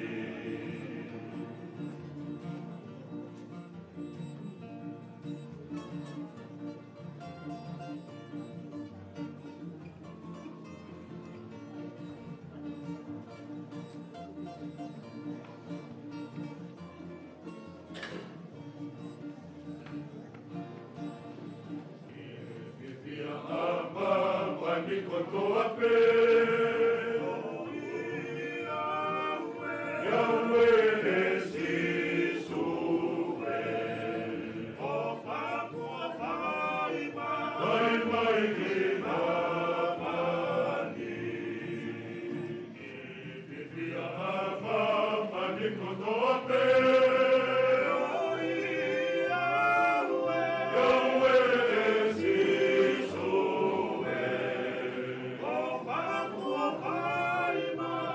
Fiefia ʻa māmani kotoa pē. Yahweh, Sīsū ē. Fai mai ki māmani. Fiefia ʻa māmani kotoa pē. Yahweh, Sīsū ē.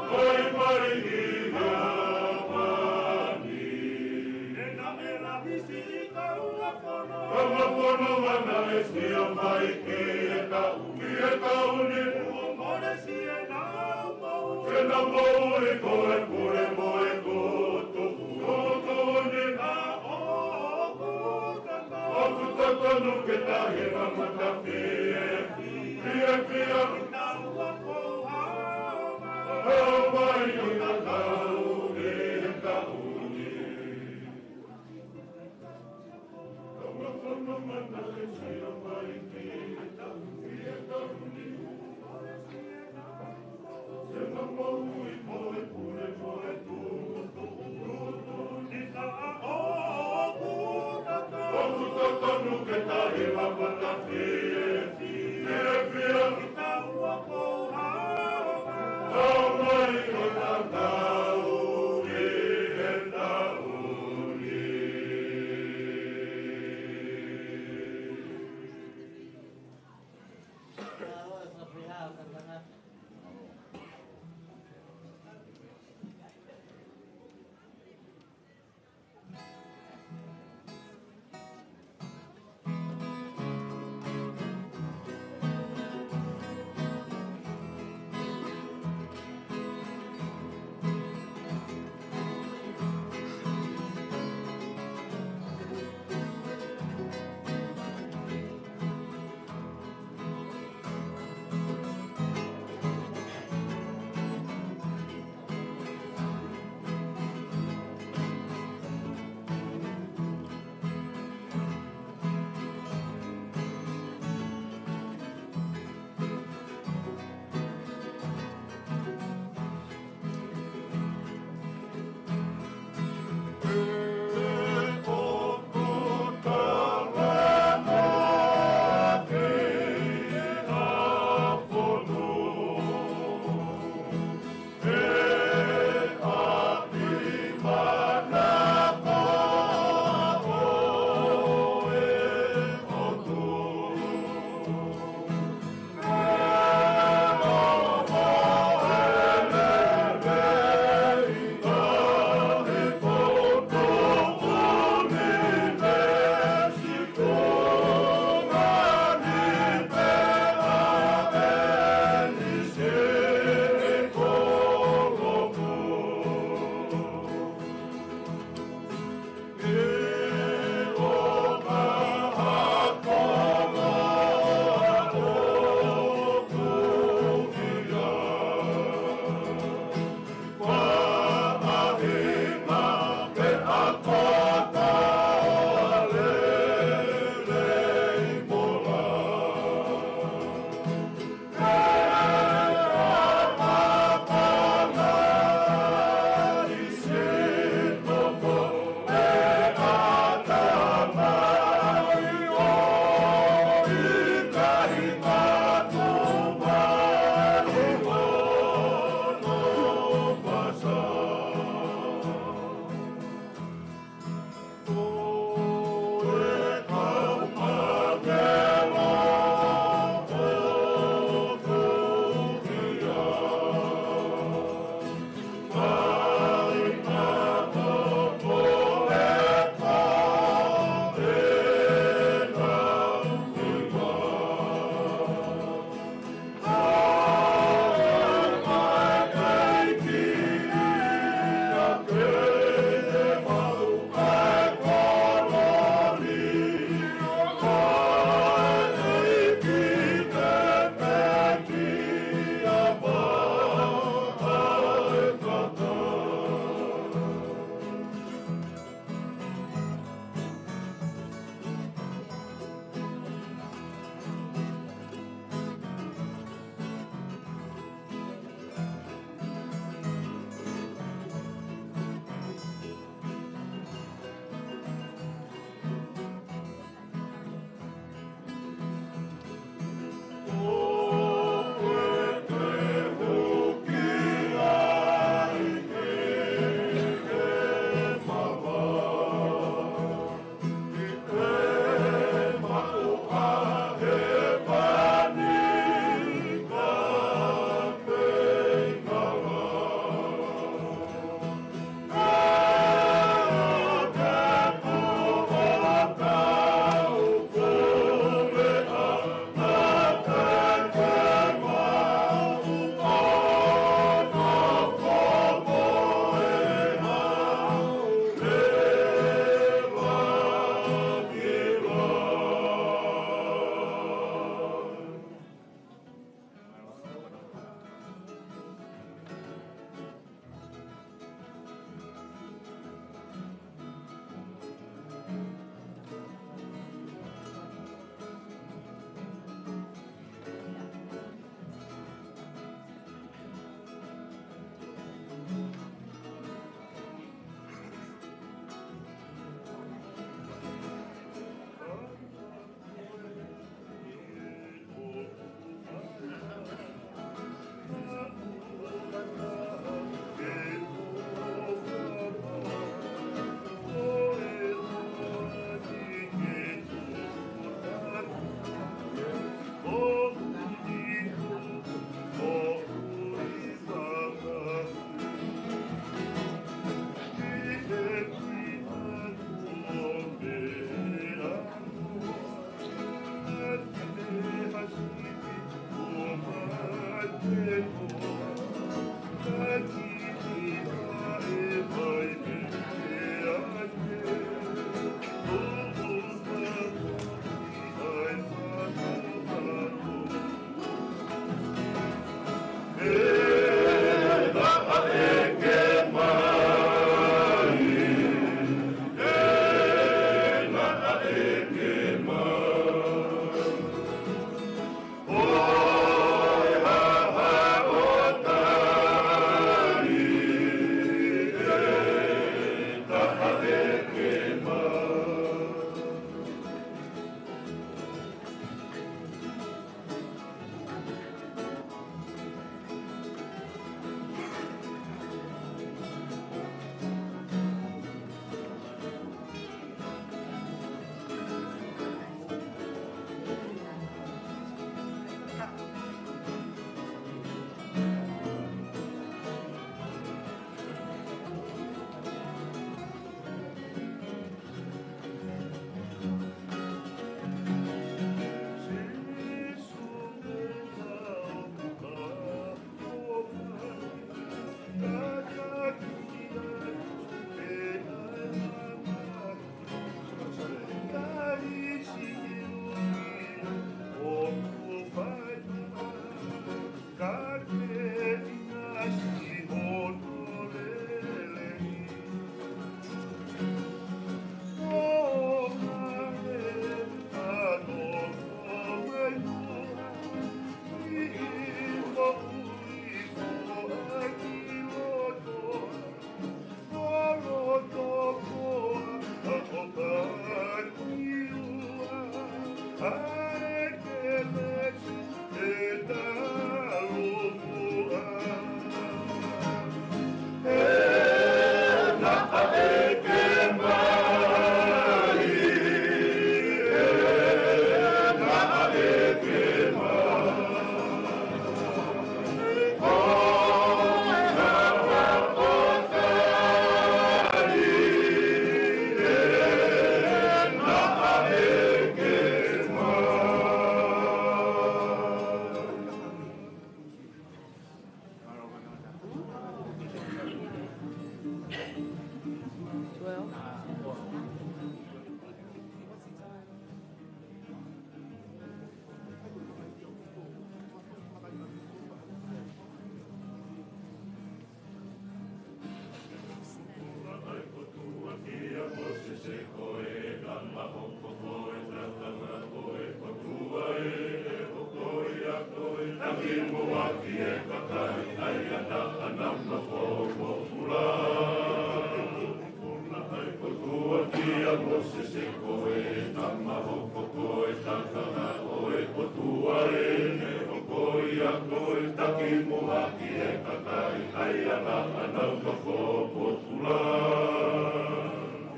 Fai mai ki māmani. Ka mafono ʻa e sio mai ki he taʻu, ki he taʻu ni. Ke na moʻui ko e pule Ke tahi ma mata fie, fie, fie. Hawaii, ʻo tatau ki he taʻu ni. Tau ma fana mana ke sia mai ki he taʻu, ki he taʻu ni.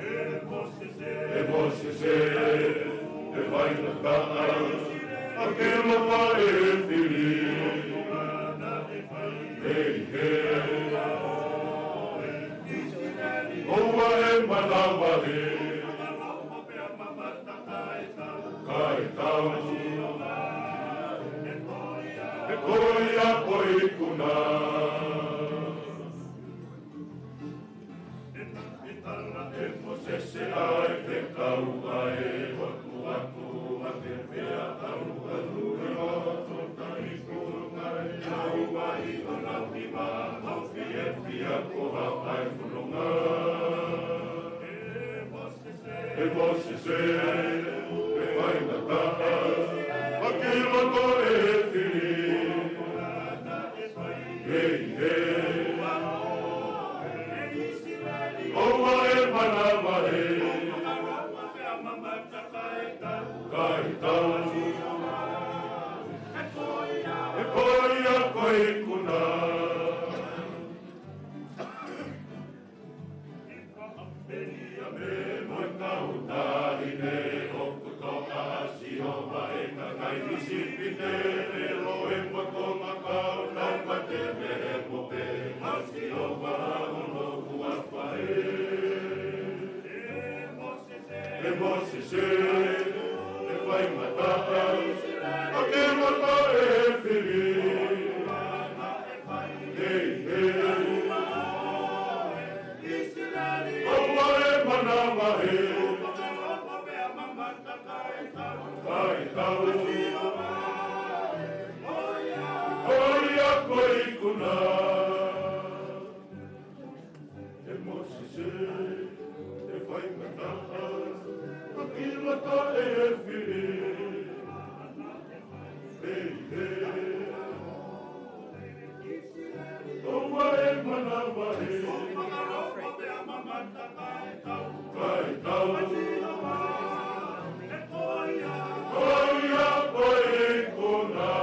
ʻE Mōsese, ʻe faingataʻa, ʻa ke mata e fili. Hei, hei. ʻOua ʻe manavahē. Kae tau. He ko ia ko e ikuna. ʻE Mōsese, ʻa e fekau ʻa e ʻOtua, ʻa ke pea au ʻa nui o to taiku ngai au ai o nau hima au fiefia ko ha ʻai fononga. ʻE Mōsese, ʻe faingataʻa, ʻa ke mata e fili. Hei, hei. ʻOua ʻe manavahē. Kae tau. He ko ia ko e ikuna. Penia me mo e kau taʻahine ʻoku toka ʻa Sihova ʻe kakai ʻIsipite, Felo mo e konga kau taumate mei he mope ʻa Sihova ʻa hono huafa ē. ʻE Mōsese, ʻe faingataʻa, ʻa ke mata e fili. ʻE Mōsese, ʻe faingataʻa, ka kilata ʻe he fili. Peipe, ʻoua ʻe manavahē. Kae tau. Ko ia ko e konā.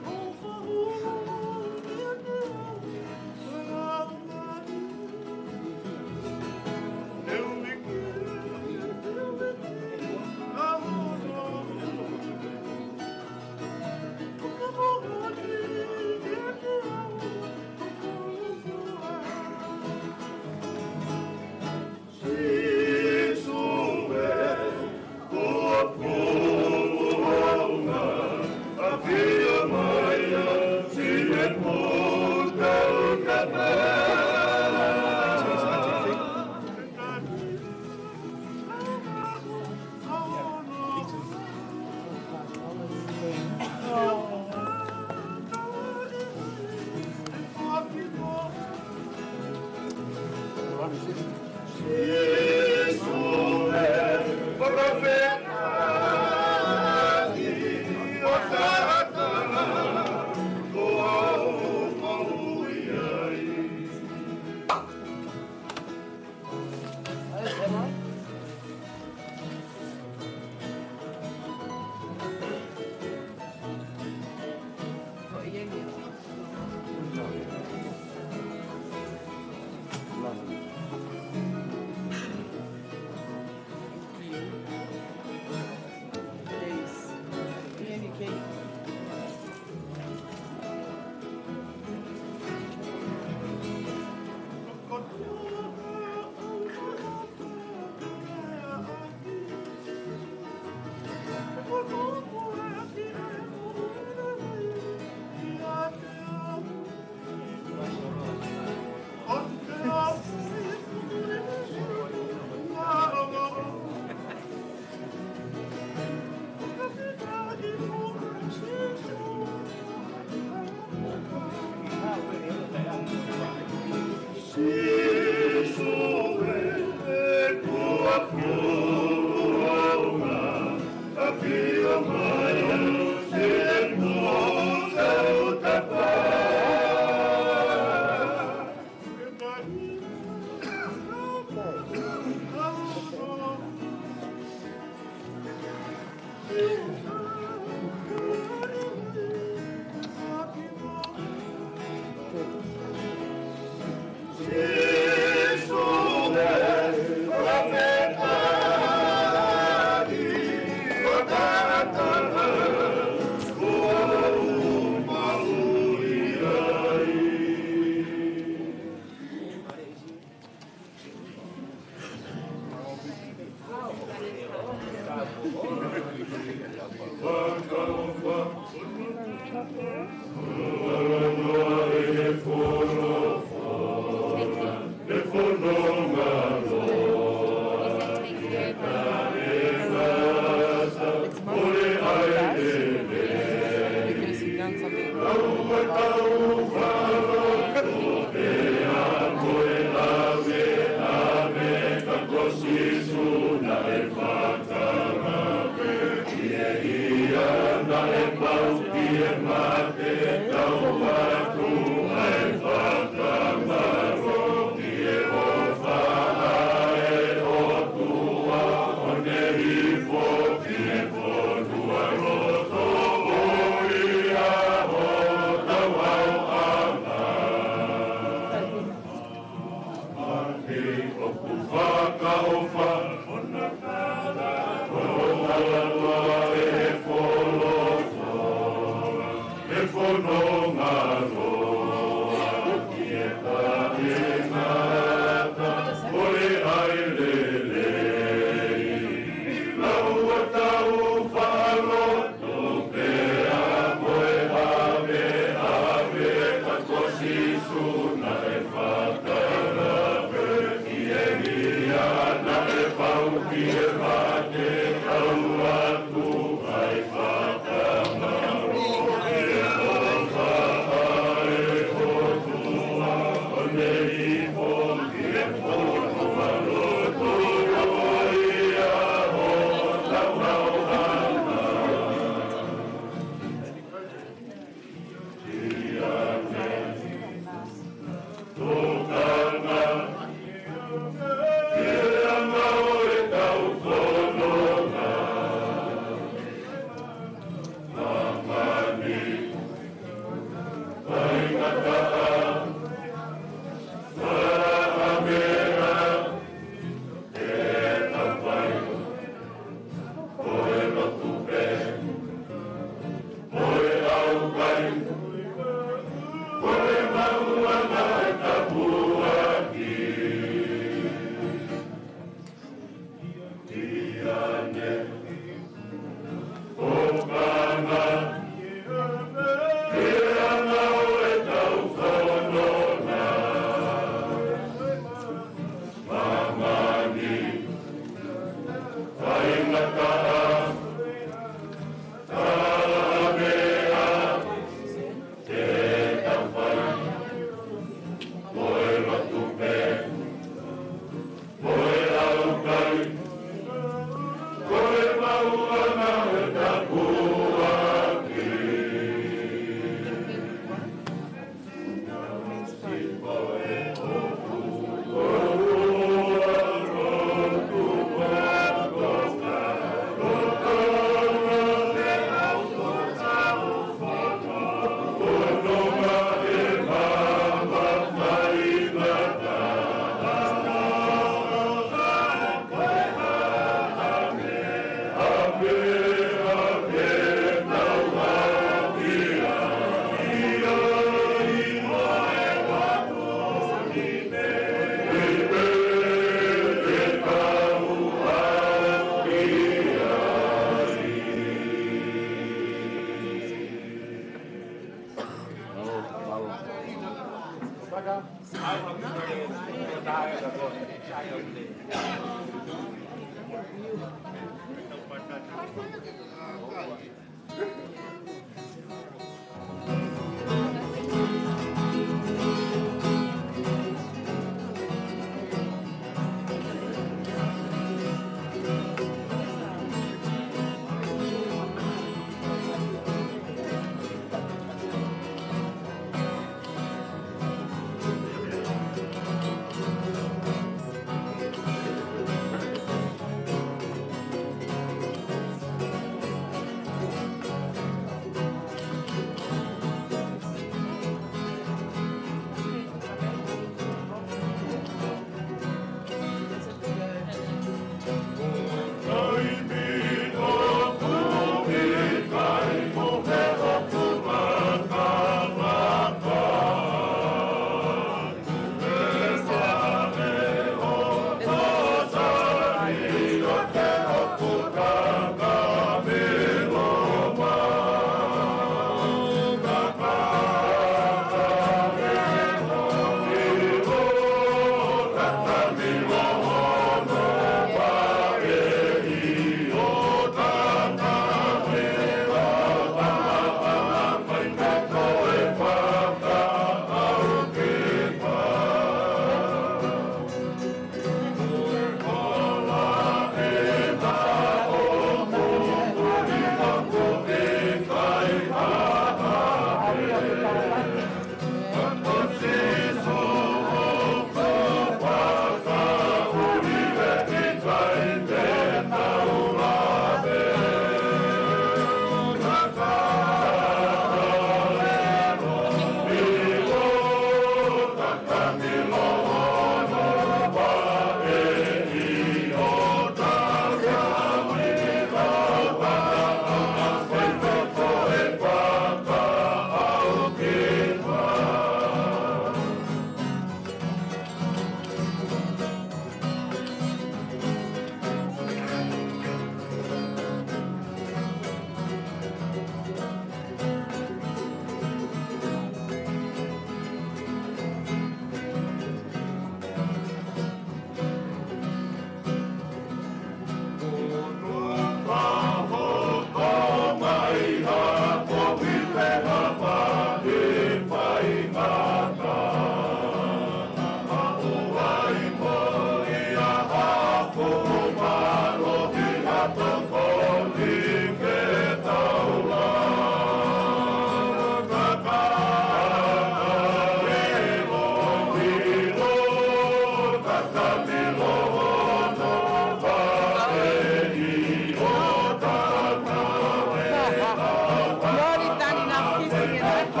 Okay.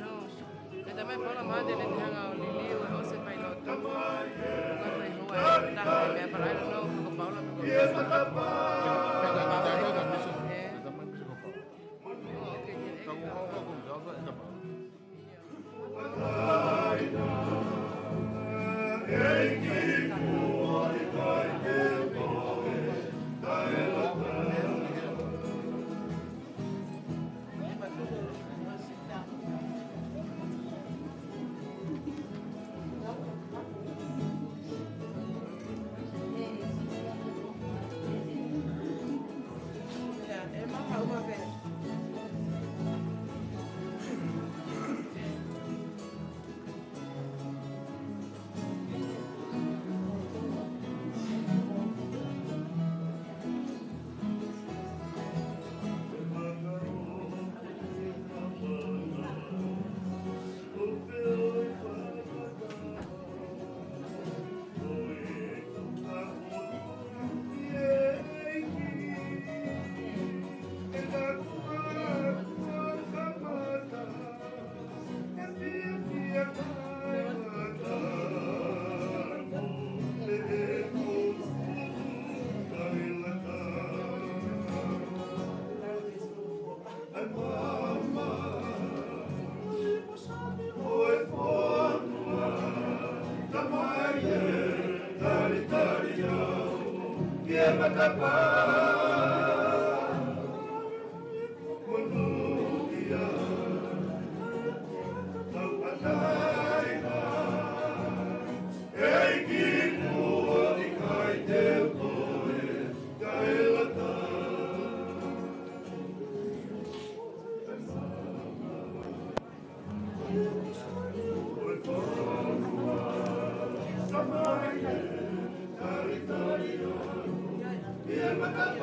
No. E tamai Paula Mate ne hanga ʻo liliu e ʻosi e failotu. Ko e fai hoa e taha e meʻa, but I don't know ko Paula pe ko. Ē. Oh, okay, yeah.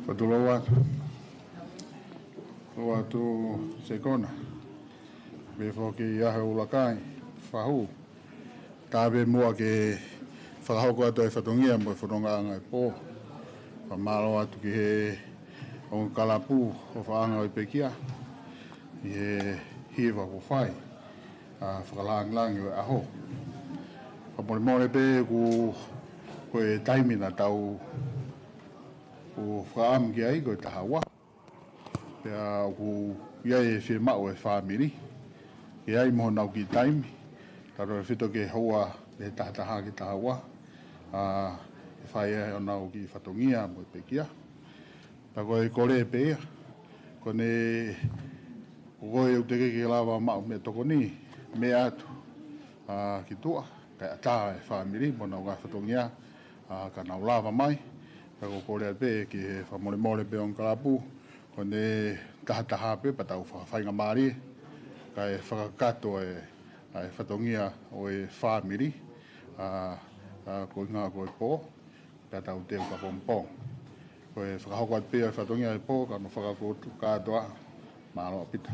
Fakatulou atu. Ua tu sekona. Mei foki ʻi he ʻaho ʻuluaki, fahu. Tapu mo e fakahoko atu e fatongia mo e fonongaʻanga e pō. Fakamālō atu ki he ongo kalapu ʻo Faʻahinga ʻo e Pekia. ʻI he hiva kuo fai. ʻA e fakalāngilangi ʻo e ʻaho. Fakamolemole pē ʻoku, ko e taimi naʻa tau ʻo fakaʻamu ki ai, ko e taha ua. Pea ʻoku ʻi ai e fiemaʻu e fāmili. ʻI ai mo honau kiʻi taimi. Tautefito ki he houa ʻe taha taha ki he taha ua. ʻA, ʻe fai ai honau kiʻi fatongia mo e pekia. Pea ko e kole pē ia. Ko ʻene, ko koe ʻoku teʻeki ke lava maʻu meʻatokoni, meʻa atu. ʻA, ki tuʻa, kae ʻatā e fāmili, mo honau ngaahi fatongia, ʻa, ka nau lava mai. Ka ko e kole pē ki he fakamolemole pē ongo kalapu, ko ʻene taha taha pē, pea tau fakafaingamālie, kae fakakakato e, ʻa e fatongia ʻo e fāmili, ʻa, ʻa, ko e ngaahi ko e pō, pea tau teu ka pongipongi. Ko e fakahoko atu pē ʻa e fatongia e pō, ka mo fakakakato ā, mālō ʻaupito.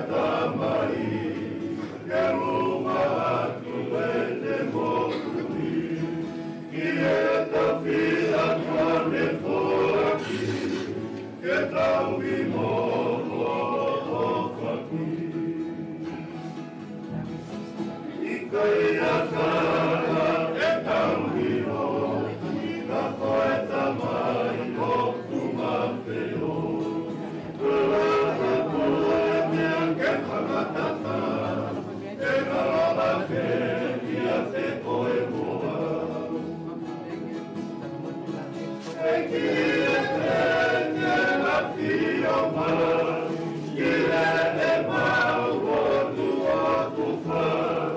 Tamai, ke lava atu ʻene moʻui, ki he tafiʻa kuo ne foaki, ke tauhi mo ʻofa ki. ʻIkai ha taha ʻe tauhi ʻo, ka ko e Tamai ʻoku mafeohi. Ko e hā koā e meʻa ke fakatatau, ʻe ngalo ake kiate koe mo au. ʻEiki, ʻEiki, ʻEiki, ʻafio mai ki heʻemau lotu ʻoku fai,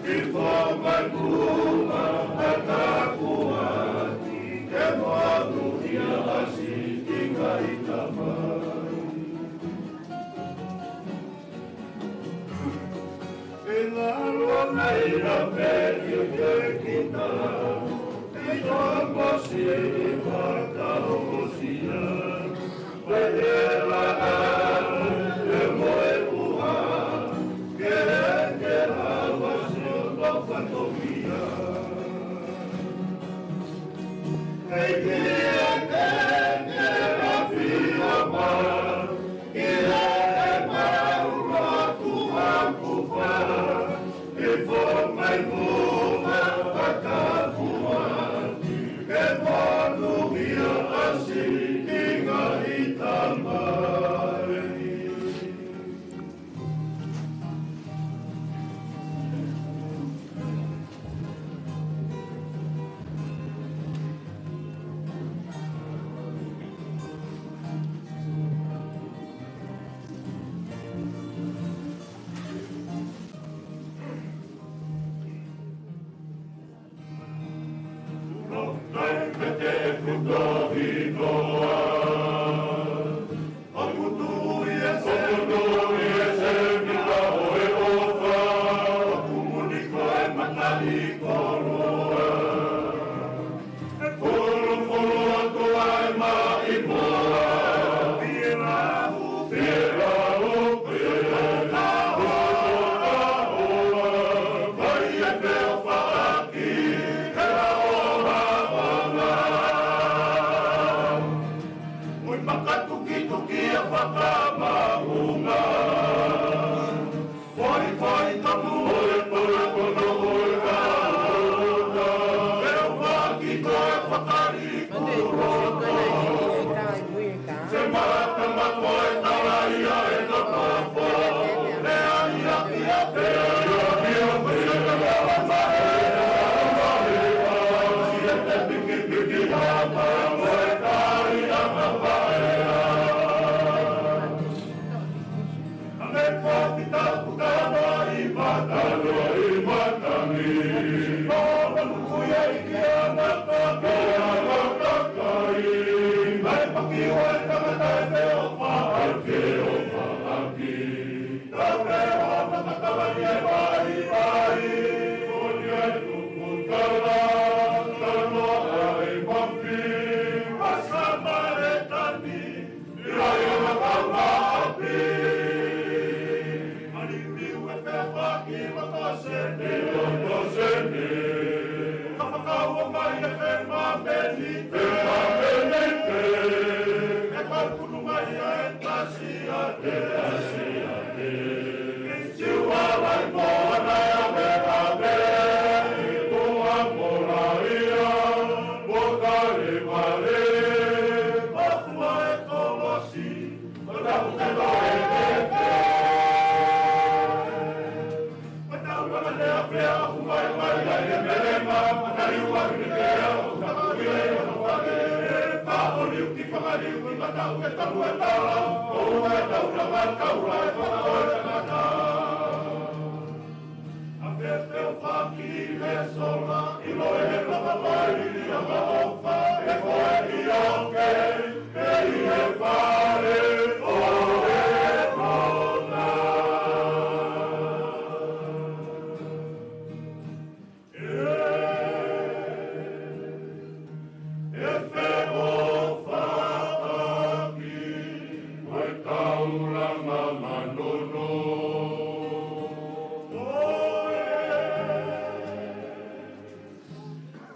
hifo mai ki muʻa ʻa e tāpuaki, ke monūʻia ʻa siʻi ngaahi tamai. ʻE ngalo nai ʻa e pekia ke kita, ʻi he mosi ʻi fakaongosia. Pehē lā ʻe moe ua, ke ke lava sio no fatongia. ʻEiki, ʻEiki, ʻEiki, ʻafio mai ki heʻemau lotu ʻoku fai, hifo mai ki muʻa ʻa e tāpuaki, ke monūʻia ʻa siʻi ngaahi tamai. Ui makatukituki ʻa e fakamaʻunga. Koi, koi, tonu, koi, koi, tonu, koi, koi, koi, koi, fakali, kuro, koi. Se mata ma koi, talaia e totofo, e ai a pia, e ai a pia, e ai a pia.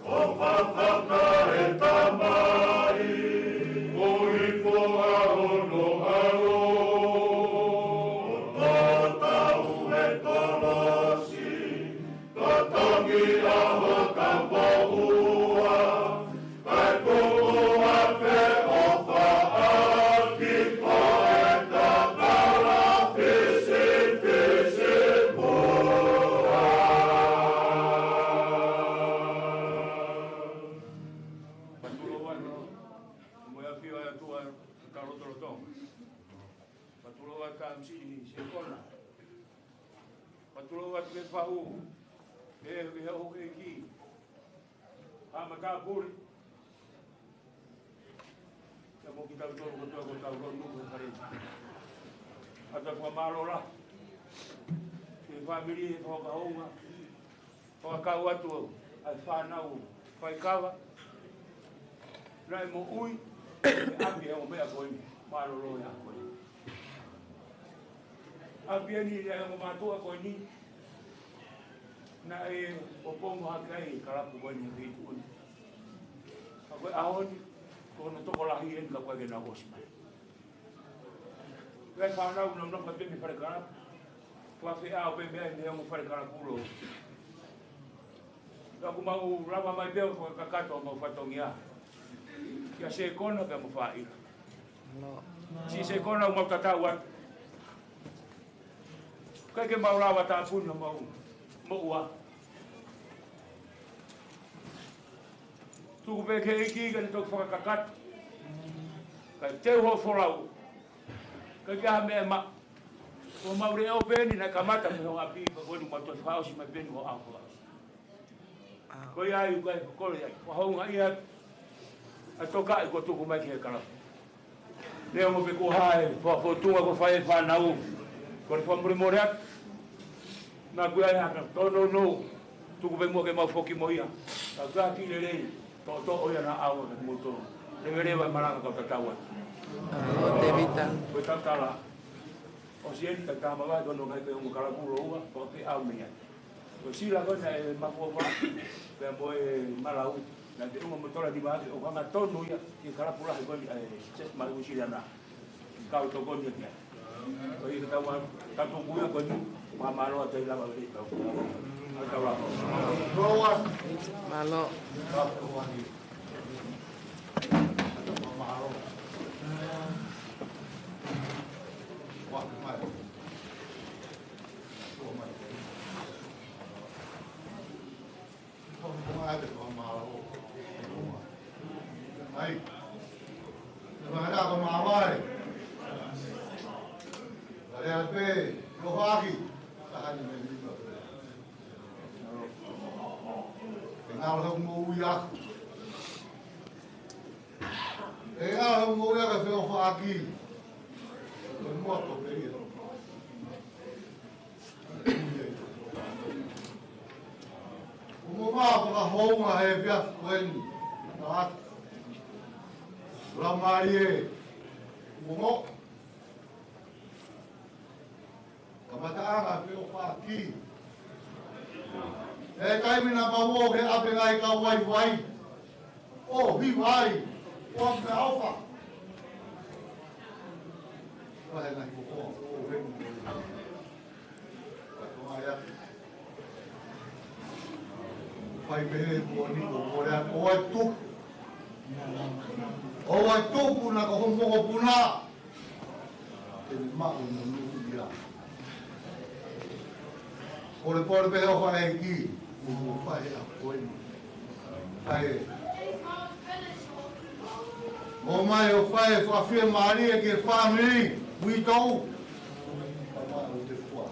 ʻOfa faka e Tamai, ko ifo ʻa hono ʻAlo, ʻo tō tau he kolosi, totongi ʻa ho kapoʻua, kae tuku ʻa e feʻofaʻaki ko e tatala fisifisimuʻa. Patulou atu, mo e ʻafio ʻa e ʻOtua ʻi hotau lotolotonga. Patulou atu ka misi ni se kona. Patulou atu ke fahu, ke, ke hau e ki. Ka matāpule. Kia mo kitautolu kotoa ko tau lonu ko fale. ʻOatu fakamālō lahi ki he fāmili he fakahounga. Fakakau atu ʻa e fānau faikava. Naʻe moʻui, ʻapi he ongo meʻa ko eni, mālōlō ia ko eni. ʻApi eni he ongo mātuʻa ko eni. Naʻe ʻopongo hake ai e kalapu ko eni he feituʻu ni. Ka ko e ʻaho ni, ko hono tokolahi eni ka ko e ke na ʻosi mai. Ko e fānau na na pē mei fale kalapu. Ko e feʻao pē mei ai mei he ongo fale kalapu lō. Ka ʻoku mau lava mai pē ʻo fakakakato mau fatongia. Kia sekona pea mo faʻahi. Siʻi sekona ʻoku mau tatau atu. ʻIkai ke mau lava tāpuni ʻo mau moʻua. Tuku pē ki he ʻEiki ke ne toki fakakakato. Kae teu hoʻo folau. ʻIkai ke ʻi ai ha meʻa ʻe maʻu. Ko mau leʻo pē eni naʻe kamata mei he ongo ʻapi, pea ko eni mau toe fakaʻosi mai pē eni ko e ʻaho fakaʻosi. Ko ia ai, ko e, ko ia ai. Ko e hounga ia ʻa e tokaʻi kuo tuku mai ki he kalapu. Neongo pe ko e hā e fo-, fōtunga kuo fai ʻe he fānau, ko e fakamolemole atu. Naʻa ku ʻi ai haka tōnounou, tuku pē muʻa ke mau foki mo ia. Ka ʻoku ʻi ai ha kiʻi lelei, toʻotoʻo ia naʻa ʻoange kiate kimoutolu. Leveleva e malanga kau tatau atu. ʻAlo, Tēvita. Ko e tatala. ʻOsi eni tatama vai kono ngai pe ongo kalapu lōua, ko e feʻao mei ai. Ko Sila ko ena e makuoka, pea mo e malau, naʻe teunga mo e tola nima ake, ʻoku hangatonu ia ki he kalapu lahi ko eni ʻa e Church Maʻu Sila na. Kau tokoni ia ki ai. Ko ia ka tau a, ka tuku ia ko eni, fakamālō atu ai lava lelei kau. Ai tau lava. Mālō. Fakamālō. ʻE ngalo he mo uia. ʻE ngalo he mo uia ka feʻofaʻaki. Ko e moto pē ia. Ko mo ma ko ka hounga he pia ko eni. Ka atu. Lamalie. Ko mo. Kamataʻanga feʻofaʻaki. ʻE taimi naʻa mau ō ke ʻape ngai ka vaivai. ʻO hiva ai. ʻO ʻape ʻofa. Vahe ngai ko ko. ʻO he mo. Ka ko ai ake. Fai pehē kuo ni ko ko lea ko e tuku. ʻO e tuku na ko homo ko puna. Te ne maʻu mo nuku ia. Kole kole pē ʻofa ʻEiki, mo mo fai a koe mo. Fai. Mo mai ʻo fai fakafiemālie ki he fāmili, uitou. Papa o te fua.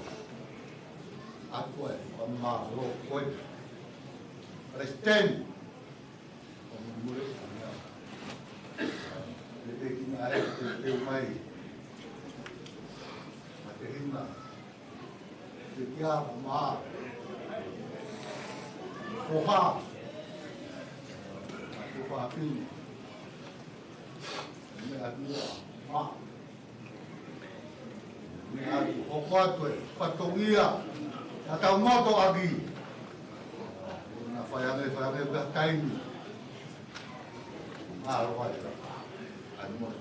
A koe, fakamālō koe. Palesiteni. Te te kina e te te mai. Ma te hina. Te kia ma. Koha. Koha pini. Me a kia ma. Me ʻOku hoko atu e fatongia ʻa e tau moto ʻaki. Na fai ange, fai ange, ka taimi. Mālō ai. ʻAi moto.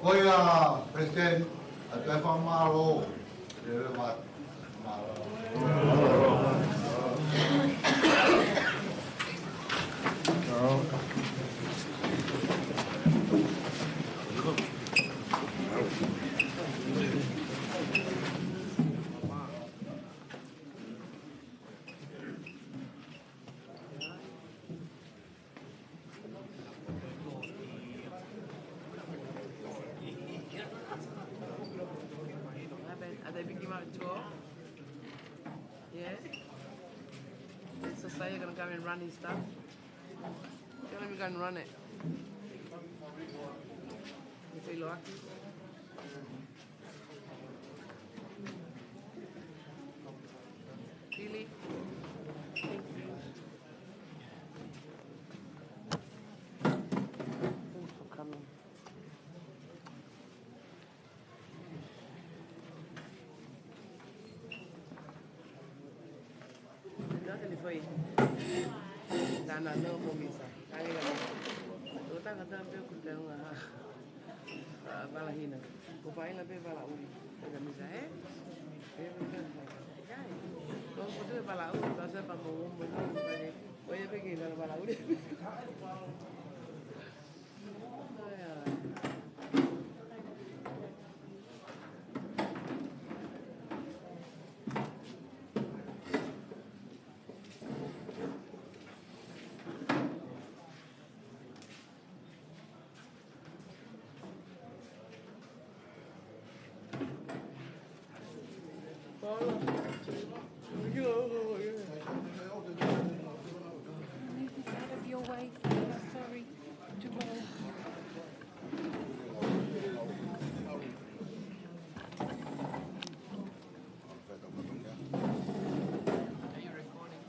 Ko ia, President, ʻoatu e fakamālō. Lele mā. Are they picking him up at twelve? Yeah? Is Josiah gonna come and run his stuff? Tell him you can run it. If he lucky. Really? Thank you. Thanks for coming. Naka ni fai. Nana no mo misa. Kali kali. Ota kata pe ku te nga ha. Ah, vala hina. Ko fai la pe vala uli. Pe ka misa, eh? Pe pe pe. Kai. Ko ko te vala uli, pasa pa mo mo mo mo. Ko ia pe ke vala vala uli. Move this out of your way. Sorry. To go. Are you recording?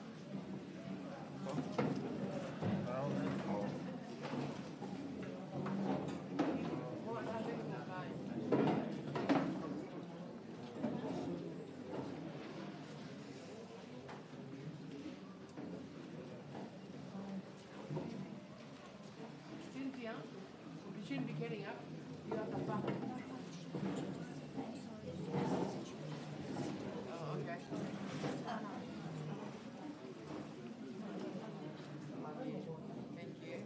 Cynthia, you shouldn't be getting up. You have the back. Oh, okay. Thank you.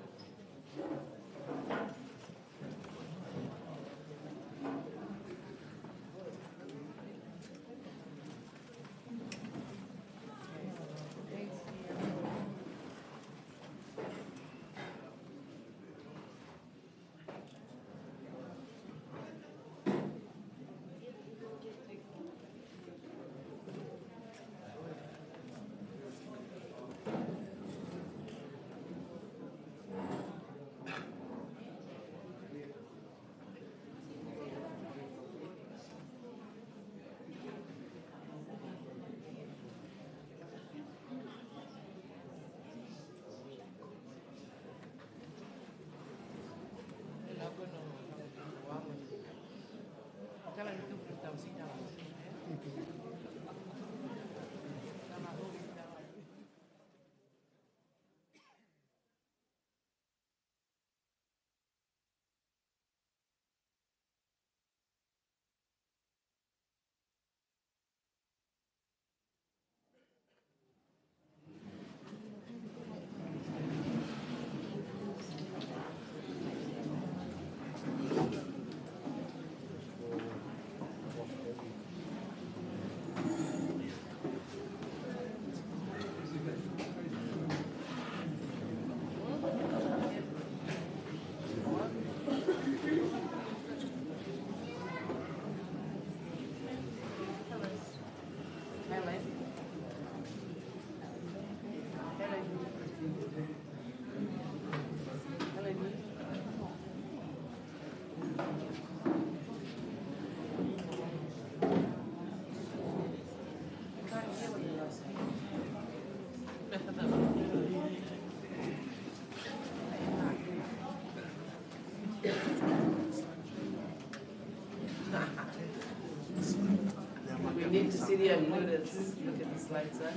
Need to see the unmuted. Look at the slides, eh?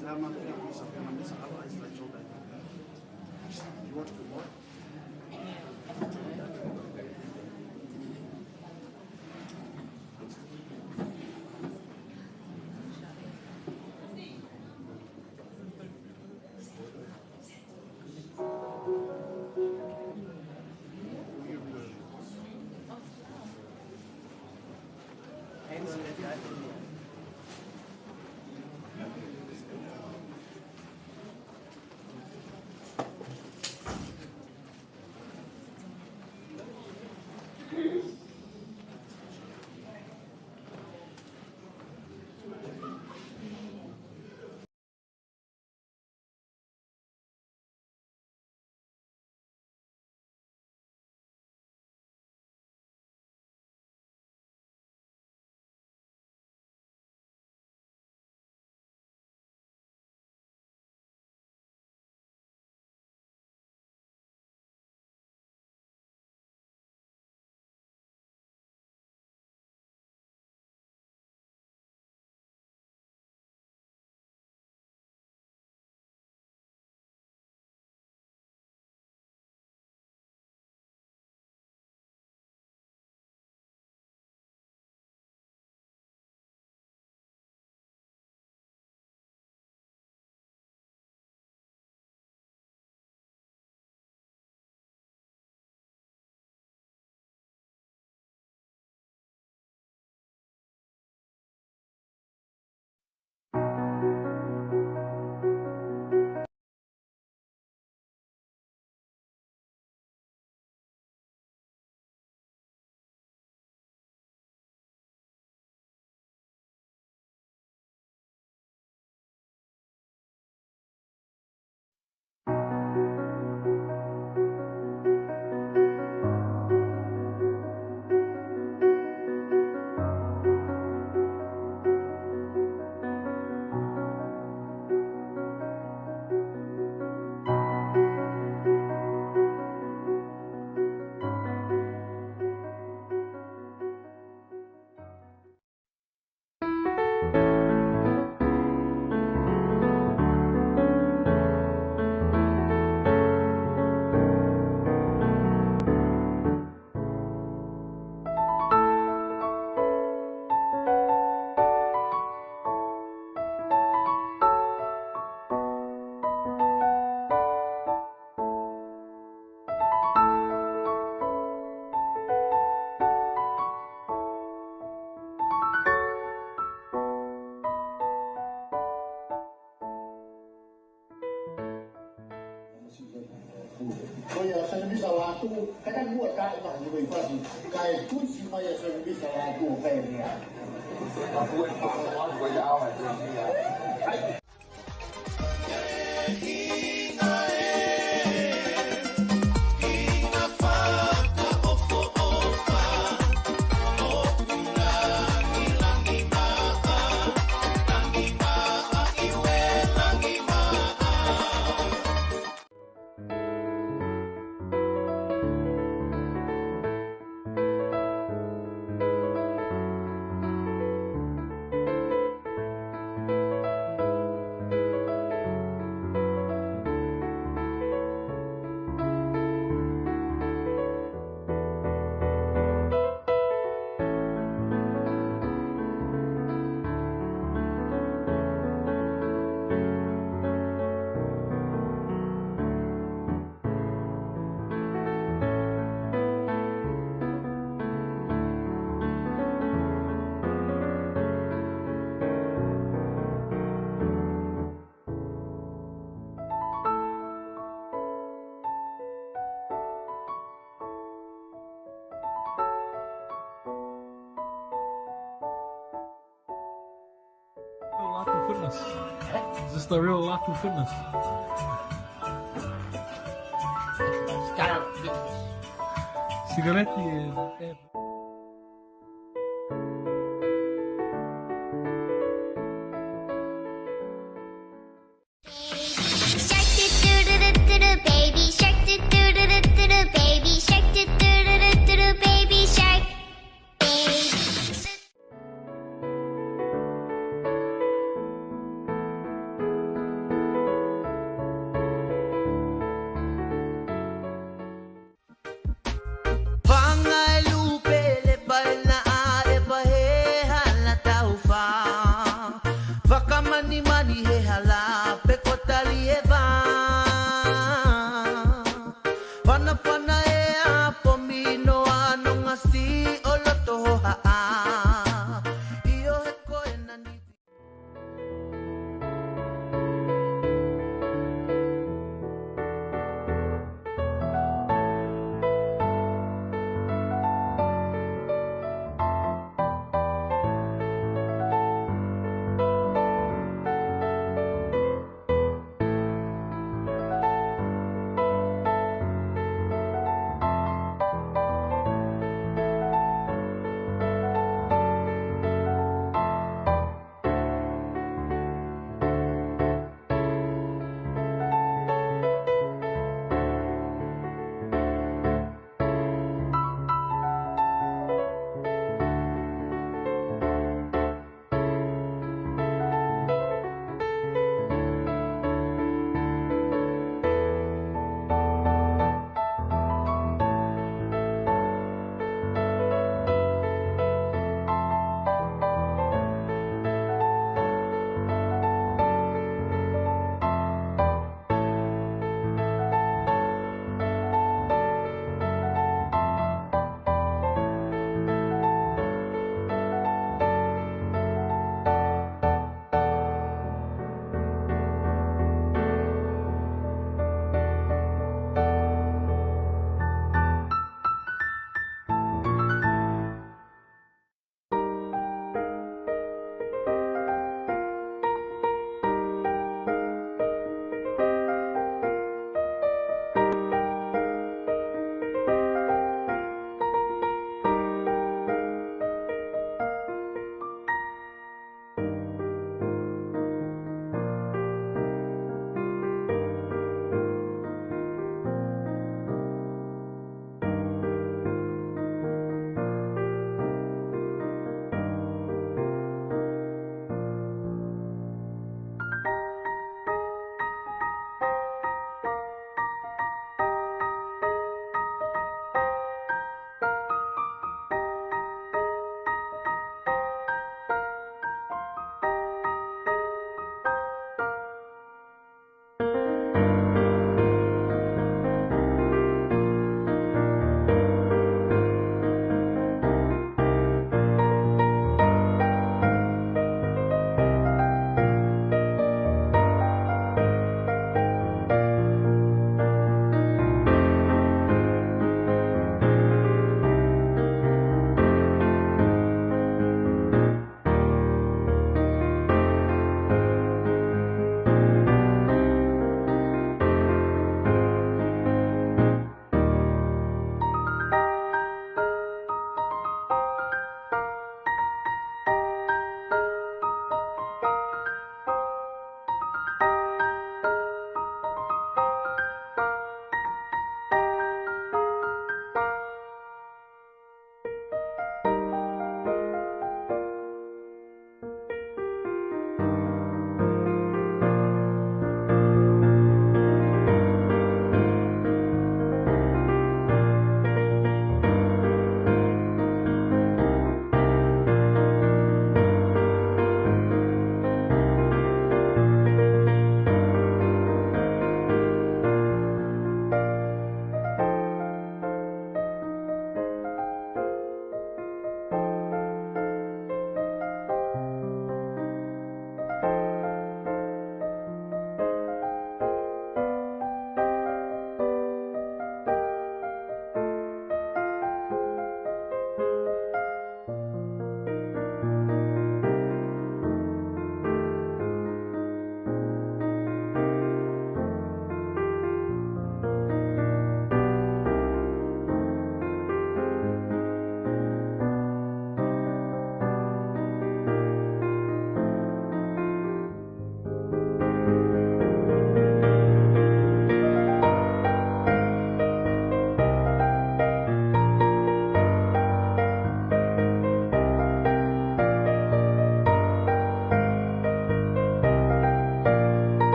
You want to do more? Ko ia, Saimisa Lātū, ka ka mua ka e maha ni ko i fasi, ka e tuisi mai ʻa Saimisa Lātū, ka e mea. Ka fue pa ko ia, ko ia. Hai. Real Lātū Fitness. Is this the real Lātū Fitness? Star Fitness. Sikaleti and, and Shark doo doo doo doo doo, baby shark doo doo doo doo doo, baby shark doo doo doo doo doo, baby shark. Baby.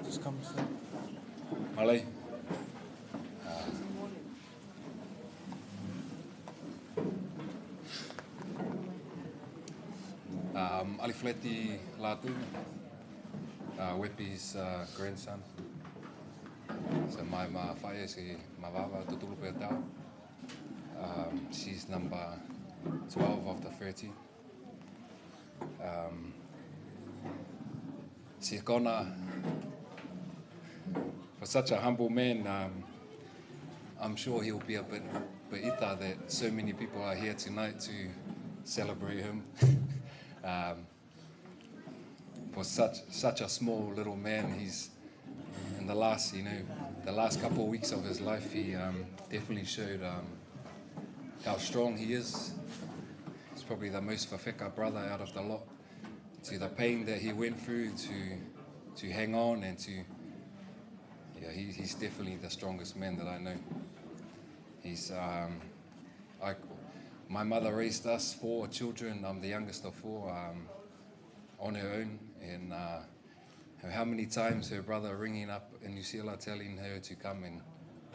Just come sit. Malei. Um, Alifleti Latu, uh, Wepi's, uh, grandson. So my, my faʻē, si mavava, tutulu pē tau. Um, she's number twelve of the thirteen. Um, Siʻi Kona, for such a humble man, um, I'm sure he'll be a bit, bit ita that so many people are here tonight to celebrate him. Um, for such, such a small little man, he's, in the last, you know, the last couple of weeks of his life, he, um, definitely showed, um, how strong he is. He's probably the most fefeka brother out of the lot. To the pain that he went through to, to hang on and to, yeah, he, he's definitely the strongest man that I know. He's, um, I, my mother raised us four children. I'm the youngest of four, um, on her own, and, uh, how many times her brother ringing up in New Zealand telling her to come and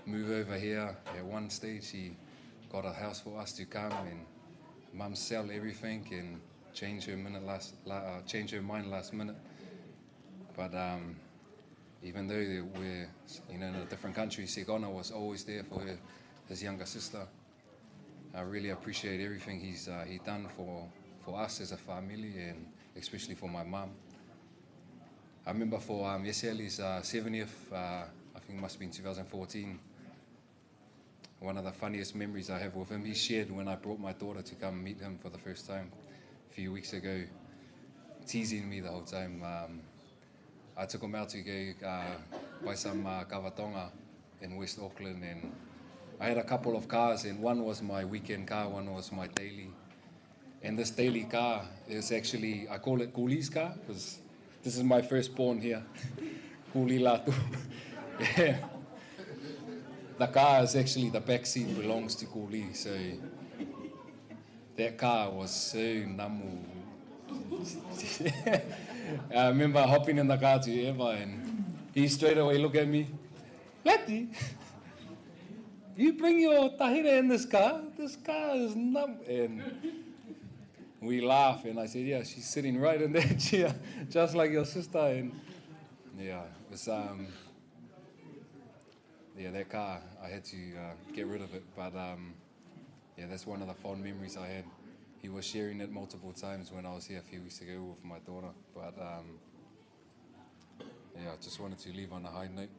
move over here. At one stage, she got a house for us to come, and Mum sell everything and change her minute last, la-, uh, change her mind last minute. But, um, even though that we're, you know, in a different country, Siʻi Kona was always there for her, his younger sister. I really appreciate everything he's, uh, he done for, for us as a family and especially for my mum. I remember for, um, Eseli's, uh, seventieth, uh, I think it must have been two thousand fourteen. One of the funniest memories I have with him, he shared when I brought my daughter to come meet him for the first time a few weeks ago, teasing me the whole time. Um, I took him out to go, uh, buy some, uh, kava tonga in West Auckland, and I had a couple of cars, and one was my weekend car, one was my daily. And this daily car is actually, I call it Kuli's car, 'cause this is my firstborn here. Kuli Latu. Yeah. The car is actually, the back seat belongs to Kuli, so that car was so namu. I remember hopping in the car to Eva, and he straight away looked at me, "Leti, you bring your tahine in this car? This car is namu." And we laugh, and I said, "Yeah, she's sitting right in that chair, just like your sister." And yeah, it's, um, yeah, that car, I had to, uh, get rid of it, but, um, yeah, that's one of the fond memories I had. He was sharing it multiple times when I was here a few weeks ago with my daughter, but, um, yeah, I just wanted to leave on a high note.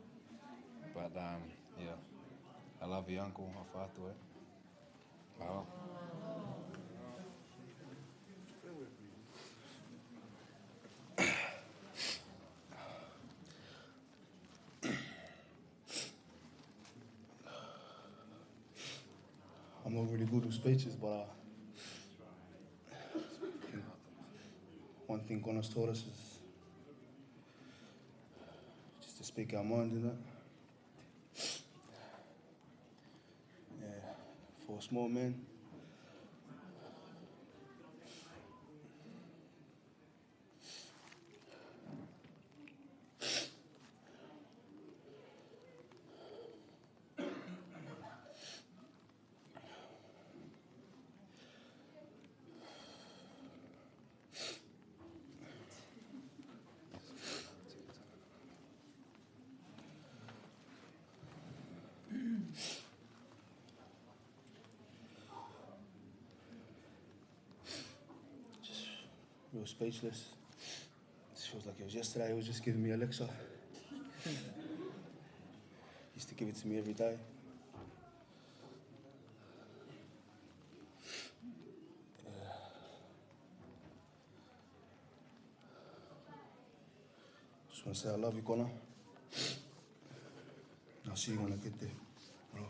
But, um, yeah, I love you, uncle. Alofa atu, eh? Wow. I'm not really good with speeches, but, uh, one thing Kona's taught us is just to speak our mind, you know. Yeah, for a small man. Just real speechless. This feels like it was yesterday. He was just giving me a lecture. He used to give it to me every day. Yeah. Just wanna say I love you, Kona. I'll see you when I get there, bro.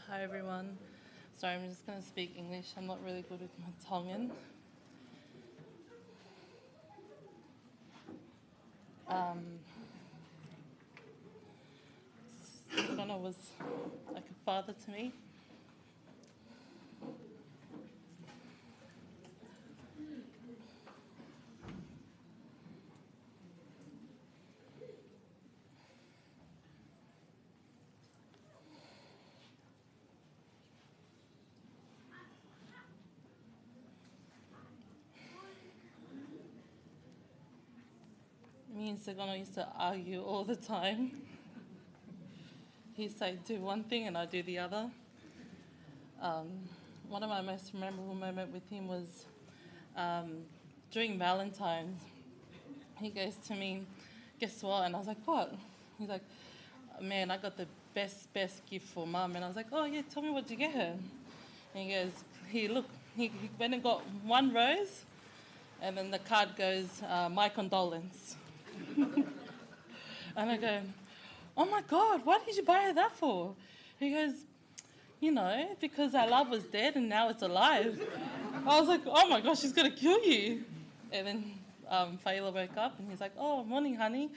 Hi everyone. Sorry, I'm just going to speak English. I'm not really good with my Tongan. Um, Sugano was like a father to me. Me and Sugano used to argue all the time. He'd say, "Do one thing," and I do the other. Um, one of my most memorable moments with him was, um, during Valentine's. He goes to me, "Guess what?" And I was like, "What?" He's like, "Man, I got the best, best gift for Mum." And I was like, "Oh, yeah, tell me what you get her." And he goes, "Here, look." He, he went and got one rose, and then the card goes, uh, "My condolence." And I go, "Oh my God, why did you buy her that for?" He goes, "You know, because our love was dead and now it's alive." I was like, "Oh my gosh, she's gonna kill you." And then, um, Faila woke up and he's like, "Oh, morning, honey."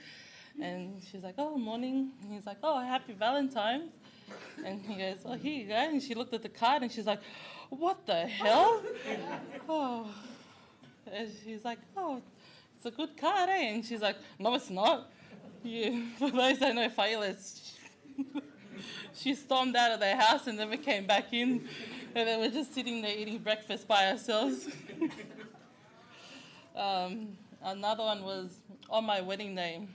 And she's like, "Oh, morning." And he's like, "Oh, happy Valentine's." And he goes, "Oh, here you go." And she looked at the card and she's like, "What the hell?" Oh. And she's like, "Oh, it's a good card, eh?" And she's like, "No, it's not." Yeah, for those that know Faila, she stormed out of their house and never came back in. And then we're just sitting there eating breakfast by ourselves. Um, another one was on my wedding day.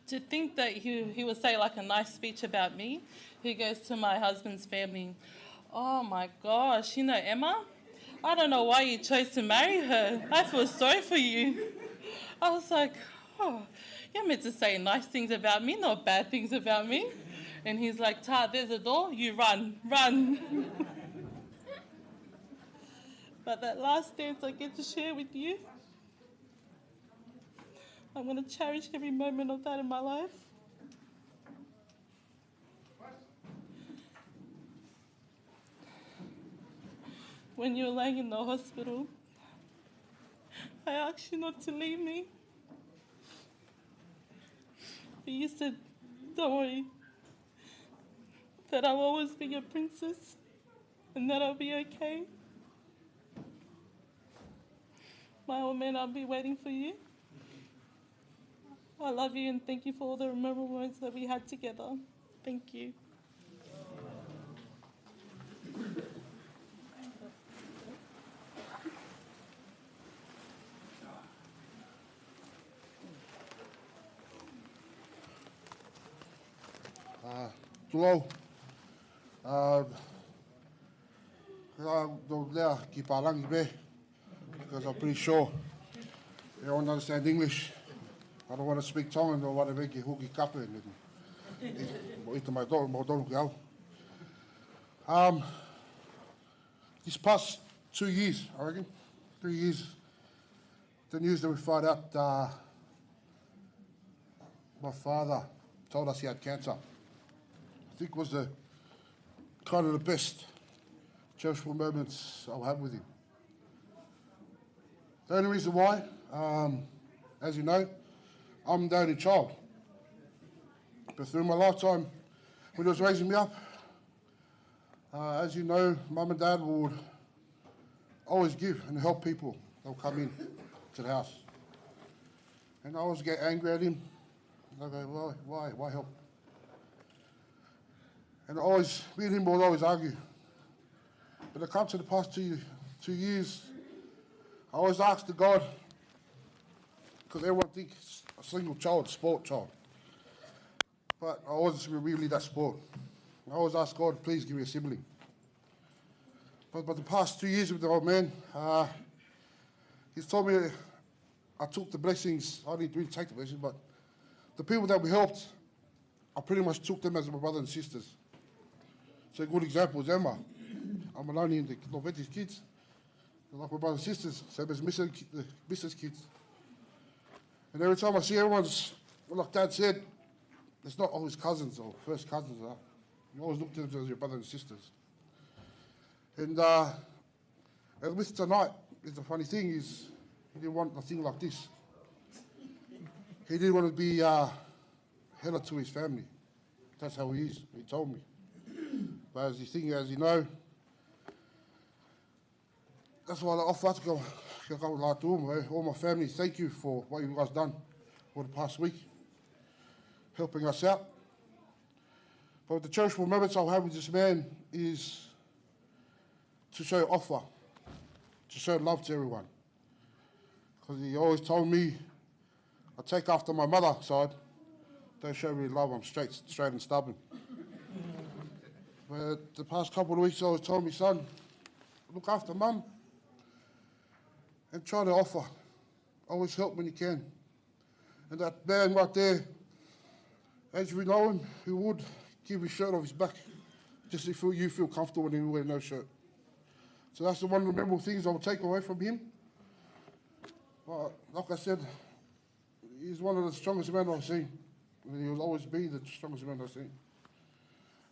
To think that he, he would say, like, a nice speech about me. He goes to my husband's family, "Oh my gosh, you know Emma? I don't know why you chose to marry her. I feel sorry for you." I was like, "Oh, you're meant to say nice things about me, not bad things about me." And he's like, "Ta, there's a door, you run, run." But that last dance I get to share with you, I'm gonna cherish every moment of that in my life. When you were laying in the hospital, I asked you not to leave me. But you said, "Don't worry, that I'll always be your princess and that I'll be okay." My old man, I'll be waiting for you. I love you and thank you for all the memorable moments that we had together. Thank you. Uh, tulou. Uh, uh, no lea ki pālangi pē, because I'm pretty sure they don't understand English. I don't want to speak Tongan or whatever, ki huki kape, and then, mo ita mai tolu, mo tolu ki au. Um, this past two years, I reckon, three years, the news that we found out, uh, my father told us he had cancer, I think was the, kind of the best cherishable moments I'll have with him. The only reason why, um, as you know, I'm the only child. But through my lifetime, when he was raising me up, uh, as you know, Mum and Dad would always give and help people that would come in to the house. And I always get angry at him. I go, "Why, why, why help?" And always, me and him would always argue. But it comes to the past two, two years, I always ask the God, 'cause everyone thinks a single child, spoiled child. But I wasn't really that spoiled. I always ask God, "Please give me a sibling." But, but the past two years with the old man, uh, he's told me I took the blessings. I didn't really take the blessings, but the people that we helped, I pretty much took them as my brothers and sisters. So a good example is Emma. I'm alone in the Norvegian kids. They're like my brothers and sisters, same as Missus ki-, the Missus kids. And every time I see everyone's, well, like Dad said, it's not always cousins or first cousins, uh, You always look to them as your brothers and sisters. And uh, and with tonight, the funny thing is, he didn't want a thing like this. He didn't want to be uh, heir to his family. That's how he is, he told me. But as you think, as you know, that's why I offer to go, go out to all my family. Thank you for what you guys done for the past week, helping us out. But the cherishful moments I'll have with this man is to show offer, to show love to everyone. Because he always told me, "I take after my mother side. Don't show me love, I'm straight, straight and stubborn." But the past couple of weeks, he always told me, "Son, look after mum and try to offer. Always help when you can." And that man right there, as we know him, he would give his shirt off his back just if you feel comfortable when he wear no shirt. So that's the one of the memorable things I'll take away from him. But like I said, he's one of the strongest men I've seen. And he will always be the strongest man I've seen.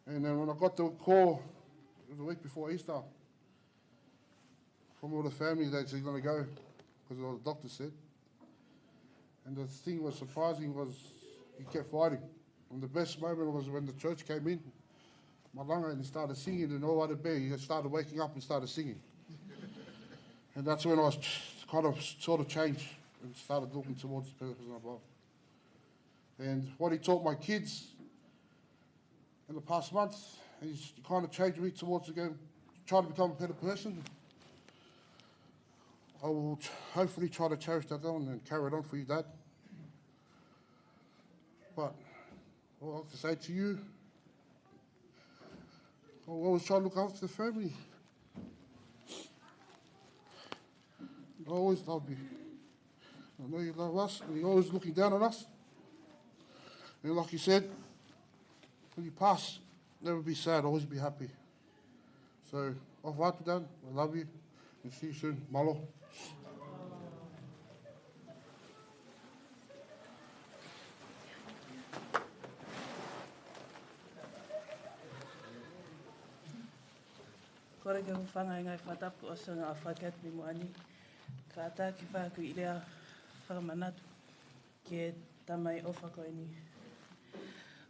And then when I got the call the week before Easter, from all the family that he's going to go, because all the doctors said. And the thing was surprising was he kept fighting. And the best moment was when the church came in, Malanga, and he started singing, and all out of bed, he started waking up and started singing. And that's when I was ch- kind of sort of changed and started looking towards the person above. And what he taught my kids in the past month, he's kind of changed me towards again, trying to become a better person. I will ch- hopefully try to cherish that on and carry it on for you, Dad. But all I have to say to you, I always try to look after the family. I always love you. I know you love us, and you're always looking down on us. And like you said, when you pass, never be sad, always be happy. So, off heart, Dad, I love you, and see you soon. Mālō. Kole ke u hūfanga he ngaahi fakatapu ʻosi ʻa e fakatapu mei muʻa ni. Kātaki pē ʻeku lea fakamanatu ki he tamai ʻofa ko eni.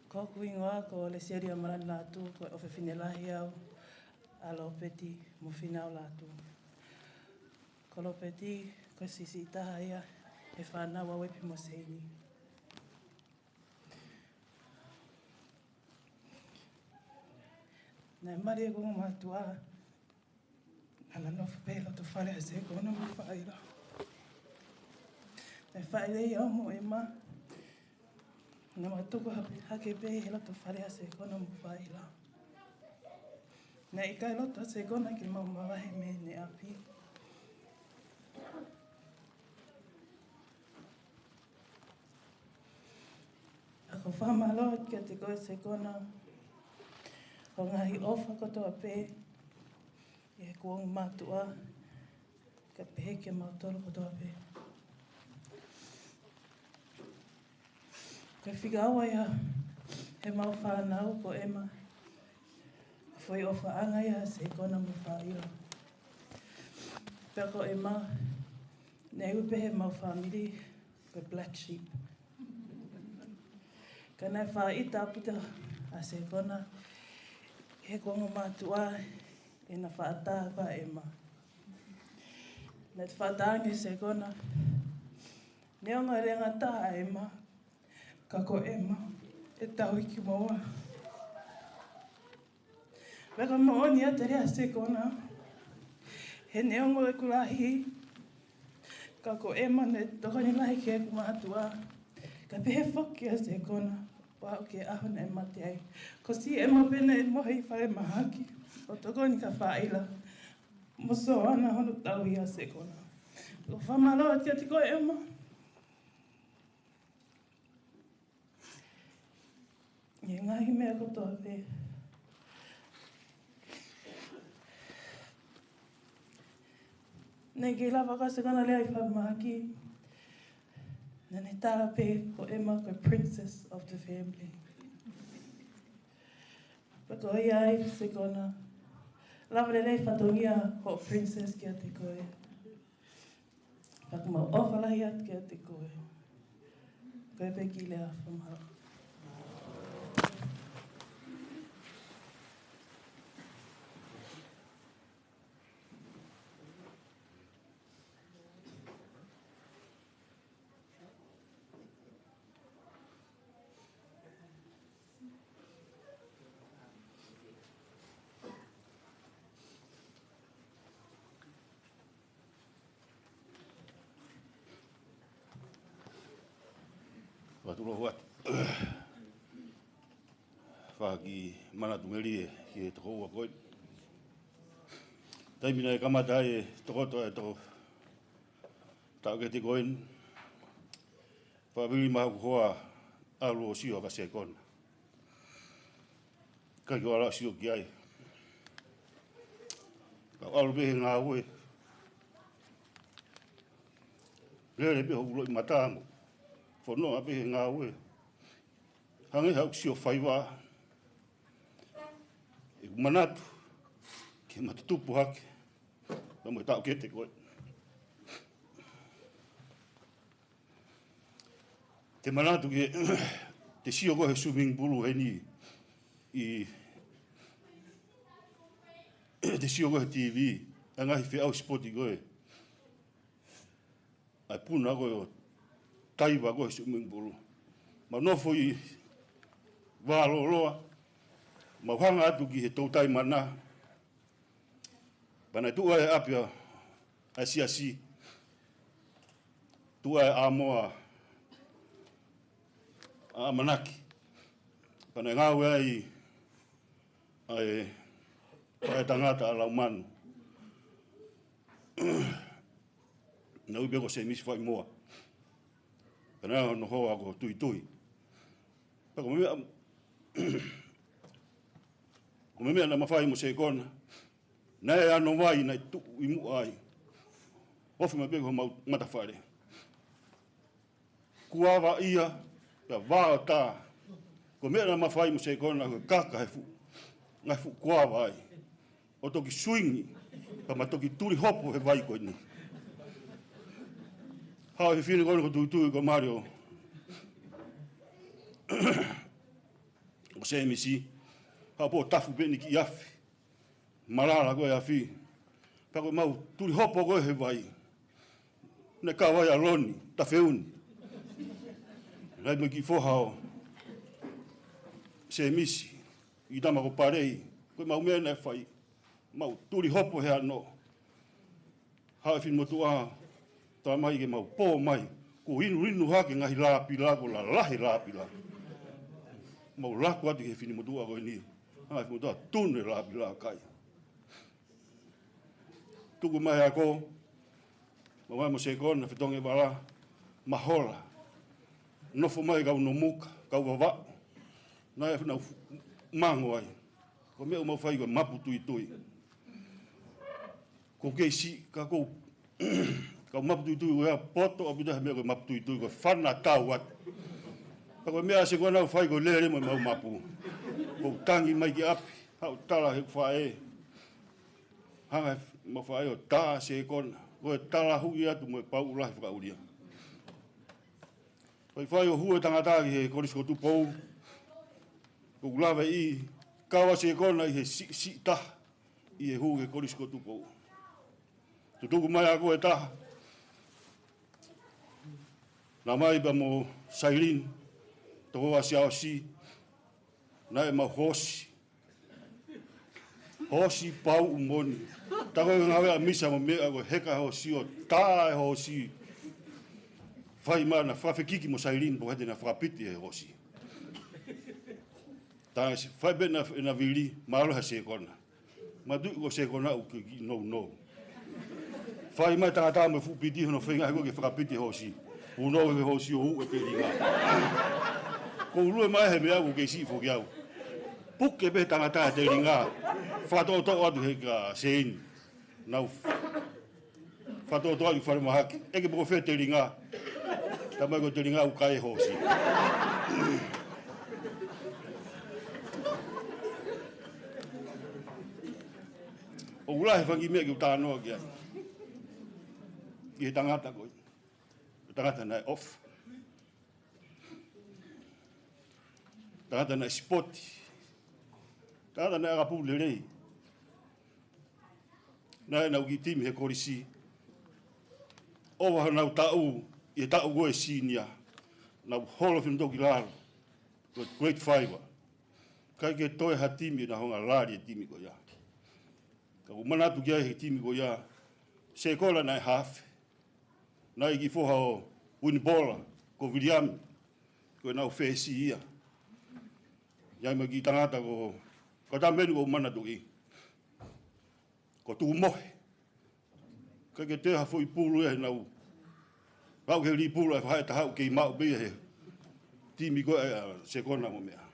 Ko hoku hingoa ko Leselia Malani Lātū, ko e ʻofefine lahi au ʻa Lopeti mo Finau Lātū. Ko Lopeti, ko e siʻisiʻi taha ia he fānau ʻa Uepi mo Seini. Naʻe mali ʻeku ongo mātuʻa, naʻá na nofo pē he loto fale ʻa Sekona mo Faʻaila. Naʻe faʻa lelei au mo ʻEma, naʻá ma tuku hake pē he loto fale ʻa Sekona mo Faʻaila. Naʻe ʻikai loto ʻa Sekona ke mau mavahe mei heʻene ʻapi. ʻOku ou fakamālō atu kiate koe Sekona, hoʻo ngaahi ʻofa kotoa pē ʻi heʻeku ongo mātuʻa, kae pehē kiate kimautolu kotoa pē. Ko e fika ua ia heʻemau fānau ko ʻEma, ko e foʻi ʻofaʻanga ia ʻa Sekona mo Faʻaila. Pea ko ʻEma, naʻe ui pē heʻemau fāmili ko e black sheep. Ka naʻe faʻa ʻita ʻaupito ʻa Sekona heʻeku ongo mātuʻa ʻi heʻena faʻa tā ko ʻEma. Naʻe faʻa tā ange ʻe Sekona, neongo e leangataha ʻa ʻEma, ka ko ʻEma ʻe tauhi kimoua. Pea ko e moʻoni ʻa e lea ʻa Sekona, he neongo ʻeku lahi, ka ko ʻEma naʻe tokoni lahi ki heʻeku mātuʻa. Kae pehē foki ʻa Sekona, ʻo aʻu ki he ʻaho naʻe mate ai, ko siʻi ʻEma pē naʻe mohe ʻi falemahaki ʻo tokoni kia Faʻaila mo Soana hono tauhi ʻa Sekona. ʻOku ou fakamālō atu kiate koe ʻEma ʻi he ngaahi meʻa kotoa pē. Naʻe ʻikai lava ʻa Sekona ʻo lea ʻi falemahaki. Naʻá ne tala pē ko ʻEma ko e princess of the family. Pea Ko ia ai, Sekona. Lava lelei fatongia hoʻo princess kiate koe. Pea ʻoku mau ʻofa lahi atu kiate koe. Ko e peki lea, fakamālō. Fakatulou atu. Fakamanatu melie ki he tokoua ko ē. Taimi naʻe kamata ai e tokoto e toko taʻokete ko ē, fakavili mai hoku hoa ʻalu ʻo sio ʻa Sekona. ʻIkai ke u ala ʻo sio ki ai. Ka u ʻalu pē he ngāue. Lele pē hoku loʻimata mo fononga pē he ngāue. Hangē haʻaku sio faiva. ʻOku ou manatu ki he matutupu hake. Pea mo e taʻokete ko ē. Te u manatu ki he, te u sio ko ē he swimming pool heni ʻi, te u sio ko ē he T V, ʻa e ngaahi feʻauhi sipoti ko ē. ʻA e puna ko ē ʻo taiva ko ē he swimming pool. Mau nofo ʻi vā lōloa, mau hanga atu ki he toutai mana. Pea naʻe tuʻu ai e ʻapi ʻa e siasi, tuʻu ai e ʻamoa ʻa ʻAmanaki. Pea naʻe ngāue ai ʻa e, ʻa e tangata ʻa Laumanu. Naʻe ui pē ko Semisi Faimoa. Pea naʻe hono hoa ko Tuitui. Pea ko e meʻa, ko e meʻa naʻe mafai mo Sekona. Naʻe ʻi ai hano vai naʻe tuʻu ʻi muʻa ai. Ofi mai pē ko homau matafale. Kuo ava ia, pea vao tā. Ko e meʻa naʻe mafai mo Sekona ko e kaka he fuʻu, ngaahi fuʻu kuava ai. ʻO toki suingi, pea ma toki tuli hopo he vai ko eni. Haʻu e fefine ko eni ko Tuitui ko Mario. Ko Semisi, haʻu pē ʻo tafu pē eni ki afi. Malala ko e afi. Pea ko ʻemau tuli hopo ko ē he vai. Naʻe kau ai ʻa Loni, Tafeuni. Naʻe mo e kiʻi foha ʻo Semisi, ʻi tama ko Palei. Ko ʻemau meʻa naʻe fai. Mau tuli hopo he ano. Haʻu e finemotuʻa, tā mai ke mau pō mai. Kuo inu inu hake ngaahi lāpila, kuo lalahi lāpila. Mau laku atu ki he finemotuʻa ko eni. Hanga e finemotuʻa tunu e lāpila kai. Tuku mai ako, mau ō mai mo Sekona, fetongi e vala, mahola. Nofo mai kau Nomuka, kau Vavaʻu. Naʻe nau fu-, mango ai. Ko e meʻa ʻoku mau fai ko e mapu tuitui. Ko e kei siʻi, ka ko e, kau mapu tuitui ko ia poto ʻaupito he meʻa ko e mapu tuitui ko e fana tau atu. Ka ko e meʻa ʻa Sekona ʻoku fai ko e lele mo ʻemau mapu. Ko e tangi mai ki ʻapi, haʻu tala he faʻē. Hanga he f-, mau faʻē ʻo tā Sekona. Ko e tala huʻi atu mo e pauʻu lahi fakaʻulia. Faifai ʻo hū e tangata ki he Kolisi ko Tupou. Ko e lave ʻi, kau ʻa Sekona ʻi he siʻi, siʻi taha. ʻI he hū ki he Kolisi ko Tupou. Tutuku mai ako e taha. Naʻa mai pea mo Sailin. Toko ua siaosi. Naʻe mau hoosi. Hoosi pauʻu moʻoni. Tako e ngāue ʻa Misa mo meʻa ko e heka hoosi ʻo tā e hoosi. Fai mai naʻa fakafekiki mo Sailin pea ko e hā te na fakapiti he hoosi. Tā si fai pē na, na vili, mālō ha Sekona. Mātuʻaki ko Sekona ʻoku ke kiʻi nounou. Fai mai tangata mo e fuʻu piti hono feinga he ko e ke fakapiti hoosi. Uno he hoosi ʻo uʻu e telinga. Ko e ʻulu mai he meʻa ʻoku ke siʻi foki au. Puke pē tangata he telinga. Fakatoʻotoʻo atu he ka seini. Nau fakatoʻotoʻo atu falemahaki. ʻEke pē ko fē telinga. Tā mai ko e telinga ʻoku kai e hoosi. ʻOku lahi e fanga kiʻi meʻa ke u talanoa ki ai. Ki he tangata ko ē. Tangata naʻe ʻofa. Tangata naʻe sipoti. Tangata naʻe ʻakapulu lelei. Naʻe ʻi ai ʻenau kiʻi timi he kolisi. ʻOua naʻa nau taʻu, ʻi he taʻu ko ē senior. Nau holo fino toki lalo. Ko e grade five. ʻIkai ke toe ha timi naʻa nau hanga lali e timi ko ia. Ka ʻoku ou manatu ki ai he timi ko ia. Sekona naʻe hafe. Naʻe ʻi ai e kiʻi foha ʻo Winipola, ko Viliami, ko ʻenau fesi ia. ʻI ai mo e kiʻi tangata ko, ko Tameni ʻoku ou manatuʻi. Ko Tumohe. ʻIkai ke toe ha foʻi pulu ia heʻenau. Pau ke li pulu ʻa e fahaʻi taha ʻoku kei maʻu pē ia he timi ko ē ʻa Sekona mo meʻa.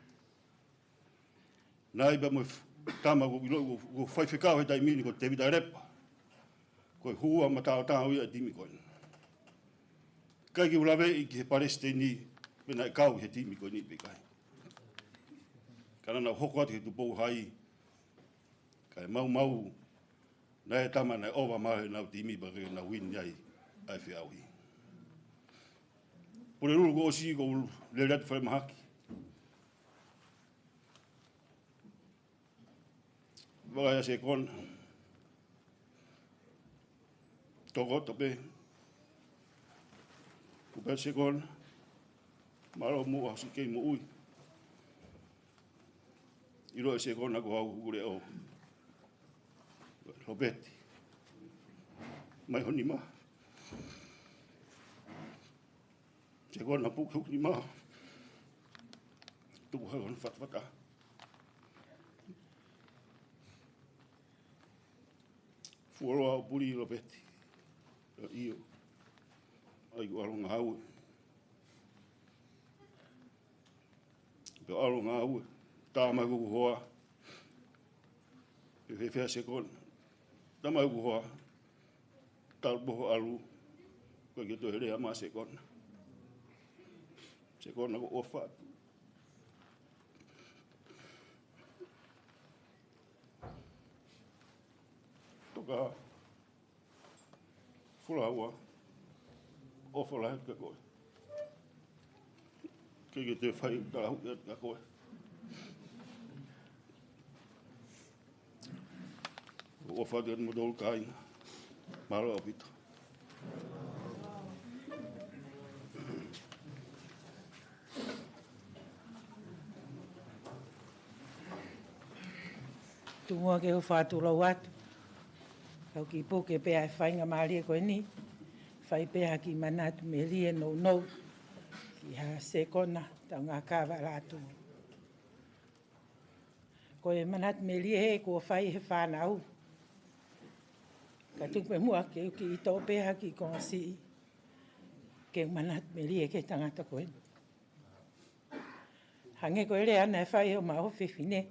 Naʻe ʻi ai pē mo e f-, tama ʻoku ou ʻiloʻi ʻoku, ʻoku faifekau he taimi ni ko Tevita Lepa. Ko e hua mataotao ia ʻa e timi ko eni. ʻIkai ke u laveʻi ki he palesiteni pe naʻe kau he timi ko eni pe ʻikai. Ka naʻa nau hoko atu ki he Tupou Hai. Kae maumau, naʻe tama naʻe ʻova mai ʻenau timi pea ke nau wini ai ʻa e feʻauhi. Pulelulu kuo ʻosi, ʻoku ou lele atu falemahaki. Vaka ia Sekona. Tokoto pē. Kuo pehē Sekona. Mālō muʻa hoʻo siʻi kei moʻui. ʻIlo ʻe Sekona ko au ʻoku leʻo. Lopeti. Mai ho nima. Sekona puke hoku nima. Tuku hake hono fatafata. Fuoloa ʻo puli Lopeti. ʻIo. ʻAi ko ʻalu ngāue. Pea ʻalu ngāue. Tā mai ko hoku hoa. Pea fēfē Sekona. Tā mai ko hoku hoa. Talu pē hoʻo ʻalu. ʻIkai ke toe lea mai Sekona. Sekona ʻoku ou ʻofa atu. Toka. Fulaua. ʻOfa lahi kia koe. ʻIkai ke toe fai talahuʻi atu kia koe. ʻOfa atu kiate kimoutolu kāinga. Mālō ʻaupito. Tuku muʻa ke u fakatulou atu. Kau kiʻi puke pē ʻa e faingamālie ko eni. Fai pē ha kiʻi manatu melie nounou. Ki ha Sekona, Taungakava Lātū. Ko e manatu melie he kuo fai he fānau. Ka tuku pē muʻa ke u kiʻi toʻo pē ha kiʻi konga siʻi. Ke u manatu melie ki he tangata ko eni. Hangē ko e lea naʻe fai ʻe homau ʻofefine.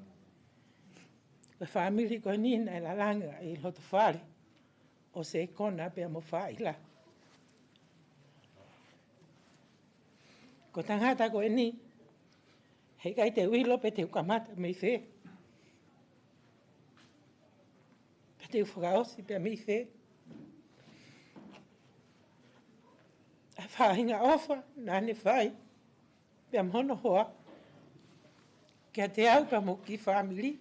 Ko e fāmili ko eni naʻe lalanga ʻi loto fale ʻo Sekona pea mo Faila. Ko e tangata ko eni, heʻikai te u ʻilo pe te u kamata mei fē. Pe te u fakaʻosi pea mei fē. ʻA e faʻahinga ʻofa naʻa ne fai pea mo hono hoa kiate au pea mo e kiʻi fāmili.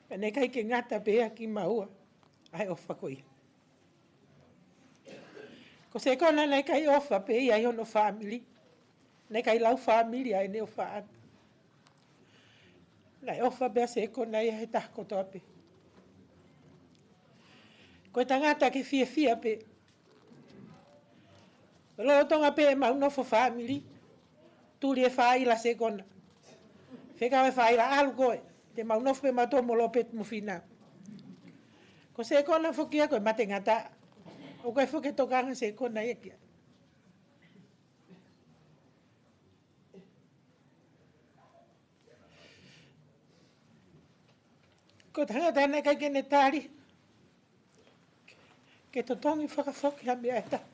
Pea naʻe ʻikai ke ngata pē ia kimaua ʻa e ʻofa ko ia. Ko Sekona naʻe ʻikai ʻofa pē ia ʻi hono fāmili. Naʻe ʻikai lau fāmili ʻa ʻene ʻofa ʻana. Naʻe ʻofa pē ʻa Sekona ia he taha kotoa pē. Ko e tangata ke fiefia pē. Lolotonga pē ʻemau nofo fāmili. Tuli e faila Sekona. Fekau e faila ʻalu koe. Te mau nofo pē mautolu mo Lopeti mo Fina. Ko Sekona foki ia ko e mate ngata. ʻOku ʻikai foki e tokanga Sekona ia ki ai. Ko e tangata naʻe ʻikai ke ne tali ke totongi fakafoki ha meʻa ʻe taha.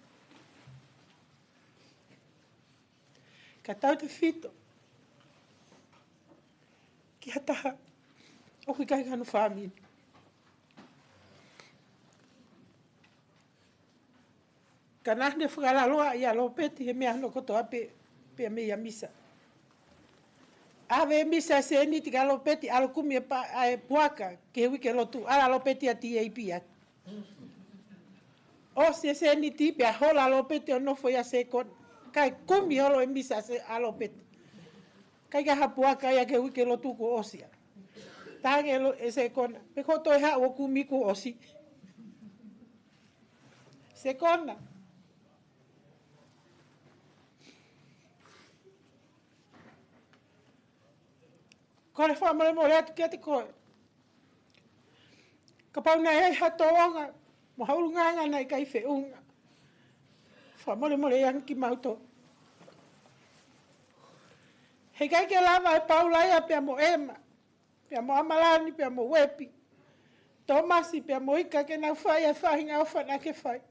Ka tautefito ki ha taha ʻoku ʻikai ke ʻi hono fāmili. Ka naʻa ne fakalaloa ʻia Lopeti he meʻa hono kotoa pē, pea mei a Misa. ʻAve ʻe Misa e sēniti kia Lopeti, ʻalu ʻo kumi e pa-, ʻa e puaka ki he uike lotu, ʻalu ʻa Lopeti ʻo T A P atu. ʻOsi e sēniti pea hola ʻa Lopeti ʻo nofo ʻia Sekona. Kae kumi holo ʻe Misa ʻa Se-, ʻa Lopeti. ʻIkai ke ʻi ai ha puaka ia ki he uike lotu kuo ʻosi ia. Talaange ʻe Lo-, ʻe Sekona, pe ko e toe haʻu ʻo kumi kuo ʻosi. Sekona. Kole fakamolemole atu kiate koe. Kapau naʻe ʻi ai ha tōʻonga mo ha ʻulungaanga naʻe ʻikai feʻunga, fakamolemole ange kimautolu. He ʻikai ke lava ʻe Paula ia pea mo ʻEma, pea mo ʻAmalani, pea mo Uepi, Tōmasi, pea mo Ika ke nau fai e faʻahinga ʻofa naʻa ke fai.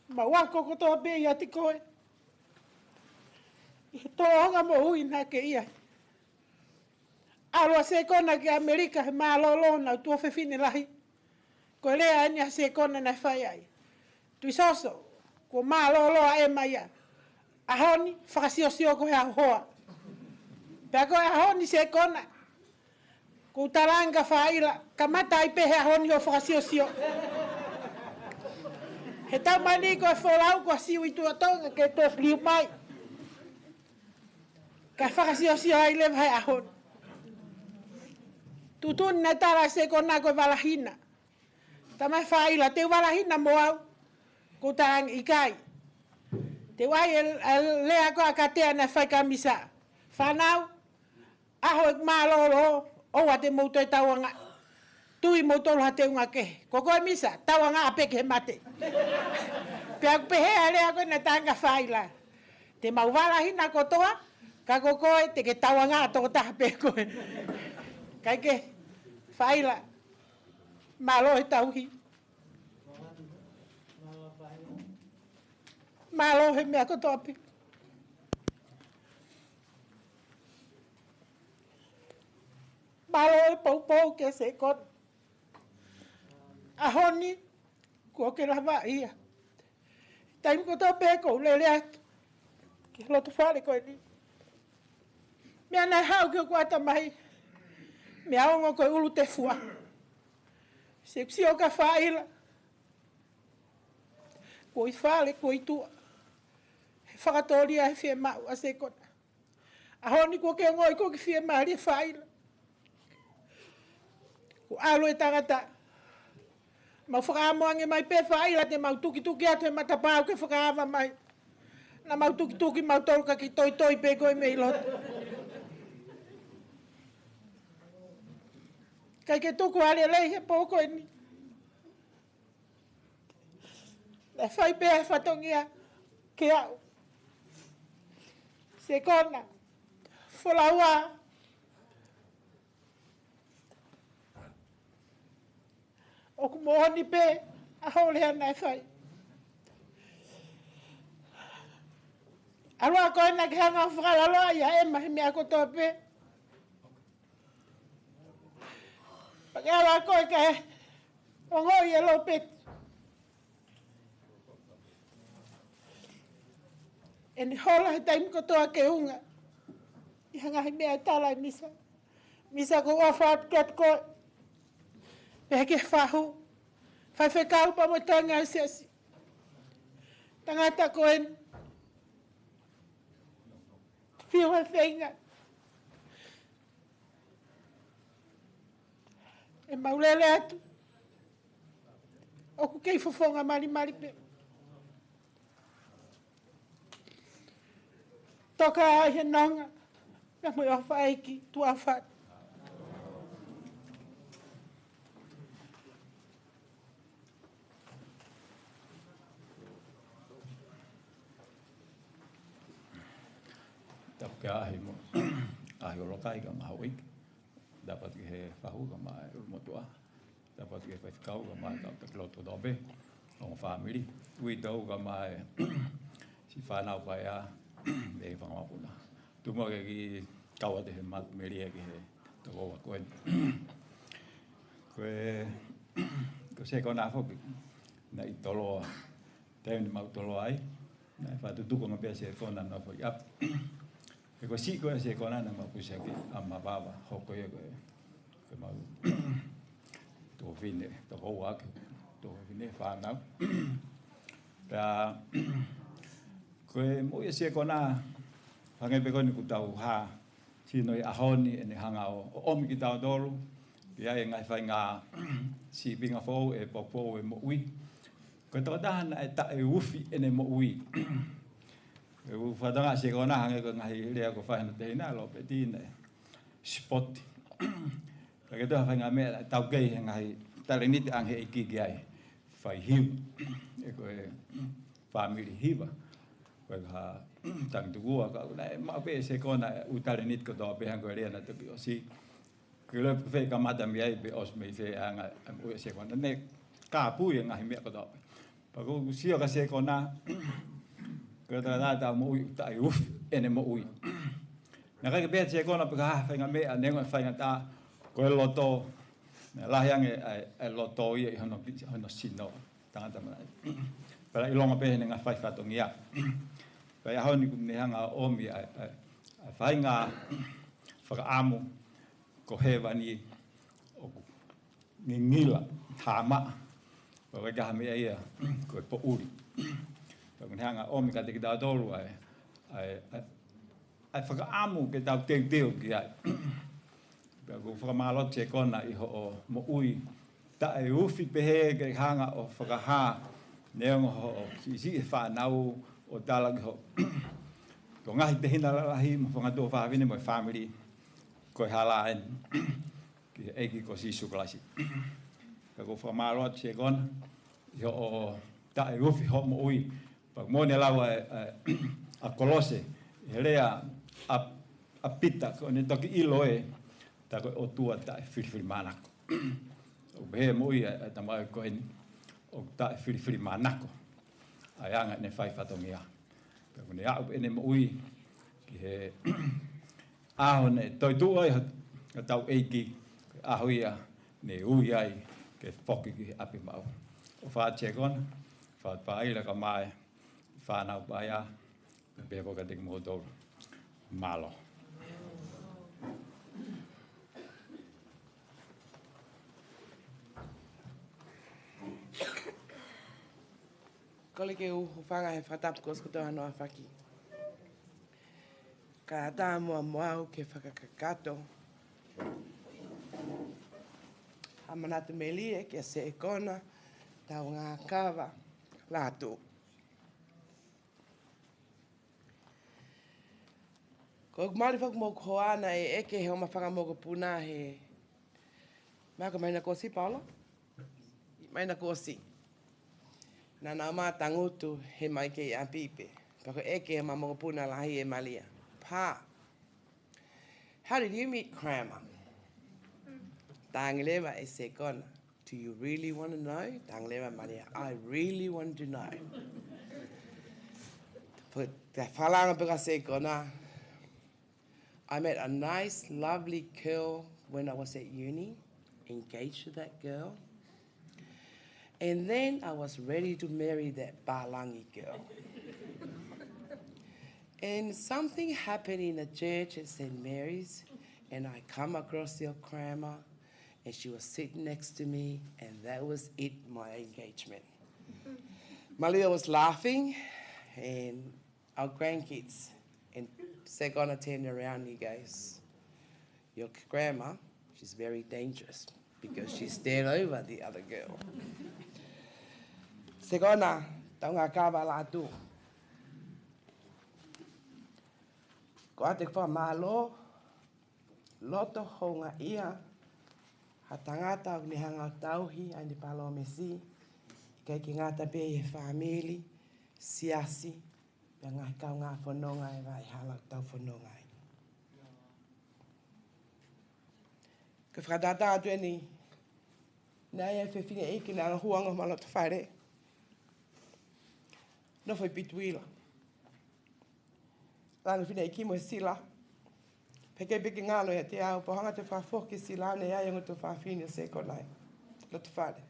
Mau ako kotoa pē ʻiate koe ʻi he tōʻonga moʻui naʻa ke ʻi ai. ʻAlu ʻa Sekona ki ʻAmelika he mālōlō ʻa e tuofefine lahi. Ko e lea eni ʻa Sekona naʻe fai ai. Tuʻisoso, kuo mālōlō ʻa ʻEma ia. ʻAho ni, fakasiosio koe he ʻaho hoa. Pea ko e ʻaho ni Sekona, ʻoku ou talaange kia Faila, kamata ai pē he ʻaho ni hoʻo fakasiosio. He taumaiā ko e folau ko e siu ʻi tuʻa Tonga ke toe filiu mai. Kae fakasiosio ai leva he ʻaho ni. Tuʻutuʻuni naʻe tala ʻe Sekona ko e valahina. Talamai ʻe Faila, te u valahina mo au? ʻOku ou talaange ʻikai. Te u ʻai e, e lea ko ē ʻa Katea naʻe fai kia Misa. Fānau, ʻaho ʻeku mālōlō, ʻoua te mou toe tauangaʻi. Tui moutolu ha teunga kehe. Ko koe Misa, tauangaʻa pē ki he mate. Pea ʻoku pehē ʻa e lea ko ē naʻe talaange ʻe Faila. Te mau valahina kotoa, ka ko koe te ke tauangaʻa tokotaha pē koe. Kae kehe, Faila, mālō e tauhi. Mālō he meʻa kotoa pē. Mālō e poupou kia Sekona. ʻAho ni, kuo ke lavaʻi ia. Taimi kotoa pē ʻoku ou lele atu ki he loto fale ko eni. Meʻa naʻe haʻu ki hoku ʻatamai, meʻa ongo ko e ʻulu tefua. Sio, sio kia Faila. Kuo ʻi fale, kuo ʻi tuʻa. He fakatōlia he fiemaʻu ʻa Sekona. ʻAho ni kuo ke ongoʻi kuo ke fiemālie Faila. Kuo ʻalu e tangata. Mau fakaʻamu ange mai pē Faila te mau tukituki atu he matapā ʻoku ke fakaava mai. Naʻa mau tukituki mautolu ka ke toitoi pē koe mei loto. ʻIkai ke tuku ha lelei he pō ko eni. Naʻe fai pē ʻa e fatongia ke aʻu. Sekona, folaua, ʻoku moʻoni pē ʻa hoʻo lea naʻe fai. ʻAlu ā koe naʻa ke hanga ʻo fakalaloa ʻia ʻEma he meʻa kotoa pē. Pea ke ʻalu ā koe kae ongoʻi ʻe Lopeti ʻene hola he taimi kotoa ke unga ʻi he ngaahi meʻa ʻe tala ʻe Misa. Misa, ʻoku ou ʻofa atu kiate koe. Pehē ki he fahu. Faifekau pea mo e toenga ʻo e siasi. Tangata ko eni. Fiu he feinga. ʻE mau lele atu. ʻOku kei fofonga malimali pē. Toka ʻi he nonga. Pea mo e ʻofa ʻa e ʻEiki, tuʻa ʻofa. Tapu ki he ʻaʻahi mo, ʻaʻahi ʻolokai kae ʻumaʻā houʻeiki. Tapu atu ki he fahu kae ʻumaʻā e ʻulumotuʻa. Tapu atu ki he faifekau kae ʻumaʻā e kau taki lotu kotoa pē. Ongo fāmili. Uitou kae ʻumaʻā e siʻi fānau paea. Mei he fanga mokopuna. Tuku muʻa ke u kiʻi kau atu he matu melie ki he tokoua ko eni. Ko e, ko Ko Sekona foki, naʻe ʻi Toloa, taimi ni mau Toloa ai, naʻe fakatutuku ange pē ʻa Sekona ʻo nofo ʻi ʻapi. He ko e siʻi ko ē ʻa Sekona naʻa mau pusi ʻaki ʻa Mavava, hoko ia ko e, ko e mau tuofefine, toko ua ʻaki, tuofefine fānau. Pea, ko e moʻui ʻa Sekona, hangē pē ko eni kuo tau hā, sino ʻi he ʻaho ni ʻene hanga ʻo, ʻo ʻomi kitautolu, pea ʻi he ngaahi faʻahinga sīpinga foʻou ʻe he pōpoaki ʻo e moʻui. Ko e tokotaha naʻe taʻeufi ʻene moʻui. ʻOku fakatokangaʻi ʻa Sekona hangē ko e ngaahi lea ko ē ʻoku fai ʻe hono tehina, Lopeti, naʻe spot. Ka ko e tokotaha faʻahinga meʻa naʻe taukei he ngaahi talēniti ʻa e ʻEiki ki ai. Fai hiva. He ko e fāmili hiva. Ko e hā, tangi tukua, ka naʻe maʻu pē ʻe Sekona e ʻū talēniti kotoa pē hangē ko e lea naʻe toki ʻosi. Ko e lea pē ʻoku fie kamata mei ai pe ʻosi mei fē ʻa e anga ʻa e moʻui ʻa Sekona. Naʻe kāpui e ngaahi meʻa kotoa pē. Pea ʻoku ou sio kia Sekona, ko e tokotaha ʻoku moʻui taʻeufi ʻene moʻui. Naʻe ʻikai ke pehē ʻa Sekona pe ko e hā e faʻahinga meʻa, neongo e faingataʻa, ko e loto, naʻe lahi ange ʻa e, ʻa e loto ia ʻi hono, hono sino, tangata malaʻe. Pea ʻilonga pē heʻene ngaahi fai fatongia. Pea ʻi he ʻaho ni kuo ne hanga ʻo ʻomi ʻa e, ʻa e, ʻa e faʻahinga fakaʻamu ko hēvani ʻoku ngingila, hāmaʻa. Pea ʻoku ʻikai ha meʻa ia ko e poʻuli. Pea ʻoku ne hanga ʻo ʻomi kiate kitautolu ʻa e, ʻa e, ʻa e, ʻa e fakaʻamu ke tau teuteu ki ai. Pea ʻoku ou fakamālō atu Sekona ʻi hoʻo moʻui taʻeufi pehē ke hanga ʻo fakahā neongo hoʻo siʻisiʻi e fānau ʻo tala ki hoʻo, ko e ngaahi tehina lalahi mo e fanga tuofāfine mo e fāmili ko e hala eni ki he ʻEiki ko Sīsū Kalaisi. Pea ʻoku ou fakamālō atu Sekona ʻi hoʻo taʻeufi hoʻo moʻui. Pea ʻoku moʻoni e lau ʻa, ʻa, ʻa Kolose, he lea ʻa, ʻa Pita, ko ʻene toki ʻilo ē, tā ko e ʻOtua taʻefilifilimānako. ʻOku pehē moʻui ʻa, ʻa e tamaioʻeiki ko eni, ʻoku taʻefilifilimānako ʻa e anga ʻene fai fatongia. Pea ʻoku ne aʻu ʻene moʻui ki he ʻaho naʻe toetuʻu ai hotau ʻEiki, ko e ʻaho ia naʻe ui ai ke foki ki he ʻapi maʻu. ʻOfa atu Sekona, fai pē ʻa e laka mai, fānau paia, pea pehē foki kiate kimoutolu. Mālō. Kole ke u hūfanga he fakatapu kuo ʻosi kotoa hono ʻafaki. Kae ʻatā muʻa mo au ke fakakakato ha manatu melie kia Sekona Taungakava Lātū. Ko ʻeku mali foki mo hoku hoa naʻe ʻeke ʻe homa fanga mokopuna he, mahalo ko e māhina kuo ʻosi, Paula? Māhina kuo ʻosi. Naʻa nau ō mai ʻo tangutu he mai kei ʻapi pē. Pea ko e ʻeke ʻe homa mokopuna lahi ʻe Malia, "Pa, how did you meet Grandma?" Talaange leva ʻe Sekona, "Do you really want to know?" Talaange leva ʻe Malia, "I really want to know." Pea fakalanga pē ʻa Sekona, "I met a nice, lovely girl when I was at uni, engaged to that girl. And then I was ready to marry that Palangi girl. And something happened in the church at Saint Mary's, and I come across your grandma, and she was sitting next to me, and that was it, my engagement." Malia was laughing, and our grandkids, and Sekona turned around and he goes, "Your grandma, she's very dangerous because she stared over the other girl." Sekona Taungakava Lātū, ko ʻeku fakamālō loto houngaʻia ha tangata ʻoku ne hanga ʻo tauhi ʻa ʻene palōmesi, ʻikai ke ngata pē ʻi he fāmili, siasi, pea ngaahi kaungā fononga ʻi he vaʻa hala ʻoku tau fononga ai. Ko e fakatātā atu eni, naʻe ʻi ai e fefine ʻeiki naʻe anga huanga ma loto fale. Nofo ʻi Pituila. Langa fefine ʻeiki mo e sila. Pea ʻikai pē ke ngalo ʻiate au, pea u hanga atu ʻo fakafoki e sila naʻe ʻi ai e ongo tuofāfine ʻo Sekona ʻi loto fale.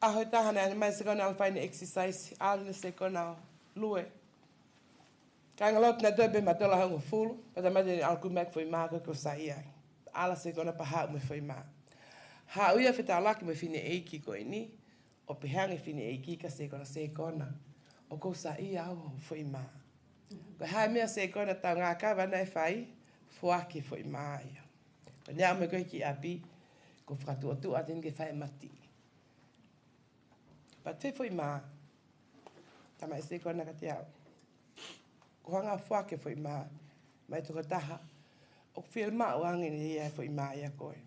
ʻAho ʻe taha naʻe ʻomai ʻe Sekona ʻalu fai ʻene exercise, ʻalu ʻa Sekona ʻo lue. Kāingalotu, naʻe toe pē matola hongofulu, pea tā mate ʻalu ʻo kumi mai e foʻi mā ko ē kuo saiʻia ai. ʻAlu ʻa Sekona pea haʻu mo e foʻi mā. Haʻu ia ʻo fetaulaki mo e fineʻeiki ko eni, ʻo pehē ange e fineʻeiki kia Sekona, Sekona, ʻoku ou saiʻia au hoʻo foʻi mā. Ko e hā e meʻa Sekona, tau ngākava naʻe fai, foaki e foʻi mā ia. Ko ʻene aʻu mai ko ē ki ʻapi, ko e fakatuʻotuʻa atu eni ke fai e mati. Pea toe foʻi mā. Talamai ʻe Sekona kiate au, kuo hanga ʻo foaki e foʻi mā, mai tokotaha ʻoku fie maʻu ange ʻe ia e foʻi mā ia ko ē.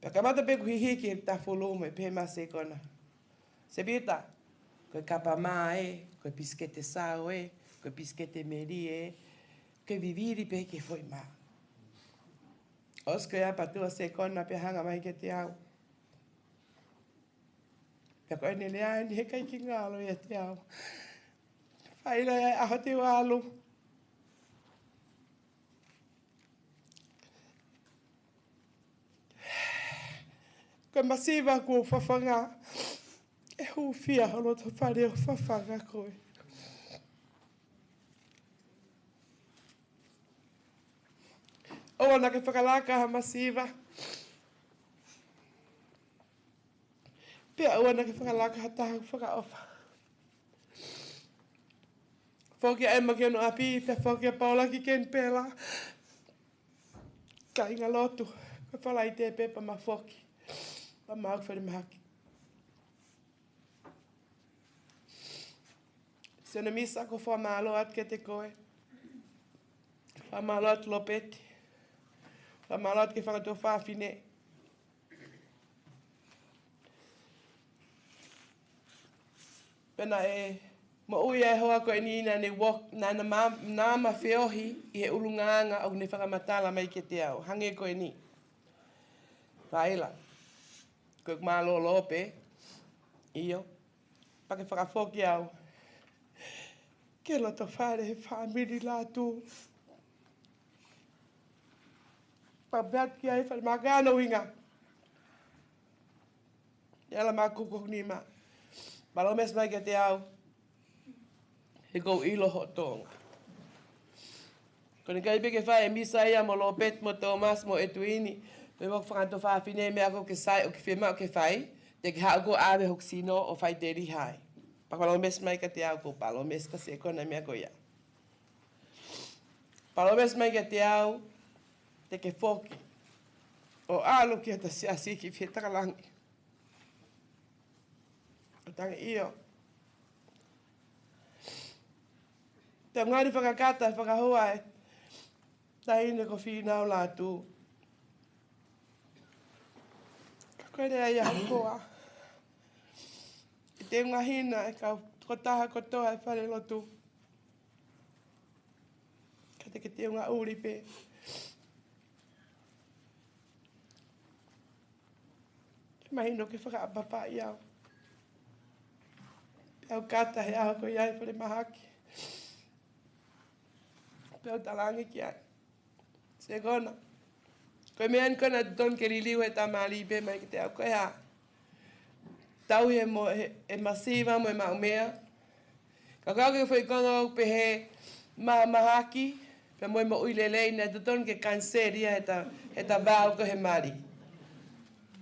Pea kamata pē ʻeku hihiki he tafulu mo e pehē mai ʻa Sekona, Sepita, ko e kapa mā ē, ko e pisikete sao ē, ko e pisikete meli ē, ke vivili pē ki he foʻi mā. ʻOsi ko ia pea tuʻu ʻa Sekona pea hanga mai kiate au. Pea ko ʻene lea eni, heʻikai ke ngalo ʻiate au. Faʻila, ʻi ai e ʻaho te u ʻalu. Ko e masiva kuo u fafanga, ʻe hūfia ho loto fale ʻo fafanga koe. ʻOua naʻa ke fakalaka ha masiva, pea ʻoua naʻa ke fakalaka ha taha ʻoku fakaʻofa. Foki ʻa ʻEma ki hono ʻapi, pea foki ʻa Paula ki Kenipela. Kāingalotu, ko e Falaite pē pea ma foki, pea ma ō ki falemahaki. Sione Misa, ʻoku ou fakamālō atu kiate koe. Fakamālō atu Lopeti. Fakamālō atu ki he fanga tuofāfine. Pea naʻe moʻui ʻa e hoa ko eni naʻa ne walk, naʻa na ma-, naʻa ma feohi ʻi he ʻulungaanga ʻoku ne fakamatala mai kiate au. Hangē ko eni. Faʻila. Ko e mālōlō pē. ʻIo. Pea ke fakafoki au ki he loto fale he fāmili Lātū. Pea u pehē atu ki ai, falemahaki, ʻa hono ʻuhinga. ʻE ala ma kuku hoku nima. Palōmesi mai kiate au, he ʻoku ou ʻilo hoʻo tōʻonga. Ko ʻene ʻikai pē ke fai e misa ia mo Lopeti mo Tōmasi mo ʻEtuini, pe mo e fanga tuofāfine, meʻa ʻoku ke sai, ʻoku ke fiemaʻu ke fai, te ke haʻu ʻo ʻave hoku sino ʻo faʻiteliha ai. Pea palōmesi mai kiate au, ʻoku ou palōmesi kia Sekona e meʻa ko ia. Palōmesi mai kiate au, te ke foki ʻo ʻalu ki hota siasi ki Fihetakalagi. ʻO tangi, ʻio. Te u ngali fakakata, fakahua e taʻahine ko Fīnau Lātū. Ka ko e lea ia ʻa e ʻOtua. ʻE te u ngahina e kau tokotaha kotoa e falelotu. Ka te ke teunga ʻuli pē. Ke mahino ke fakaʻapaʻapaʻi au. Pea u kata he ʻaho ko ia ʻi falemahaki. Pea u talaange ki ai, Sekona, ko e meʻa eni ko ē naʻe totonu ke liliu he tamali pē mai kiate au, ko e hā? Tau he mo, he, he masiva mo e maʻu meʻa. Ka ko au ki he foʻi konga ʻoku pehē mahamahaki, pea mo e moʻui lelei, naʻe totonu ke kaniseli ia he ta, he ta vao ko ē he mali.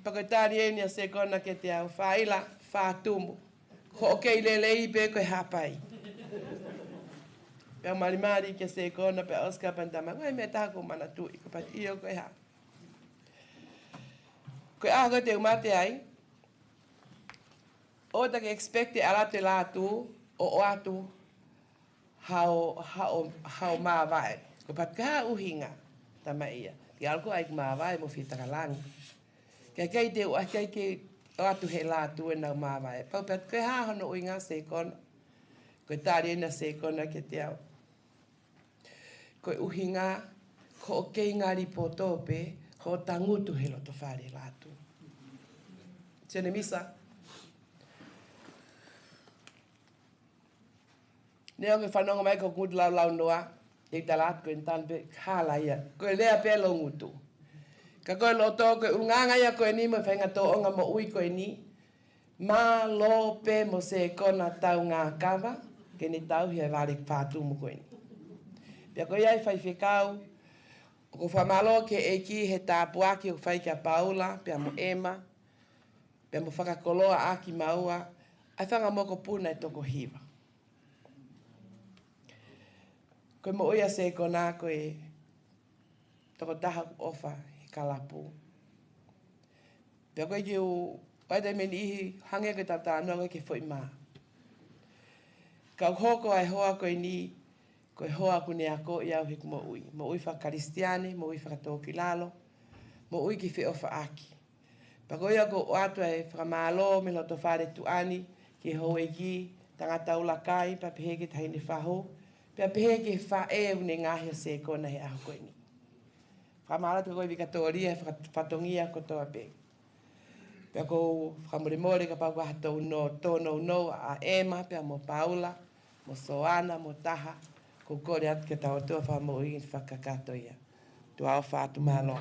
Pea ko e tali eni ʻa Sekona kiate au, Faʻila, fātumu. Ko hoʻo kei lelei pē ko e hapai. Pea u malimali kia Sekona, pea ʻosi ka pea ne talamai, ko e meʻa ʻe taha ʻoku ou manatuʻi, ko e pehē atu, ʻio, ko e hā? Ko e ʻaho ko ē te u mate ai, ʻoua te ke expect ʻe ala atu e Lātū ʻo ʻoatu haʻo, haʻo, haʻo māvae. Ko e pehē atu, ko e hā e ʻuhinga, talamai ia? Te ke ʻalu koe ʻo ʻai ʻeku māvae mo Fihetakalagi. Ka ʻoku ʻikai te u, ʻikai ke ʻoatu ʻe he Lātū ʻenau māvae. Pea u pehē atu, ko e hā hono ʻuhinga, Sekona? Ko e tali eni ʻa Sekona kiate au, ko e ʻuhinga, ko hoʻo kei ngali poto pē hoʻo tangutu he loto fale Lātū. Sione Misa. Neongo e fanongo mai ko e ngutu laulau noa, te u tala atu ko e tanu pē hala ia. Ko e lea pē ʻa e loungutu. Ka ko e loto, ko e ʻulungaanga ia ko eni mo e faʻahinga tōʻonga moʻui ko eni. Mālō pē mo Sekona Taungakava, ke ne tauhi e vale fatumu ko eni. Pea ko ia ʻe faifekau, ʻoku ou fakamālō ki he ʻEiki he tāpuaki ʻoku fai kia Paula, pea mo ʻEma, pea mo fakakoloa ʻaki maua, ʻa e fanga mokopuna ʻe toko hiva. Ko e moʻui ʻa Sekona ko e tokotaha ʻoku ʻofa he kalapu. Pea ko e kiu, ʻoku ʻi ai e taimi ʻe niʻihi hangē ko e tautau noa ko e ke foʻi mā. Ka ʻoku hoko ʻa e hoa ko eni, ko e hoa ʻoku ne akoʻi au heʻeku moʻui. Moʻui fakakalisitiane, moʻui fakatōkilalo, moʻui ki he feʻofaʻaki. Pea ko ia ʻoku ou ʻoatu ʻa e fakamālō mei loto fale tuʻa ni, ki he houʻeiki, tangata ʻuluaki, pea pehē ki he taʻahine fahu, pea pehē ki he faʻē ʻoku ne ngaohi ʻa Sekona he ʻaho ko eni. Fakamālō atu kia koe Vikatolia he faka-, fatongia kotoa pē. Pea ʻoku ou fakamolemole kapau ʻoku ʻi ai ha tōnounou, tōnounou ʻa ʻEma, pea mo Paula, mo Soana, mo taha, ʻoku ou kole atu ke tau ʻOtua fakamoʻui ʻi he fakakakato ia. Tuʻa ʻofa atu, mālō.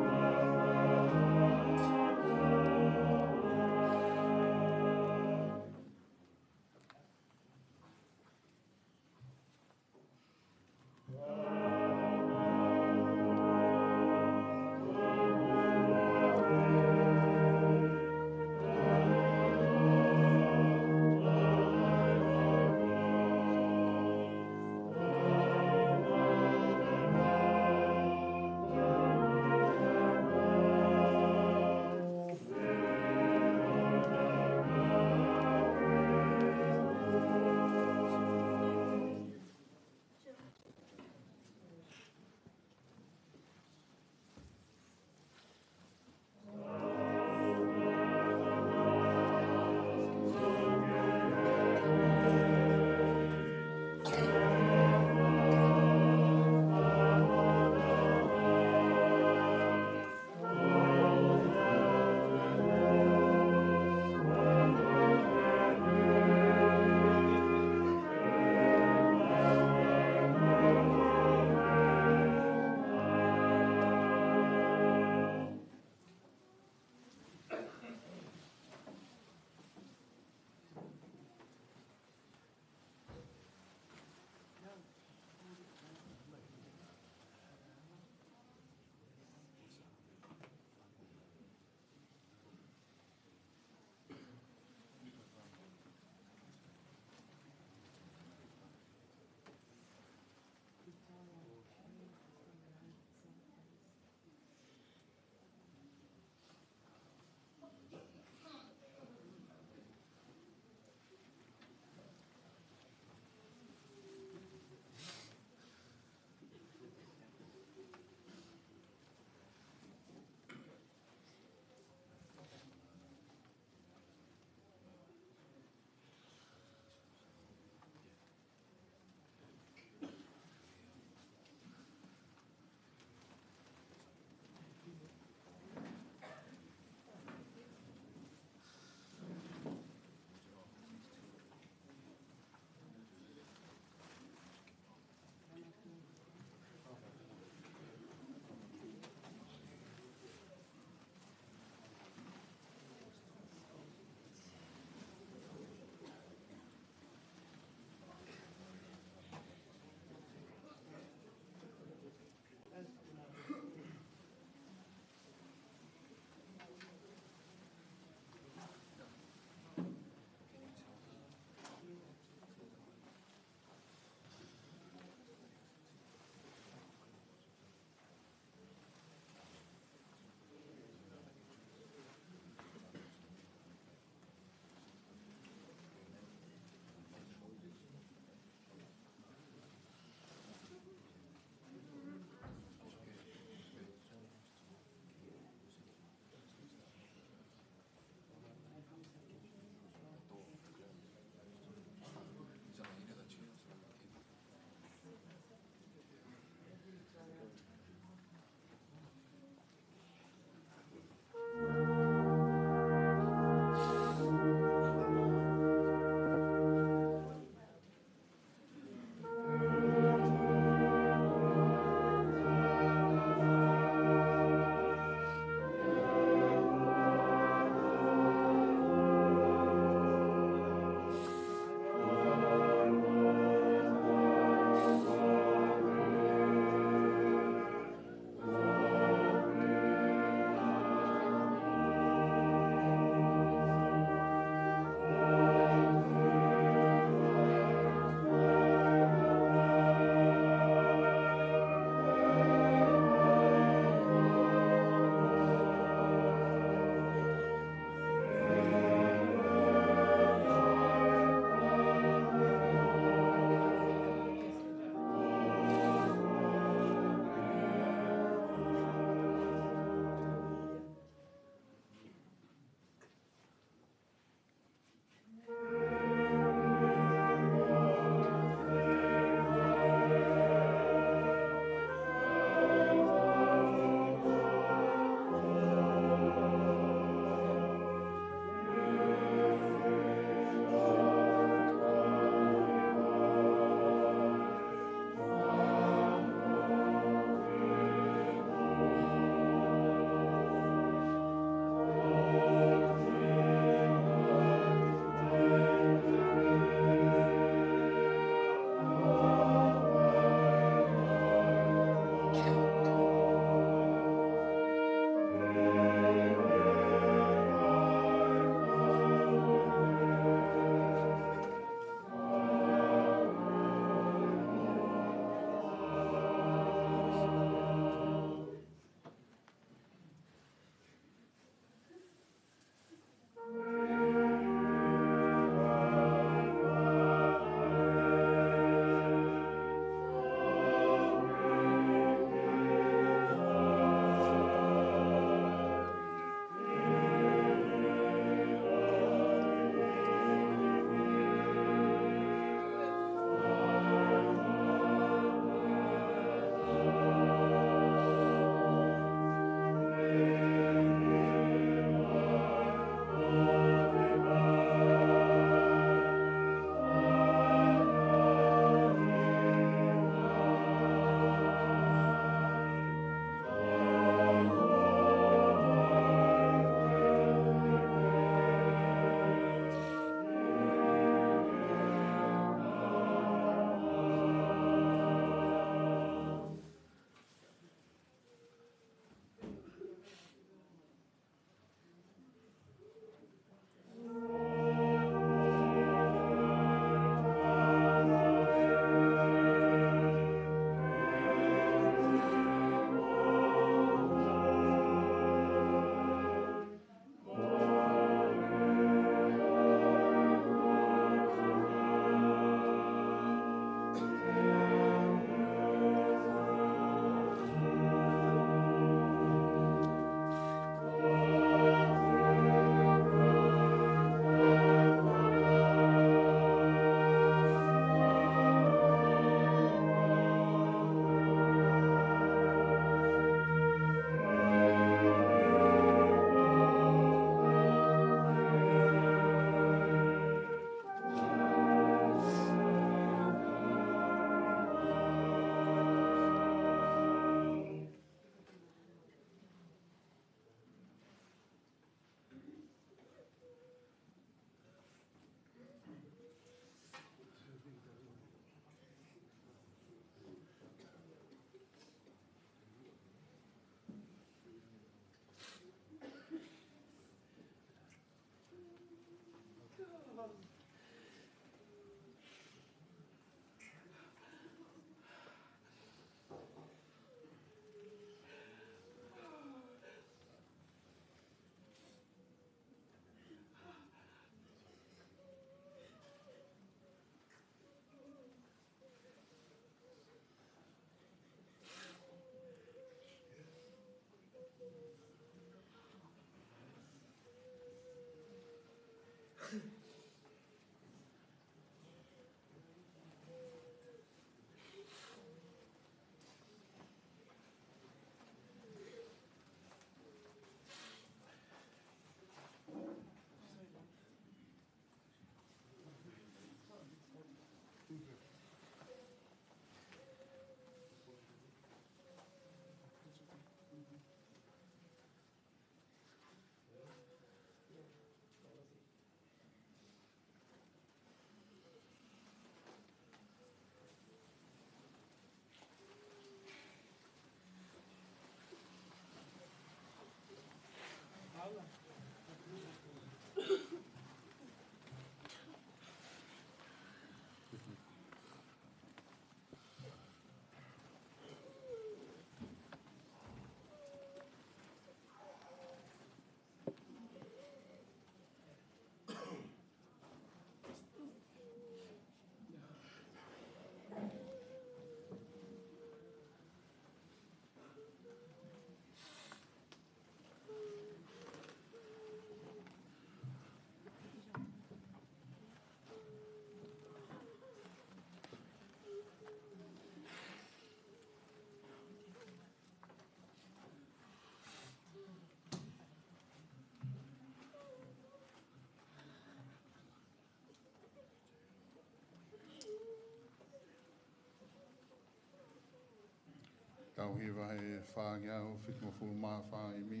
Hiva he fāngeau fitungofulu mā fā imi.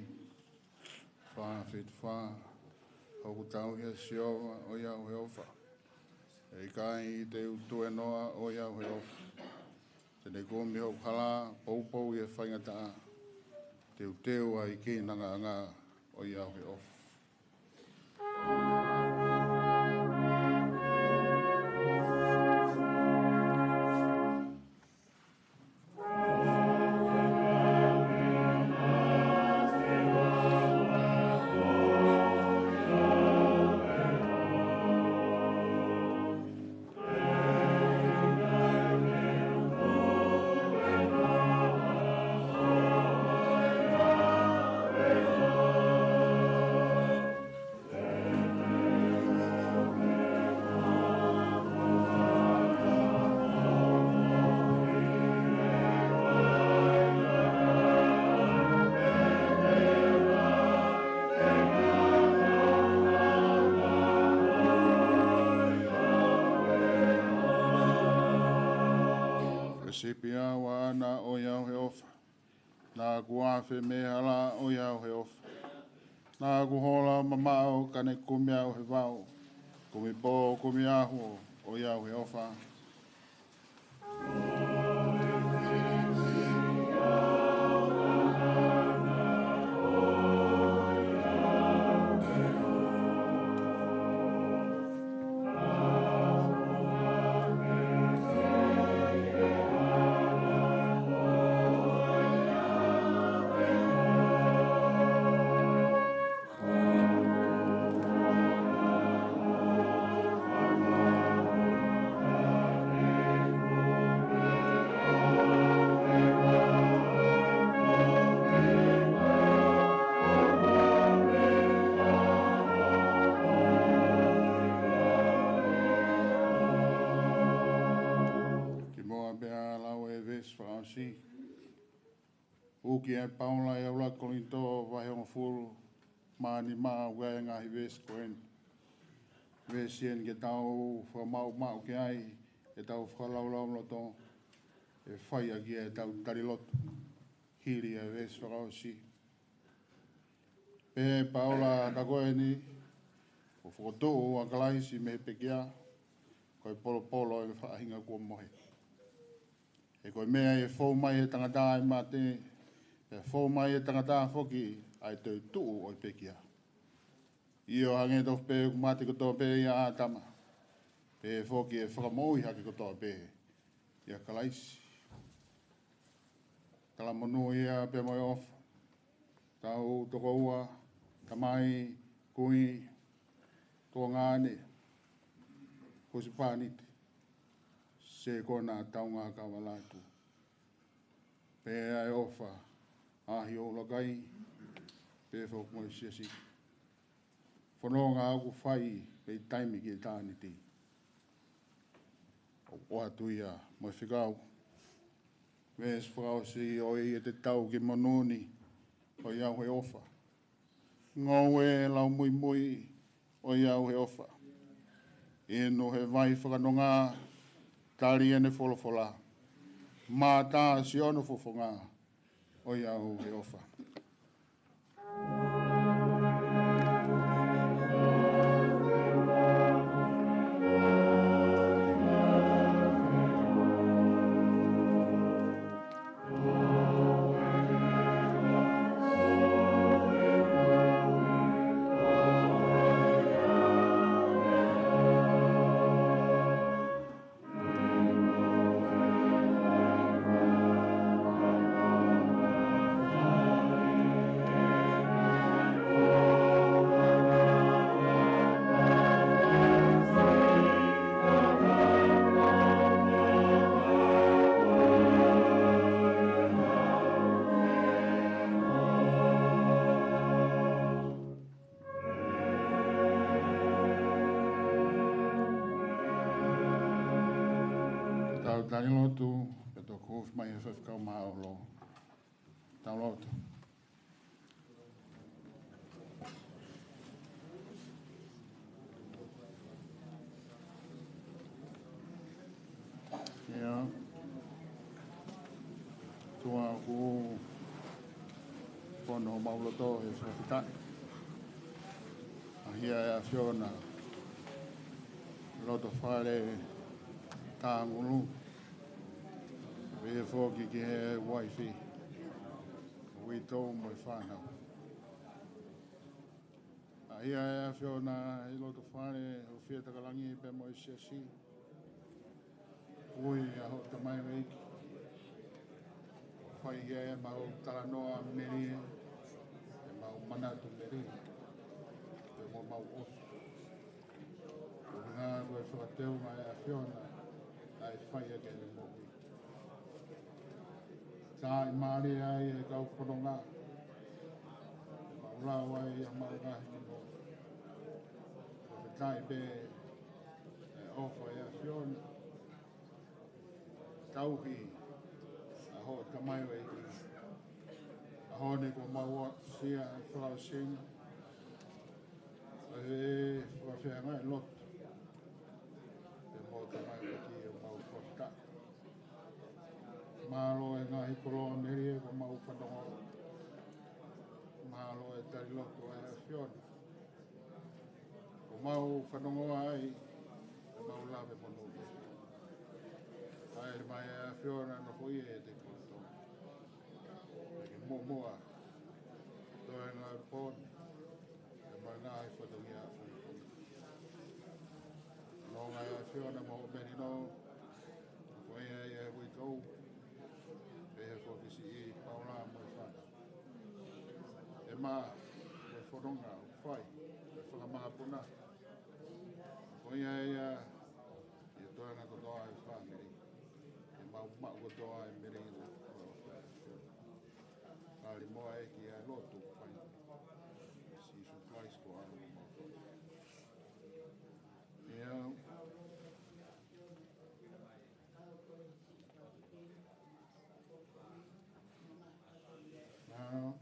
Fā fitu fā. ʻOku tauhi ʻa Sihova ʻo ia ʻoku he ʻofa. ʻE ʻikai te u tuēnoa ʻo ia ʻoku he ʻofa. Te ne kumi hoku hala poupou ʻi he faingataʻa. Te u teu ʻa e ʻikai nanganga ʻo ia ʻoku he ʻofa. Ko e sipi au ʻaʻana ʻo ia ʻoku he ʻofa. Naʻa ku afe mei he hala ʻo ia ʻoku he ʻofa. Naʻa ku hola mamaʻo ka ne kumi au he vao. Kumi pō, kumi ʻaho ʻo ia ʻoku he ʻofa. Kimuʻa pea lau e veesi fakaʻosi. Uki ʻe Paula ʻi he ʻuluaki Kolinitō vahe hongofulu mā nima, ʻoku ʻi ai e ngaahi veesi ko eni. Veesi eni ke tau fakamaʻumaʻu ki ai ʻetau fakalaulauloto, ʻe fai ʻaki ʻetau taliloto. Hili ʻa e veesi fakaʻosi. Pehē ʻe Paula, ka ko eni, kuo fokotuʻu ʻa Kalaisi mei he pekia, ko e polopolo ʻo e faʻahinga kuo mohe. He ko e meʻa ʻe fou mai ʻe he tangata ʻa e mate, pea fou mai ʻe he tangata foki ʻa e toetuʻu ʻo e pekia. ʻIo, hangē tofu pē ʻoku mate kotoa pē ʻia ʻĀtama, pehē foki ʻe fakamoʻui hake kotoa pē ʻia Kalaisi. Talamonū ia pea mo e ʻofa. Tau tokoua, tamai, kui, tuongaʻane, husepāniti, sekona, taungakavala atu. Pea ʻe ʻofa ʻa e ʻuluakai, pea foki mo e siasi. Fononga ʻoku fai mei taimi ki ʻitāniti. ʻOku ʻoatu ia mo e fekau. Veesi fakaʻosi, ʻoiauē te tau kei monū ni, ʻoiauē he ʻofa. Ngoue lau muimui, ʻoiauē he ʻofa. Inu he vai fakanonga, tali ʻene folofola. Mātā siʻono fofonga, ʻoiauē he ʻofa. Tau tali lotu, pea toki ofi mai ʻe he Faifekau Māʻolo. Tau lotu. ʻIo. ʻOku pono homau loto he fakafetaʻi. ʻA ia ʻe ʻAfiona, loto fale tāngulu, pehē foki ki he uaifi, uitou mo e fānau. ʻA ia ʻe ʻAfiona, ʻi loto fale ʻo Fiatakalangi pea mo e siasi, ui ʻa hoʻo tamaioʻeiki. Fai ia ʻemau talanoa melie, ʻemau manatu melie, pea mo ʻemau ʻofa. Ko e ngaahi fakateunga ʻe ʻAfiona, ʻa e fai ʻaki ʻene moʻui. Taaʻi mālie ai e kau fononga, mau lau ai ʻemau ngaahi kino. Fakafetaʻi pē e ʻofa ʻa e ʻAfiona. Tauhi ʻa hoʻo tamaioʻeiki. ʻAho ni kuo mau aʻusia e fakaʻosinga ʻa e fakafeangai lotu pea mo e tamaioʻeiki, ʻoku mau fakafetaʻi. Mālō e ngaahi koloa melie kuo mau fanongoa. Mālō e tali lotu ʻa e ʻAfiona kuo mau fanongoa ai, ʻoku mau lave monūʻia. Haʻele mai ʻa e ʻAfiona, nofoʻia ʻiate kitautolu. Ke muʻomuʻa, toenga e pō ni, pea mo e ngaahi fatongia ʻo e fononga. Nonga ʻa e ʻAfiona mo hoʻo melino, ko ia ia ʻoku uitou, pehē foki ki siʻi Paula mo e fānau. ʻEma, ko e fononga ʻoku fai, ko e fakamāpuna. Ko ia ia, ʻi he toenga kotoa e fāmili, ke mau maʻu kotoa e melino. Tali muʻa ʻEiki ʻa e lotu ʻoku fai. Sīsū Kalaisi ko e ʻAlo mo e Fakamoʻui. ʻIo. Mālō.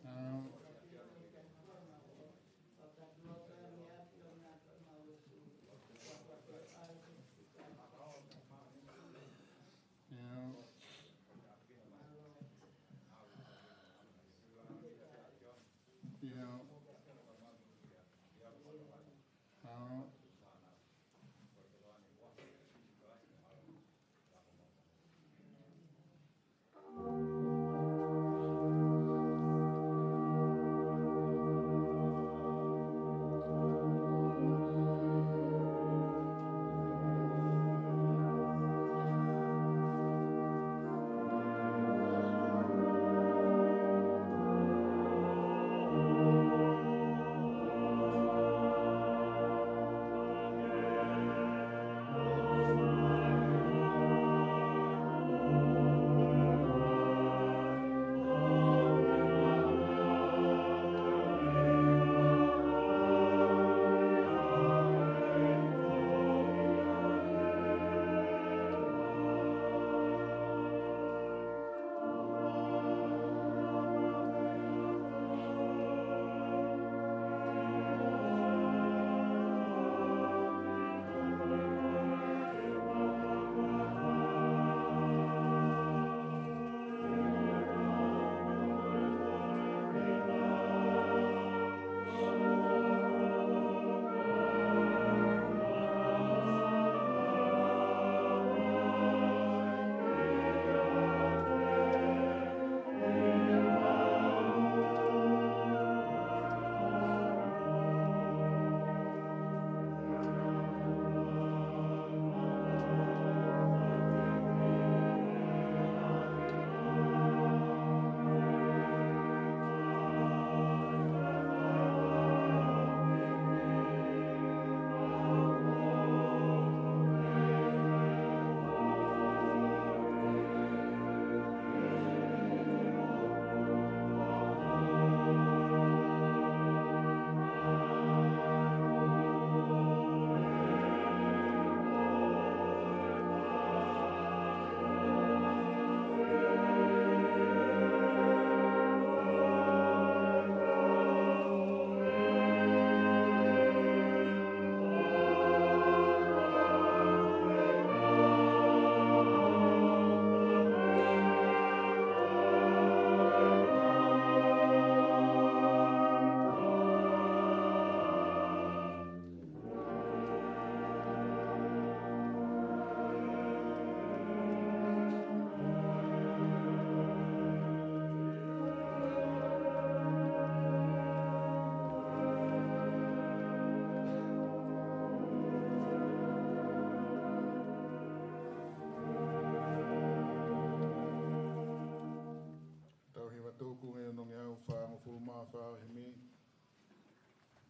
Mālō.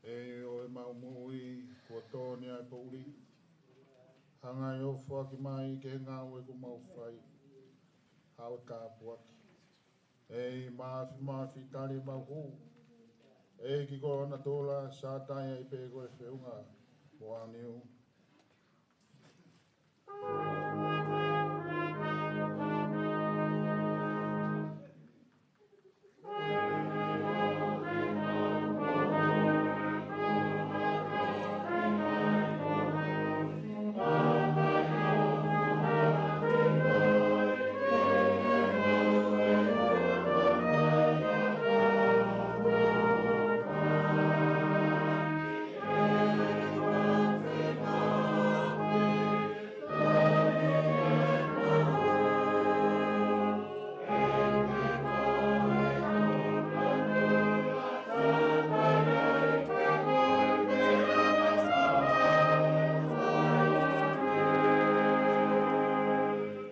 ʻEiki ʻo ʻemau moʻui, kuo tō ni ʻa e poʻuli. Hanga ʻo foaki mai ke ngāue kuo mau fai, haʻo tāpuaki. ʻEiki, māfimafi tali ʻemau hū. ʻEiki, ko hono tō la, sātai ai pē ko e feʻunga mo au niu.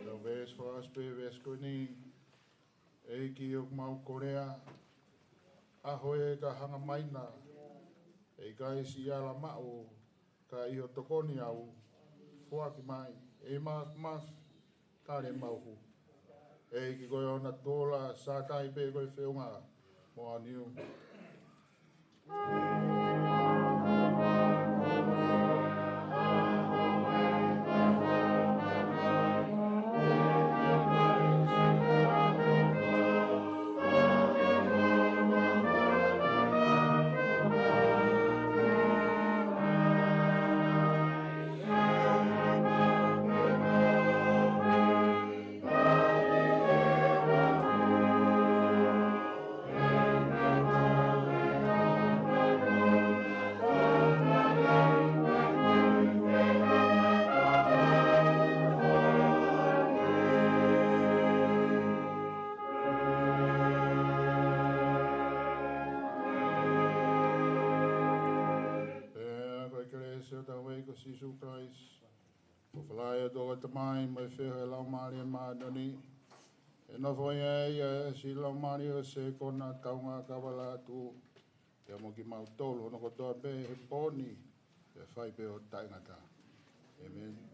Tau veesi fakaʻosi pē, veesi ko eni. ʻEiki, ʻoku mau kolea, ʻaho ē ka hanga mai na, ʻe ʻikai siʻi ala maʻu, ka ʻi hoʻo tokoni au, foaki mai, ʻEiki, māfimafi tali ʻemau hū. ʻEiki, ko hono tō la, sātai pē ko e feʻunga mo au niu. Pea ko e kelesi ʻa hotau ʻEiki ko Sīsū Kalaisi, ko e fānau ʻa e ʻOtua ko e Tamai, mo e feohi ʻa e Laumālie Māʻoniʻoni, ʻe nofo ia ʻi he siʻi laumālie ʻo e Siasi, ko hono taunga kavala atu, pea mo kimautolu hono kotoa pē he pō ni, pea fai pē ʻo taʻengata. ʻĒmeni.